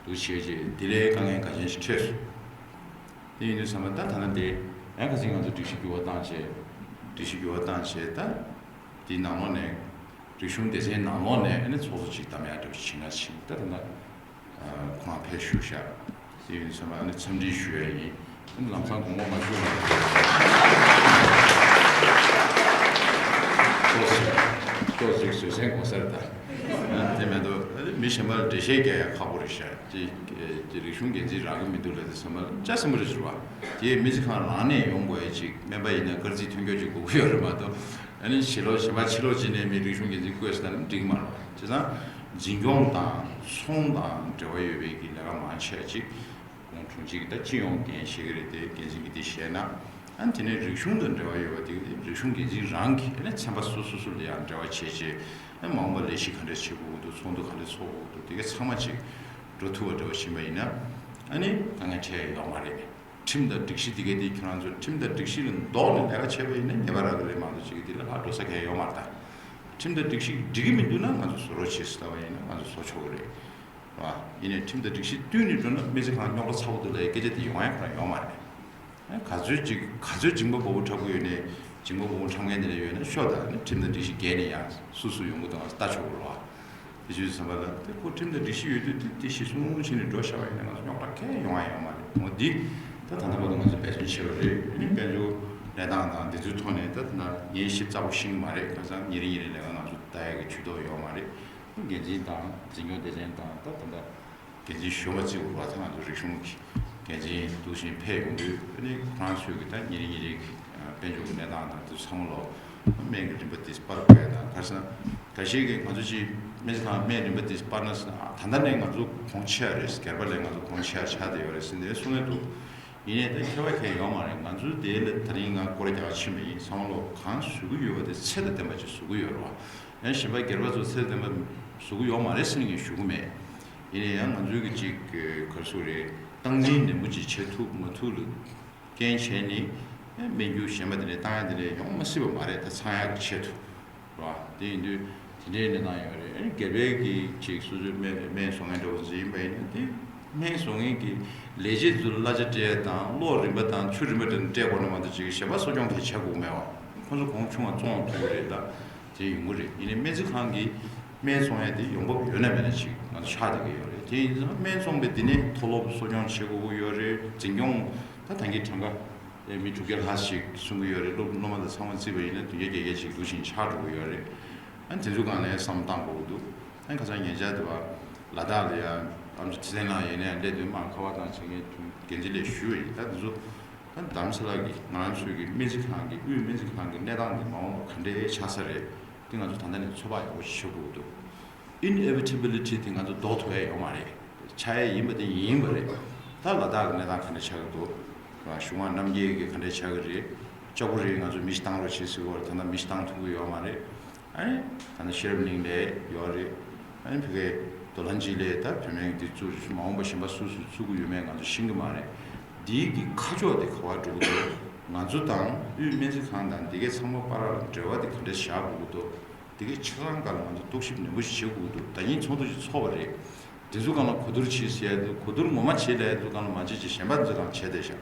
འདུག་བྱས་རྗེས་དེ་ལས་དཀའ་ངལ་ག་ཅན་ཞིག་འཕྲད་སོང་། དེ་ཡིན་དུས་ཙམ་པ་ད་ད་ལྟ་དེ་ཡང་ཁ་སང་ང་ཚོ་སྒྲིག་གཞི་འགྱུར་བ་བཏང་བྱས། སྒྲིག་གཞི་འགྱུར་བ་བཏང་བྱས། ད་དེའི་ནང་ལོགས་ནས་རིག་གཞུང་སྡེ་ཚན་ནང་ལོགས་ནས་ཨ་ནི་ཚོགས་གཙོ་ཅིག་བདམས་ཡག་འདྲ་བོ་ཞིག་བྱེད་ན་ཕྱིན། ད་ད་ལྟ་ཁོང་ཕེབས་བཞུགས་ཤག་དེ་ཡིན་ཙམ་པ་ཨ་ནི་འཚམས་འདྲི་ཞུ་ཡ་ཡིན། ཨ་ནི་ལམ་སང་དགོངས་པ་མ་ཞུ་བར་ཏོག་ཙམ་ཏོག་ཙམ་བཟོད་བསྲན་དགོས་ས་རེད་ད། དེ་མ་གཏོགས་མི་གཞན་པ་ལ་འགྲེལ་བཤད་རྒྱག་ཡ་ཁག་པོ་རེད་ཤག་ཅེས་ཀྱི་རིག་གཞུང་འགན་འཛིན་རག་གི་མི་འདུག་ལབ་དུས་ཙམ་པ་ལ་ཅ་སེ་མོ་རེ་ཞུ་བ། དེ་མི་ཚེ་གང་རང་ནས་ཡོང་དགོས་ཡ་ཅིག་སྨན་པ་ཡིན་ན་སྐར་རྩིས་ཐོན་སྐྱོར་ཅིག་དགོས་ཀྱི་ཡོད་རེད་མ་གཏོགས། ཨ་ནི་ཕྱི་ལོགས་གཞན་པ་ཕྱི་ལོགས་ཅིག་ནས་མི་རིག་གཞུང་འགན་འཛིན་བསྐོས་ཟེར་ན་འགྲིག་གི་མ་རེད་བ། བྱས་ཙང་འཛིན་སྐྱོང་དང་ཚོང་དང་འབྲེལ་བ་ཡོད་པའི་གི་ལས་ཀ་མང་ཆེ་ཅིག་ཁོང་དྲུང་ཆེ་གི་ད་སྤྱི་ཡོངས་འགན་བཞེས་ཀྱི་རེད། དེ་འགན་འཛིན་གྱིས་དེ་བཞེས་ན། ཨ་ནི་དེ་ནས་རིག་གཞུང་དང་འབྲེལ་བ་ཡོད་པ་དེ་གི་རིག་གཞུང་འགན་འཛིན་རང་གིས་ཨ་ནི་ཚན་པ་སོ་སོ་སོ་ལ་ཡང་འབྲེལ་བ་བྱས་བྱས། ཨ་ནི་མ་འོངས་པ་ལས་གཞི་ག་འདྲས་བྱེད་དགོས་ཀྱི་འདུག་ཚོགས་འདུ་ག་འདྲས་ཚོགས་དགོས་ཀྱི་འདུག་དེ་ག་ཚང་མ་ཅིག་འགྲོ་ཐུབ་པ་འདྲ་བ་ཕྱིན་པ་ཡིན་ན། ཨ་ནི་དཀའ་ངལ་འཕྲད་ཡ་ཡོད་མ་རེད། ཁྲིམས་དང་སྒྲིག་གཞི་དེ་ག་དེ་ཁྱོད་རང་ཚོ་ཁྲིམས་དང་སྒྲིག་གཞི་ལ་འདོགས་ནས་ལས་ཀ་བྱས་པ་ཡིན་ན་ཉེས་པ་རག་གི་རེད་མ་གཏོགས་ཅིག་དེ་ལ་ཕར་འགྲོ་ས་གང་ཡང་ཡོད་མ་རེད་ད། ཁྲིམས་དང་སྒྲིག་གཞི་འགྲིག་གི་མི་འདུག་ན་ང་ཚོ་བཟོ་རོགས་བྱེད་ཟེར་བ་ཡིན་ན་ང་ཚོ་བཟོ་ཆོག་གི་རེད། རེད་བ། ཡིན་ནའི་ཁྲིམས་དང་སྒྲིག་གཞི་བསྟུན་ནས་འགྲོ་ན་མི་ཚེ་གང་རྙོག་དྲ་ཚ་པོ་འདུག་ལབ་ཡ་སྐད་ཆ་དེ་ཡོང་ཡ་གང་ཡོད་མ་རེད། ག་ཚོད་ཅིག་ག་ཚོད་འཇིང་པ་སྦོམ་པོ་འཁྲབ་གི་ཡོད་ནའི་འཇིང་པ་སྦོམ་པོ་འཁྲབ་མཁན་དེ་འདྲ་ཡོད་ན་ཤོག་ད། ཨ་ནི་ཁྲིམས་དང་སྒྲིག་གཞི་འགལ་ནས་ཡང་སུ་སུ་ཡོང་གི་འདུག་ང་ཚོ་ལྟ་ཆོག་གི་རེད་བ། དེ་བྱས་ཙང་བ་ལ་དེ་ཁོ་ཁྲིམས་དང་སྒྲིག་གཞི་ཡོད་དུས་དེ་དེ་གཞི་བཟུང་བྱས་ནས་འགྲོ་བཞག་པ་ཡིན་ན་ང་ཚོ་རྙོག་དྲ་གང་ཡང་ཡོང་ཡ་ཡོད་མ་རེད། འོ་འདི་ད་ད་ལྟ་བར་དུ་ང་ཚོས་འབད་བརྩོན་བྱས་པ་རེད། ཨ་ནི་དཔལ་འབྱོར་གནས་སྟངས་དང་འདི་ཚོའི་ཐོག་ནས་ད་ད་ལྟ་ངས་ཞིབ་ཚགས་པོ་ཤེས་ཀྱི་མ་རེད། ཁ་སང་ཉིན་རེ་ཉིན་རེ་ལས་ཀ་ང་ཚོ་ལྟ་ཡ་གི་ཇུས་གཏོགས་ཡོད་མ་རེད། འགན་འཛིན་དང་འཛིན་སྐྱོང་སྡེ་ཚན་དང་ད་ད་ལྟ་འགན་འཛིན་གཞོན་པ་བརྩི་དགོས་པ་དང་ང་ཚོ་རིག་གཞུང་གི་འགན་འཛིན་འདུག་བཞིན་ཕེབས་ཡོང་དུས། ཨ་ནི་ཁོ་རང་ཚོས་ཀྱི་ད་ཉིན་རེ་ཉིན་རེ་གི་དཔལ་འབྱོར་གྱི་གནས་སྟངས་དང་དེ་ཚང་མ་ལོ་སྨན་གྱི་རིན་པ་དེ་སྤར་དགོས་ཡ་དང་། ཁ་སང་ད་གཞི་གི་ང་ཚོ་ཅིག་སྨན་རྩིས་ཁང་སྨན་རིན་པ་དེ་སྤར་ན་ད་ལྟ་ནས་ང་ཚོ་གོང་ཆེ་བ་རེད། སྒེར་པ་ལས་ང་ཚོ་གོང་ཆེ་བ་ཆགས་བསྡད་ཡོད་རེད་ཟེར་ནས་གསུང་གི་འདུག་ཡིན་ནའི་ད་ཁྱད་པར་གང་ཡང་ཡོད་མ་རེད། ང་ཚོ་དེ་ལ་དེ་རིང་ང་སྐོར་རྒྱག་ཕྱིན་པ་ཡིན། ཚང་མ་ལོ་གང་བཟོ་གི་ཡོད་པ་དེ་ཚད་དང་ལྡན་པ་ཅིག་བཟོ་གི་ཡོད་རེད་བ། ཡང་གཞན་པ་སྒེར་པ་ཚོ་ཚད་ལྡན་པ་བཟོ་གི་ཡོད་མ་རེད་ཟེར་ནས་ངས་ཞུ་གི་མེད། ཡིན་ན་ཡང་ང་ཚོའི་གི་ཅིག་ག་རེ་ཟེར་དགོས་རེད། སྟངས་འཛིན་ནན་པོ་ཅིག་བྱེད་ཐུབ་མ་ཐུབ་ལ་རྐྱེན་བྱས་ནས་སྨན་རྒྱུ་གཞན་པ་དེ་འདྲ་བཏང་ཡ་དེ་འདྲ་ཡོང་མ་སྲིད་པ་མ་རེད། ད་ཚང་ཡག་གི་ཆེད་དུ་རེད་བ། དེ་ཡིན་དུས་དེ་འདྲའི་གནས་སྟངས་ཡོད་རེད། ཨ་ནི་སྒེར་པའི་གི་ཅིག་སོ་སོའི་སྨན་སྨན་བཟོ་མཁན་འདྲ་བོ་ཅིག་ཡིན་པ་ཡིན་ན་དེ་སྨན་བཟོ་མཁན་གྱི་ལས་བྱེད་ཚོ་ལ་གླ་ཆ་སྤྲད་ཡ་དང་གློག་རིན་པ་དང་ཆུ་རིན་པ་དེ་འདྲ་སྤྲད་དགོས་ན་མ་གཏོགས་ཅིག་གཞན་པ་གསོ་སྐྱོང་གང་བྱ་དགོས་མེད་བ། ཁོང་ཚོ་གོང་ཆུང་བ་བཙོང་ཐུབ་ཀྱི་རེད་ད། དེ་ཡོང་གི་རེད། ཡིན་ནའི་སྨན་རྩིས་ཁང་གིས་སྨན་བཙོང་ཡ་དེ་ཡོང་འབབ་ཡོད་ན་མེད་ན་ཅིག་ང་ཚོ་ཆགས་བསྡད་ཀྱི་ཡོད་རེད། དེ་ཡིན་ཙང་སྨན་བཙོང་པའི་དེ་ནས་མཐོ་སློབ་གསོ་སྐྱོང་བྱེད་དགོས་ཀྱི་ཡོད་རེད། འཛིན་སྐྱོང་ད་ད་གིན་གྲངས་ཀ་ཨེ་མི་དྲུག་བརྒྱ་ལྷག་ཞིག་གསུང་གི་ཡོད་རེད། སློབ་སློབ་མ་དང་ཚང་མ་བརྩིས་པ་ཡིན་ན་བདུན་བརྒྱ་བརྒྱད་བརྒྱ་ཅིག་འདུག་བཞིན་ཆགས་འགྲོ་གི་ཡོད་རེད། ཨ་ནི་དེ་ཚོའི་སྒང་ལ་ཡང་བསམ་བློ་བཏང་དགོས་ཀྱི་འདུག་ཨ་ནི་ཁ་སང་ཉེ་ཆར་དུ་བ་ལ་དྭགས་ལ་ཡང་ཨམ་ཅོག་ཚེ་བརྟན་ལགས་ཡིན་ནའི་སླེབས་དུས་མར་ཁ་པར་བཏང་བྱས་ངས་འགན་འཛིན་ལ་ཞུས་པ་ཡིན། ད་དེ་ཚོ་ད་རྡ་རམ་ས་ལ་གི་ང་རང་ཚོའི་གི་སྨན་རྩིས་ཁང་གི་དབུས་སྨན་རྩིས་ཁང་གི་གནས་སྟངས་དེ་མ་འོངས་པ་ག་འདྲའི་ཆགས་ས་རེད། དེ་ང་ཚོ་ད་ལྟ་ནས་ཚོད་དཔག་ཡག་པོ་ཞིག་བྱེད་དགོས་ཀྱི་འདུག Inevitability དེ་ང་ཚོ་ལྡོག་ཐུབ་ཡ་ཡོད་མ་རེད། ཆགས་ཡ་ཡིན་པ་དེ་ཡིན་པ་རེད། ད་ལ་དྭགས་ཀྱི་གནས་སྟངས་ག་འདྲ་ཆགས་ཀྱི་འདུག་གཞུང་མང་རྣམ་རྒྱལ་གྱི་ག་འདྲ་ཆགས་ཀྱི་རེད། ལྕགས་པོ་རིར་ང་ཚོ་མི་ཞིག་བཏང་རོགས་བྱེད་ཟེར་གྱི་ཡོད་རེད། ད་ལྟ་མི་ཞིག་བཏང་ཐུབ་ཀྱི་ཡོད་མ་རེད། ཨ་ནི་ད་ནི་ཤེས་རབ་གླིང་ལ་ཡོད་རེད། ཨ་ནི་ཕ་གིའི་རྡོ་ལ་འཇིགས་ལ་ད་བུད་མེད་འདི་བཙུགས་རེད། མ་འོངས་པ་གཞན་པ་སུ་སུ་བཙུགས་ཀྱི་ཡོད་མེད་ང་ཚོ་ཤེས་ཀྱི་མ་རེད། འདིའི་གི་ཁ་ཕྱོགས་དེ་ག་པར་འགྲོ་གི་འདུག་ང་ཚོ་དང་དབུས་སྨན་རྩིས་ཁང་དང་འདི་གའི་ཚང་མ་བར་ལ་འབྲེལ་བ་དེ་ག་འདྲ་བཞག་དགོས་ཀྱི་འདུག་དེ་གའི་ཆ་ཚང་སྒང་ལ་ང་ཚོ་རྟོག་ཞིབ་ནན་པོ་ཞིག་བྱེད་དགོས་ཀྱི་འདུག་ད་ཉིན་ཚོགས་འདུ་ཞིག་ཚོགས་པ་རེད། དེ་ཚོ་སྒང་ལ་གོ་བསྡུར་བྱེད་ཟེར་ཡ་འདུག་གོ་བསྡུར་ངོ་མ་བྱེད་ལབ་ཡ་འདུག་སྒང་ལ་མ་བྱེད་ཅིག་གཞན་པ་འདི་ཚོ་སྒང་བྱེད་བསྡད་ཤག་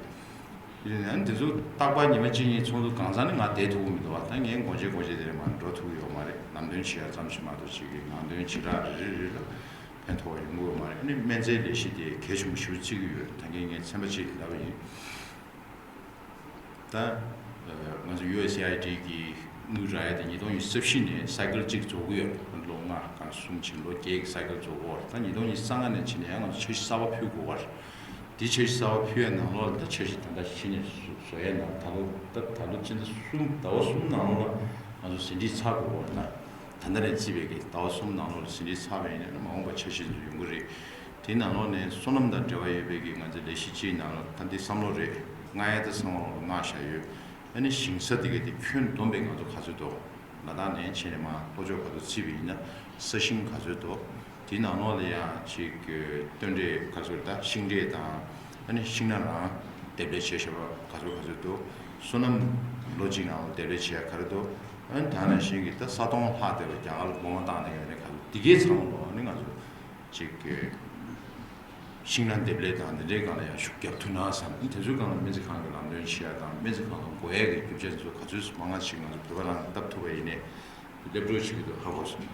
ཡིན་ན་ཡང་འདི་ཚོ་རྟག་པར་ཉི་མ་གཅིག་གཉིས་ཚོགས་འདུ་གང་ཚང་ནས་ང་བསྡད་ཐུབ་ཀྱི་མི་འདུག་བ། ད་ངས་སྒོ་འབྱེད་སྒོ་འབྱེད་དེ་རིང་མར་འགྲོ་ཐུབ་ཀྱི་ཡོད་མ་རེད། ནང་དོན་བྱེད་ཡ་ཙམ་ཞིག་མ་གཏོགས་ཅིག་གི་ནང་དོན་བྱེ་བྲག་རེ་རེ་རེ་ལ་ཕན་ཐོགས་པ་ཡོང་གི་ཡོད་མ་རེད། ཨ་ནི་སྨན་རྩིས་ལས་གཞི་དེ་གལ་ཆེན་པོ་ཞེ་པོ་བརྩི་གི་ཡོད། ད་གིན་ངས་ཚན་པ་གཅིག་ལབ་པ་ཡིན། ད་ང་ཚོ་ཡུ་ཨེས་ཨེ་ཨའི་ཌི་གི་དངུལ་རག་ཡ་དེ་ཉིས་སྟོང་ཉི་ཤུ་རྩ་བཞི་ནས་སའི་ཀལ་གཅིག་རྫོགས་ཀྱི་ཡོད། ལོ་ལྔ་གང་གསུམ་ཕྱིན་ལོ་བརྒྱད་ཀྱི་སའི་ཀལ་རྫོགས་ཀྱི་ཡོད་རེད། ད་ཉིས་སྟོང་ཉི་ཤུ་རྩ་ལྔ་ནས་ཕྱིན་ནས་ཡང་ང་ཚོ་འཆར་གཞི་གསར་པ་ཕུལ་དགོས་པ་རེད། དེ་འཆར་གཞི་གསར་པ་ཕུལ་ཡ་ནང་ལོགས་ལ་ད་འཆར་གཞི་ད་ལྟ་གཞི་ནས་བཟོ་ཡ་ནང་ད་ལོ་ད་ད་ལོ་སྤྱི་ཟླ་གསུམ་ཟླ་བ་གསུམ་ནང་ལོགས་ལ་ང་ཚོ་ཟིན་བྲིས་ཚར་དགོས་པ་རེད། ད་ད་ལྟ་ནས་བརྩིས་པའི་གི་ཟླ་བ་གསུམ་ནང་ལོགས་ལ་ཟིན་བྲིས་ཚར་བ་ཡིན་ན་མ་འོངས་པ་འཆར་གཞི་ཚོ་ཡོང་གི་རེད། དེའི་ནང་ལོགས་ནས་སོ་ནམ་དང་འབྲེལ་བ་ཡོད་པའི་གི་ང་ཚོའི་ལས་གཞི་སྤྱིའི་ནང་ལོགས་ད་འདི་བསམ་བློ་རེད། མངགས་ཡ་ད་ཚང་མ་ལོགས་ལ་མངགས་བཞག་ཡོད། ཨ་ནི་ཞིང་ས་དེ་ག་དེ་ཁྱོན་བསྡོམས་པའི་ང་ཚོ་ག་ཚོད་འདུག་ལ་དྭགས་ནས་ཕྱིན་ནས་མར་ལྷོ་ཕྱོགས་བར་དུ་བརྩིས་པ་ཡིན་ན་ས་ཞིང་ག་ཚོད་འདུག་དེའི་ནང་ལོགས་ལ་ཡང་ཅིག་སྟོན་འབྲས་ག་ཚོད་ད་ཤིང་འབྲས་དང་ཨ་ནི་ཤིང་སྣ་རང་འདེབས་ལས་བྱས་བཞག་པ་ག་ཚོད་ག་ཚོད་འདུག་སོ་ནམ་ལོ་གཅིག་ནང་ལ་འདེབས་ལས་བྱས་ཡ་ག་རེ་འདུག་ཨ་ནི་ད་ནང་བཞིན་གྱི་ད་ས་སྟོང་ལྷག་བསྡད་པ་རྒྱ་གར་ལ་སྒོ་མོ་བཏང་ནས་ཡོད་ནས་ག་ཚོད་འདི་གའི་ཚང་མ་ལོགས་ཨ་ནི་ང་ཚོ་ཅིག་གི་ ཤིང་ནགས་འདེབས་ལས་དང་འདི་འདྲའི་སྒང་ལ་ཡང་ཤུགས་རྒྱབ་ཐུབ་ན་བསམ། དེ་ཚོའི་སྒང་ལ་སྨན་རྩིས་ཁང་གི་ལམ་སྟོན་བྱེད་ཡ་དང་སྨན་རྩིས་ཁང་ལ་དགོས་ཡ་གི་རྒྱུ་ཆ་ཚོ་ག་ཚོད་མང་ང་ཞིག་ང་ཚོ་བོད་པ་རང་བཏབ་ཐུབ་པ་ཡིན་ནའི་སླེབས་འགྲོ་བྱེད་ཀྱི་འདུག་ཧ་གོ་སོང་།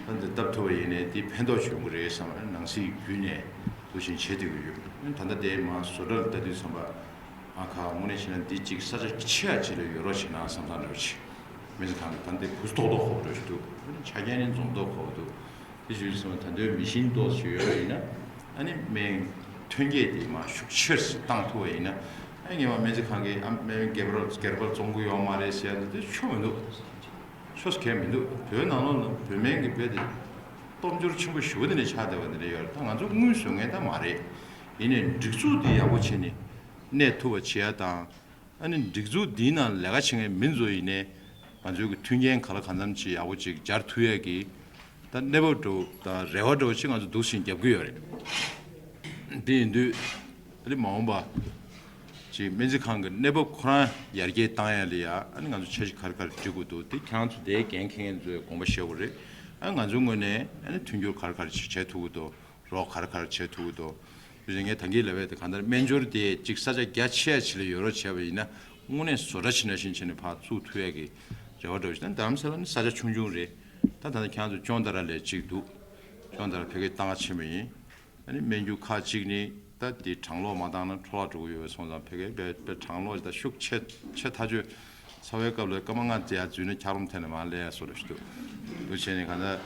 ད་འདི་བཏབ་ཐུབ་པ་ཡིན་ནའི་དེ་ཕན་ཐོགས་བྱུང་གི་རེད་བསམ། ནང་སྲིད་བརྒྱུད་ནས་འདུག་བཞིན་བྱེད་བསྡད་ཀྱི་ཡོད། ད་ལྟ་དེ་མ་བཟོ་གྲྭ་ལ་ལྟ་དུས་ཙམ་པ་ཨ་ཁ་དངོས་གནས་བྱས་ན་འདི་གཅིག་ས་ཆ་ཆེ་ཡ་ཅིག་ལ་ཡོད་རོགས་བྱེད་ན་བསམ་བསམ་འདྲ་བོ་ཅིག་སྨན་རྩིས་ཁང་གི་ད་འདི་བུ་ཏོག་ཏོག་ཧོབ་འགྲོ་ཞིག་འདུག་ཆ་རྐྱེན་ནི་འཛོམས་ཏོག་ཧོབ་འདུག་དེ་བྱུང་སོང་ད་དུང་མི་ཤིན་ཏོག་ཞིག་ཡོད་པ་ཡིན་ན། ཨ་ནི་སྨན་ཐོན་སྐྱེད་དེ་མ་ཤུགས་ཆེར་བཏང་ཐུབ་པ་ཡིན་ན། ཨ་ངས་མ་སྨན་རྩིས་ཁང་གི་ཨ་སྨན་སྒེར་པར་སྒེར་པར་བཙོང་གི་ཡོད་མ་རེད་ཟེར་ཡ་འདི་ཆོ་མི་འདུག་ཆོ་གལ་མི་འདུག་བོད་ནང་ལོགས་ལ་བོད་སྨན་གྱི་དཔེ་དེ་སྟོབས་འབྱོར་ཆེན་པོ་ཞེ་པོ་དེ་འདྲ་ཆགས་བསྡད་པ་འདི་འདྲ་ཡོད་རེད། ད་ང་ཚོ་དངུལ་བཟོ་མཁན་ད་མ་རེད། ཡིན་ནའི་སྒྲིག་འཛུགས་འདི་ཡག་པོ་བྱས་ནས་གནས་ཐུབ་པ་བྱེད་ཡ་དང་། ཨ་ནི་སྒྲིག་འཛུགས་འདིའི་ནང་ལས་ཀ་བྱེད་མཁན་མི་ཚོ་ཡིན་ནའི་ང་ཚོའི་གི་མཐུན་རྐྱེན་ག་ལ་གང་འཚམ་ཅིག་ཡག་པོ་ཅིག་སྦྱར་ཐུབ་ཡས་ཀྱི་ད་གནས་བབ་འདྲ་བོ་དང་རེ་བ་འདྲ་བོ་ཅིག་ང་ཚོ་འདུག་བཞིན་རྒྱབ་ཀྱི་ཡོད་རེད། དེ་ཡིན་དུས་ཨ་ནི་མ་འོངས་པ་ཅིག་སྨན་རྩིས་ཁང་གི་གནས་བབ་ཁོ་རང་ཡར་རྒྱས་བཏང་ཡས་ལ་ཡ་ཨ་ནི་ང་ཚོ་འཆར་གཞི་ག་རེ་ག་རེ་སྒྲིག་དགོས་འདུག་དེ་ཁྱེད་རང་ཚོ་དེའི་འགན་འཁྱེར་མཁན་ཚོས་དགོངས་པ་བཞེས་དགོས་རེད། ཨ་ང་ཚོའི་ངོས་ནས་ཨ་ནི་མཐུན་འགྱུར་ག་རེ་ག་རེ་ཅིག་བྱེད་ཐུབ་ཀྱི་འདུག་རོགས་ག་རེ་ག་རེ་བྱེད་ཐུབ་ཀྱི་འདུག་དེ་བཞིན་ངས་ད་གིན་ལབ་པའི་དེ་གང་ལྟར་སྨན་སྦྱོར་དེ་གཅིག་ས་ཆ་རྒྱ་ཆེ་ཅིག་ལ་ཡོད་རོགས་བྱས་པ་ཡིན་ན་དངོས་གནས་བཟོ་གྲྭ་ཕྱི་ནང་བཞིན་བྱས་ནས་ཕར་བཙུགས་ཐུབ་ཡས་ཀྱི་རེ་བ་འདྲ་བོ་ཞིག་ད་རྡ་རམ་ས་ལ་ནི་ས་ཆ་ཆུང་ཆུང་རེད། ད་ད་ལྟ་ཁྱེད་རང་ཚོ་ཅོང་ཏ་ར་ལ་གཅིག་འདུག་ཅོང་ཏ་ར་ཕ་གིར་ཏང་ཕྱིན་པ་ཡིན། ཨ་ནི་སྨན་རྒྱུ་ཁག་ཅིག་ནི་ད་དེ་གྲང་གློག་མ་བཏང་ན་འཕྲོ་བརླག་འགྲོ་གི་ཡོད་པ་སོང་ཙང་ཕ་གིར་དཔེ་དཔེ་གྲང་གློག་ད་ཤུགས་ཆེ་ཆེ་ཐག་ཆོད། ཚ་བའི་སྐབས་ལ་སྐར་མ་ལྔ་དེ་ཡར་འཛུལ་ན་འཁྱགས་རོམ་འཐེན་ནས་མར་སླེབས་ཡ་བཟོ་འདྲ་ཞིག་འདུག་འདུག་བྱས་ནས་གང་ལྟར་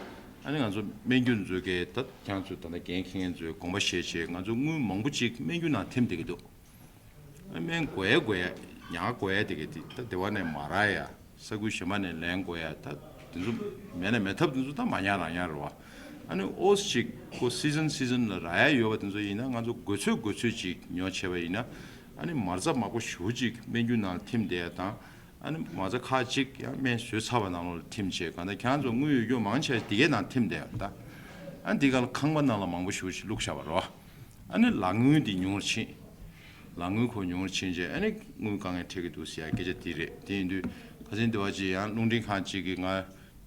ཨ་ནི་ང་ཚོ་སྨན་རྒྱུ་ཚོ་གས་ད་ཁྱེད་ཚོ་ད་ལྟ་འགན་འཁྱེར་མཁན་ཚོས་དགོངས་པ་བཞེས་བྱས་ང་ཚོ་དངུལ་མང་པོ་ཅིག་སྨན་རྒྱུ་ནང་འཐིམ་བསྡད་ཀྱི་འདུག་སྨན་དགོས་ཡ་དགོས་ཡ་ཉག་དགོས་ཡ་དེ་གས་དེ་ད་སྡེ་བ་ནས་མ་རག་ཡ། ས་ཁུལ་གཞན་པ་ནས་ལེན་དགོས་ཡ་ད་དེ་ཚོ་མེད་ན་མེད་ཐབས་དེ་ཚོ་ད་མ་ཉར་རང་ཉར་རེད་བ། ཨ་ནི་ཨོ་ཙི་ཅིག་ཁོ་སི་ཛན་སི་ཛན་ལ་རག་ཡ་ཡོད་པ་དེ་ཚོ་ཡིན་ན་ང་ཚོ་དགོས་ཚོད་དགོས་ཚོད་ཅིག་ཉོ་བྱས་པ་ཡིན་ན། ཨ་ནི་མ་རྩ་མང་པོ་ཞེ་པོ་ཅིག་སྨན་རྒྱུ་ནང་ལ་འཐིམ་བསྡད་ཡ་དང་། ཨ་ནི་མ་རྩ་ཁག་ཅིག་ཡང་སྨན་བཟོས་ཚར་བ་ནང་ལོགས་ལ་འཐིམ་བྱས་གང་ལྟར་ཁྱེད་རང་ཚོ་དངུལ་ཡོད་རྒྱུ་མང་ཆེ་བ་དེ་གའི་ནང་འཐིམ་བསྡད་ཡ་རེད་ད། ཨ་ནི་དེ་ག་ལ་ཁང་པ་ནང་ལ་མང་པོ་ཞེ་པོ་ཅིག་བླུགས་བཞག་པ་རེད་བ། ཨ་ནི་ལག་དངུལ་འདི་ཉུང་རུ་ཕྱིན། ལག་དངུལ་ཁོ་ཉུང་རུ་ཕྱིན་རྗེས་ཨ་ནི་དངུལ་དཀའ་ངལ་འཕྲད་ཀྱི་འདུག་ཟེར་ཡ་སྐད་ཆ་འདི་རེད། དེ་ཡིན་དུས་ཁ་སང་འདི་བ་ཅིག་ཡང་རླུང་འཕྲིན་ཁང་ཅིག་གིས་ང་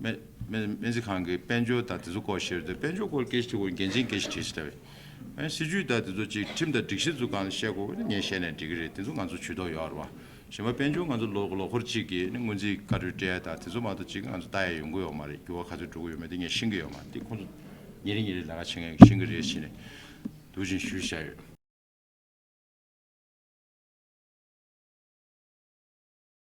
སྨན་སྨན་སྨན་རྩིས་ཁང་གི་དཔལ་འབྱོར་དང་དེ་ཚོ་སྐོར་བཤད་དུས་དཔལ་འབྱོར་སྐོར་སྐད་ཆ་དྲིས་སྐོར་འགན་འཛིན་སྐད་ཆ་དྲིས་ཟེར་བས། ཨ་ནི་སྲིད་ཇུས་དང་དེ་ཚོ་ཅིག་ཁྲིམས་དང་སྒྲིག་གཞི་ཚོ་སྒང་ལ་བཤད་དགོས་ན་ངས་བཤད་ནས་འགྲིག་གི་རེད། དེ་ཚོ་ང་ཚོ་ཇུས་གཏོགས་ཡོད་རེད་བ། གཞན་པ་དཔལ་འབྱོར་ང་ཚོ་ལོ་ལོ་འཁོར་གཅིག་གི་ནི་སྔོན་རྩིས་བཀའ་འཁྲོལ་སྤྲད་ཡ་དང་དེ་ཚོ་མ་གཏོགས་གཅིག་ང་ཚོ་ལྟ་ཡ་ཡོང་གི་ཡོད་མ་རེད། འགྱུར་བ་ག་ཚོད་འགྲོ་གི་ཡོད་མེད་དེ་ངས་ཤེས་ཀྱི་ཡོད་མ་རེད། དེ་ཁོང་ཚོ་ཉིན་རེ་ཉིན་རེ་ལས་ཀ་བྱེད་མཁན་ཤེས་ཀྱི་རེད་ཟེར་ནས་འདུག་ཅིང་ཞུས་བཞག་ཡོད།